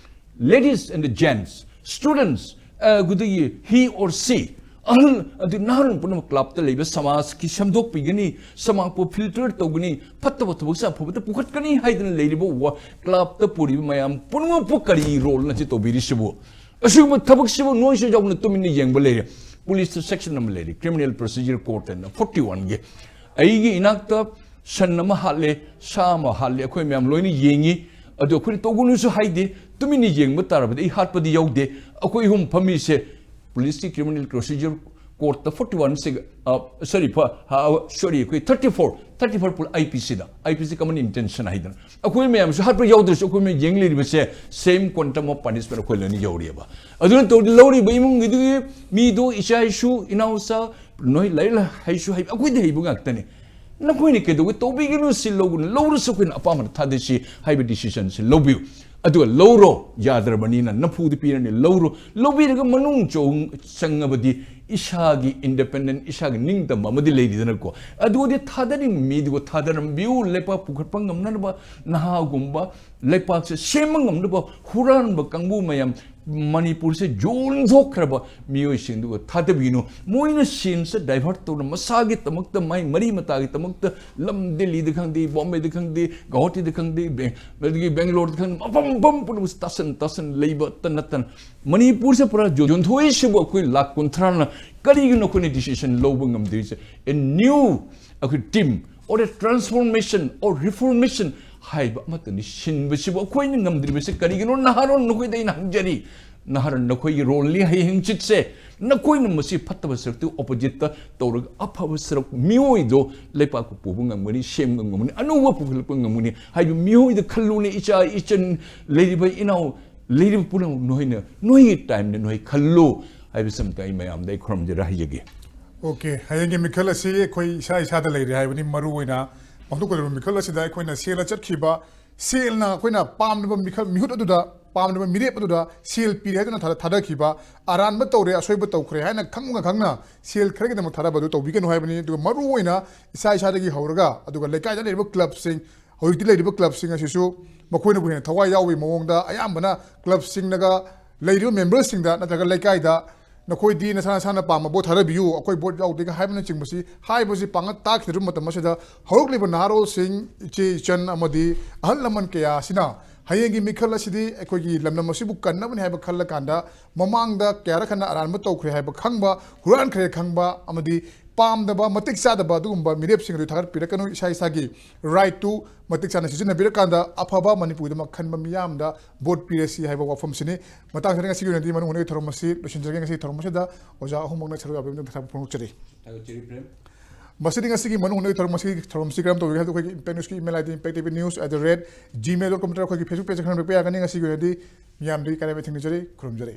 ladies and gents, students, ꯑ, ꯑꯗꯨꯗꯒꯤ he or she, ꯑꯍꯜ ꯑꯗꯨ ꯅꯍꯥꯔꯣꯟ ꯄꯨꯝꯅꯃꯛ ꯀ꯭ꯂꯕꯇ ꯂꯩꯕ ꯁꯃꯥꯖꯀꯤ ꯁꯦꯝꯗꯣꯛꯄꯤꯒꯅꯤ, ꯁꯃꯥꯖꯄꯨ ꯐꯤꯜꯇꯔ ꯇꯧꯒꯅꯤ, ꯐꯠꯇꯕ ꯊꯕꯛꯁꯦ ꯑꯐꯕꯗ ꯄꯨꯈꯠꯀꯅꯤ ꯍꯥꯏꯗꯅ ꯂꯩꯔꯤꯕ ꯋꯥ-, ꯀ꯭ꯂꯕꯇ ꯄꯨꯔꯤꯕ ꯃꯌꯥꯝ ꯄꯨꯝꯅꯃꯛꯄꯨ ꯀꯔꯤ ꯔꯣꯜꯅ ꯁꯤ ꯇꯧꯕꯤꯔꯤꯁꯤꯕꯨ? ꯑꯁꯤꯒꯨꯝꯕ ꯊꯕꯛꯁꯤꯕꯨ ꯅꯣꯏꯁꯨ ꯌꯥꯎꯅ ꯇꯨꯃꯤꯟꯅ ꯌꯦꯡꯕ ꯂꯩꯔꯦ꯫ ꯄꯨꯂꯤꯁꯇ ꯁꯦꯛꯁꯟ ꯑꯃ ꯂꯩꯔꯦ, Criminal Procedure Court ꯍꯥꯏꯅ, forty one ꯒꯤ꯫ ꯑꯩꯒꯤ ꯏꯅꯥꯛꯇ ꯁꯟ ꯑꯃ ꯍꯥꯠꯂꯦ, ꯁꯥ ꯑꯃ ꯍꯥꯠꯂꯦ, ꯑꯩꯈꯣꯏ ꯃꯌꯥꯝ ꯂꯣꯏꯅ ꯌꯦꯡꯉꯤ꯫ ꯑꯗꯨ ꯑꯩꯈꯣꯏꯅ ꯇꯧꯒꯅꯨꯁꯨ ꯍꯥꯏꯗꯦ, ꯇꯨꯃꯤꯟꯅ ꯌꯦꯡꯕ ꯇꯥꯔꯕꯗꯤ ꯑꯩ ꯍꯥꯠꯄꯗꯤ ꯌꯥꯎꯗꯦ꯫ ꯑꯩꯈꯣꯏ ꯑꯍꯨꯝ ꯐꯝꯃꯤꯁꯦ ꯄꯨꯂꯤꯁꯀꯤ Criminal Procedure Court ꯇ forty one ꯁꯤꯒ, ꯑ, sorry, ꯐ-, ꯍ-, sorry, ꯑꯩꯈꯣꯏ thirty four, thirty four ꯄꯨ-, I P C the, I P C Common Intention ꯍꯥꯏꯗꯅ꯫ ꯑꯩꯈꯣꯏ ꯃꯌꯥꯝꯁꯨ ꯍꯥꯠꯄ ꯌꯥꯎꯗ꯭ꯔꯁꯨ ꯑꯩꯈꯣꯏ ꯃꯌꯥꯝ ꯌꯦꯡ ꯂꯩꯔꯤꯕꯁꯦ same quantum of punishment ꯑꯩꯈꯣꯏ ꯂꯣꯏꯅ ꯌꯧꯔꯤꯑꯕ꯫ ꯑꯗꯨꯅ ꯇꯧꯔꯗꯤ ꯂꯧꯔꯤꯕ ꯏꯃꯨꯡꯒꯤꯗꯨꯒꯤ ꯃꯤꯗꯣ, ꯏꯆꯥ ꯏꯁꯨ, ꯏꯅꯥꯎꯆꯥ, ꯅꯣꯏ ꯂꯥꯏꯔꯤꯛ ꯂꯥ-, ꯍꯩꯁꯨ ꯍꯩ, ꯑꯩꯈꯣꯏꯗꯤ ꯍꯩꯕ ꯉꯥꯛꯇꯅꯤ꯫ ꯅꯈꯣꯏꯅ ꯀꯩꯗꯧꯕꯩ ꯇꯧꯕꯤꯒꯅꯨ, ꯁꯤ ꯂꯧꯒꯅꯨ, ꯂꯧꯔꯁꯨ ꯑꯩꯈꯣꯏꯅ ꯑꯄꯥꯝꯕꯗ ꯊꯥꯗꯁꯤ ꯍꯥꯏꯕ decision ꯁꯤ ꯂꯧꯕꯤꯌꯨ꯫ ꯑꯗꯨꯒ ꯂꯧꯔꯣ, ꯌꯥꯗ꯭ꯔꯕꯅꯤꯅ ꯅꯝꯐꯨꯗ ꯄꯤꯔꯅꯤ, ꯂꯧꯔꯣ꯫ ꯂꯧꯕꯤꯔꯒ ꯃꯅꯨꯡ ꯆꯧ-, ꯆꯪꯉꯕꯗꯤ ꯏꯁꯥꯒꯤ independent, ꯏꯁꯥꯒꯤ ꯅꯤꯡꯇꯝꯕ ꯑꯃꯗꯤ ꯂꯩꯔꯤꯗꯅꯀꯣ꯫ ꯑꯗꯨꯗꯤ ꯊꯥꯗꯅꯤꯡꯕ ꯃꯤꯗꯨꯒ ꯊꯥꯗꯔꯝꯕꯤꯌꯨ, ꯂꯩꯄꯥꯛ ꯄꯨꯈꯠꯄ ꯉꯝꯅꯅꯕ, ꯅꯍꯥꯒꯨꯝꯕ, ꯂꯩꯄꯥꯛꯁꯦ ꯁꯦꯝꯕ ꯉꯝꯅꯕ ꯍꯨꯔꯥꯟꯕ ꯀꯥꯡꯕꯨ ꯃꯌꯥꯝ, ꯃꯅꯤꯄꯨꯔꯁꯦ ꯌꯣꯟꯊꯣꯛꯈ꯭ꯔꯕ ꯃꯤꯑꯣꯏꯁꯤꯡꯗꯨꯒ ꯊꯥꯗꯕꯤꯅꯨ꯫ ꯃꯣꯏꯅ ꯁꯦꯟꯁꯦ divert ꯇꯧꯅ ꯃꯁꯥꯒꯤꯗꯃꯛꯇ, ꯃꯥꯏ ꯃꯔꯤ ꯃꯇꯥꯒꯤꯗꯃꯛꯇ ꯂꯝ ꯗꯤꯜꯂꯤꯗ ꯈꯪꯗꯦ, ꯕꯣꯝꯕꯦꯗ ꯈꯪꯗꯦ, ꯒꯧꯍꯥꯇꯤꯗ ꯈꯪꯗꯦ, ꯕꯦꯡ-, ꯑꯗꯒꯤ ꯕꯦꯡꯒꯂꯣꯔꯗ ꯈꯪꯗꯦ, ꯃꯐꯝ ꯃꯐꯝ ꯄꯨꯝꯅꯃꯛ ꯇꯥꯁꯟ ꯇꯥꯁꯟ ꯂꯩꯕꯇ ꯅꯠꯇꯅ ꯃꯅꯤꯄꯨꯔꯁꯦ ꯄꯨꯔꯥ ꯌꯣꯟ-, ꯌꯣꯟꯊꯣꯛꯏꯁꯤꯕꯨ ꯑꯩꯈꯣꯏ ꯂꯥꯈ ꯀꯨꯟꯊ꯭ꯔꯥꯅ꯫ ꯀꯔꯤꯒꯤꯅꯣ ꯑꯩꯈꯣꯏꯅ decision ꯂꯧꯕ ꯉꯝꯗ꯭ꯔꯤꯁꯦ? A new, ꯑꯩꯈꯣꯏ team or a transformation or reformation ꯍꯥꯏꯕ ꯑꯃꯠꯇꯅꯤ ꯁꯤꯟꯕꯁꯤꯕꯨ ꯑꯩꯈꯣꯏꯅ ꯉꯝꯗ꯭ꯔꯤꯕꯁꯤ ꯀꯔꯤꯒꯤꯅꯣ? ꯅꯍꯥꯔꯣꯟ ꯅꯈꯣꯏꯗ ꯑꯩꯅ ꯍꯪꯖꯔꯤ, ꯅꯍꯥꯔꯣꯟ ꯅꯈꯣꯏꯒꯤ role ꯅꯤ ꯍꯌꯦꯡ ꯍꯪꯆꯤꯠꯁꯦ꯫ ꯅꯈꯣꯏꯅ ꯃꯁꯤ ꯐꯠꯇꯕ ꯁꯔꯨꯛꯇꯨ ꯑꯣꯄꯣꯖꯤꯠꯇ ꯇꯧꯔꯒ ꯑꯐꯕ ꯁꯔꯨꯛ ꯃꯤꯑꯣꯏꯗꯣ ꯂꯩꯄꯥꯛꯄꯨ ꯄꯨꯕ ꯉꯝꯒꯅꯤ, ꯁꯦꯝꯕ ꯉꯝꯒꯅꯤ, ꯑꯅꯧꯕ ꯄꯨꯈꯠꯂꯛꯄ ꯉꯝꯒꯅꯤ ꯍꯥꯏꯕ ꯃꯤꯑꯣꯏꯗ ꯈꯜꯂꯨꯅꯦ꯫ ꯏꯆꯥ ꯏꯆꯟ, ꯂꯩꯔꯤꯕ ꯏꯅꯥꯎ, ꯂꯩꯔꯤꯕ ꯄꯨꯝꯅꯃꯛ ꯅꯣꯏꯅ, ꯅꯣꯏꯒꯤ ꯇꯥꯏꯝꯗ ꯅꯣꯏ ꯈꯜꯂꯨ ꯍꯥꯏꯕꯁꯤ ꯑꯝꯇ ꯑꯩ ꯃꯌꯥꯝꯗ ꯑꯩ ꯈꯨꯔꯨꯝꯖꯔ ꯍꯥꯏꯖꯒꯦ꯫ ꯑꯣꯀꯦ, ꯍꯌꯦꯡꯒꯤ ꯃꯤꯈꯜ ꯑꯁꯤ ꯑꯩꯈꯣꯏ ꯏꯁꯥ ꯏꯁꯥꯗ ꯂꯩꯔꯦ ꯍꯥꯏꯕꯅꯤ꯫ ꯃꯔꯨ ꯑꯣꯏꯅ ꯄꯥꯡꯊꯣꯛꯀꯗꯧꯔꯤꯕ ꯃꯤꯈꯜ ꯑꯁꯤꯗ ꯑꯩꯈꯣꯏꯅ ꯁꯦꯜꯅ ꯆꯠꯈꯤꯕ, ꯁꯦꯜꯅ ꯑꯩꯈꯣꯏꯅ ꯄꯥꯝꯂꯤꯕ ꯃꯤꯈꯜ, ꯃꯤꯍꯨꯠ ꯑꯗꯨꯗ, ꯄꯥꯝꯂꯤꯕ ꯃꯤꯔꯦꯞ ꯑꯗꯨꯗ ꯁꯦꯜ ꯄꯤꯔꯦ ꯍꯥꯏꯗꯨꯅ ꯊꯥꯗ-, ꯊꯥꯗꯈꯤꯕ, ꯑꯔꯥꯟꯕ ꯇꯧꯔꯦ, ꯑꯁꯣꯏꯕ ꯇꯧꯈ꯭ꯔꯦ ꯍꯥꯏꯅ ꯈꯪꯅ ꯈꯪꯅ ꯁꯦꯜ ꯈꯔꯒꯤꯗꯃꯛ ꯊꯥꯗꯕ ꯑꯗꯨ ꯇꯧꯕꯤꯒꯅꯨ ꯍꯥꯏꯕꯅꯤ꯫ ꯑꯗꯨꯒ ꯃꯔꯨ ꯑꯣꯏꯅ ꯏꯁꯥ ꯏꯁꯥꯗꯒꯤ ꯍꯧꯔꯒ, ꯑꯗꯨꯒ ꯂꯩꯀꯥꯏꯗ ꯂꯩꯔꯤꯕ ꯀ꯭ꯂꯕꯁꯤꯡ, ꯍꯧꯖꯤꯛꯇꯤ ꯂꯩꯔꯤꯕ ꯀ꯭ꯂꯕꯁꯤꯡ ꯑꯁꯤꯁꯨ ꯃꯈꯣꯏꯅꯕꯨ ꯍꯦꯟꯅ ꯊꯋꯥꯏ ꯌꯥꯎꯕꯒꯤ ꯃꯑꯣꯡꯗ ꯑꯌꯥꯝꯕꯅ ꯀ꯭ꯂꯕꯁꯤꯡꯅꯒ ꯂꯩꯔꯤꯕ ꯃꯦꯝꯕꯔꯁꯤꯡꯗ ꯅꯠꯇ꯭ꯔꯒ ꯂꯩꯀꯥꯏꯗ ꯅꯈꯣꯏꯗꯤ ꯅꯁꯥ ꯅꯁꯥꯅ ꯄꯥꯝꯕ ꯚꯣꯠ ꯊꯥꯗꯕꯤꯌꯨ, ꯑꯩꯈꯣꯏ ꯚꯣꯠ ꯌꯥꯎꯗꯦꯒ ꯍꯥꯏꯕꯅꯆꯤꯡꯕꯁꯤ, ꯍꯥꯏꯕꯁꯤ ꯄꯥꯡꯒꯜ ꯇꯥꯛꯈꯤꯗ꯭ꯔꯕ ꯃꯇꯝ ꯑꯁꯤꯗ ꯍꯧꯔꯛꯂꯤꯕ ꯅꯍꯥꯔꯣꯜꯁꯤꯡ, ꯏꯆꯦ ꯏꯆꯟ ꯑꯃꯗꯤ ꯑꯍꯜ ꯂꯃꯟ ꯀꯌꯥ ꯑꯁꯤꯅ ꯍꯌꯦꯡꯒꯤ ꯃꯤꯈꯜ ꯑꯁꯤꯗꯤ ꯑꯩꯈꯣꯏꯒꯤ ꯂꯝꯗꯝ ꯑꯁꯤꯕꯨ ꯀꯟꯅꯕꯅꯤ ꯍꯥꯏꯕ ꯈꯜꯂꯀꯥꯟꯗ ꯃꯃꯥꯡꯗ ꯀꯌꯥꯔꯛ ꯍꯟꯅ ꯑꯔꯥꯟꯕ ꯇꯧꯈ꯭ꯔꯦ ꯍꯥꯏꯕ ꯈꯪꯕ, ꯍꯨꯔꯥꯟꯈ꯭ꯔꯦ ꯈꯪꯕ ꯑꯃꯗꯤ ꯄꯥꯝꯗꯕ, ꯃꯇꯤꯛ ꯆꯥꯗꯕ ꯑꯗꯨꯒꯨꯝꯕ ꯃꯤꯔꯦꯞꯁꯤꯡ ꯑꯗꯨ ꯊꯥꯒꯠꯄꯤꯔꯛꯀꯅꯨ꯫ ꯏꯁꯥ ꯏꯁꯥꯒꯤ ꯔꯥꯏꯠꯇꯨ ꯃꯇꯤꯛ ꯆꯥꯅ ꯁꯤꯖꯤꯟꯅꯕꯤꯔꯀꯥꯟꯗ ꯑꯐꯕ ꯃꯅꯤꯄꯨꯔꯒꯤꯗꯃꯛ ꯈꯟꯕ ꯃꯤꯌꯥꯝꯗ ꯚꯣꯠ ꯄꯤꯔꯁꯤ ꯍꯥꯏꯕ ꯋꯥꯐꯝꯁꯤꯅꯤ꯫ ꯃꯇꯥꯡꯁꯤꯗ ꯉꯁꯤꯒꯤ ꯑꯣꯏꯅꯗꯤ ꯃꯅꯨꯡ ꯍꯨꯠꯅꯒꯤ ꯊꯧꯔꯝ ꯑꯁꯤ ꯂꯣꯏꯁꯤꯟꯖꯔꯒꯦ꯫ ꯉꯁꯤꯒꯤ ꯊꯧꯔꯝ ꯑꯁꯤꯗ ꯑꯣꯖꯥ ꯑꯍꯨꯝꯃꯛꯅ ꯁꯔꯨꯛ ꯌꯥꯕꯤꯕꯒꯤꯗꯃꯛ ꯊꯥꯒꯠꯄ ꯐꯣꯡꯗꯣꯛꯆꯔꯤ꯫ ꯊꯥꯒꯠꯆꯔꯤ ꯄ꯭ꯔꯦꯝ꯫ ꯃꯁꯤꯗꯤ ꯉꯁꯤꯒꯤ ꯃꯅꯨꯡ ꯍꯨꯠꯅꯒꯤ ꯊꯧꯔꯝ ꯑꯁꯤꯒꯤ ꯊꯧꯔꯝꯁꯤ ꯀꯔꯝ ꯇꯧꯒꯦ ꯍꯥꯏꯕꯗꯨ ꯑꯩꯈꯣꯏꯒꯤ Impact Newsꯀꯤ email ID, impact T V news at the rate gmail dot com ꯅꯠꯇ꯭ꯔꯒ ꯑꯩꯈꯣꯏꯒꯤ Facebook pageꯇ ꯈꯪꯍꯟꯕꯤꯔꯛꯄ ꯌꯥꯒꯅꯤ꯫ ꯉꯁꯤꯒꯤ ꯑꯣꯏꯅꯗꯤ ꯃꯤꯌꯥꯝꯗꯒꯤ ꯀꯥꯏꯅꯕ ꯊꯦꯡꯅꯖꯔꯤ꯫ ꯈꯨꯔꯨꯝꯖꯔꯤ꯫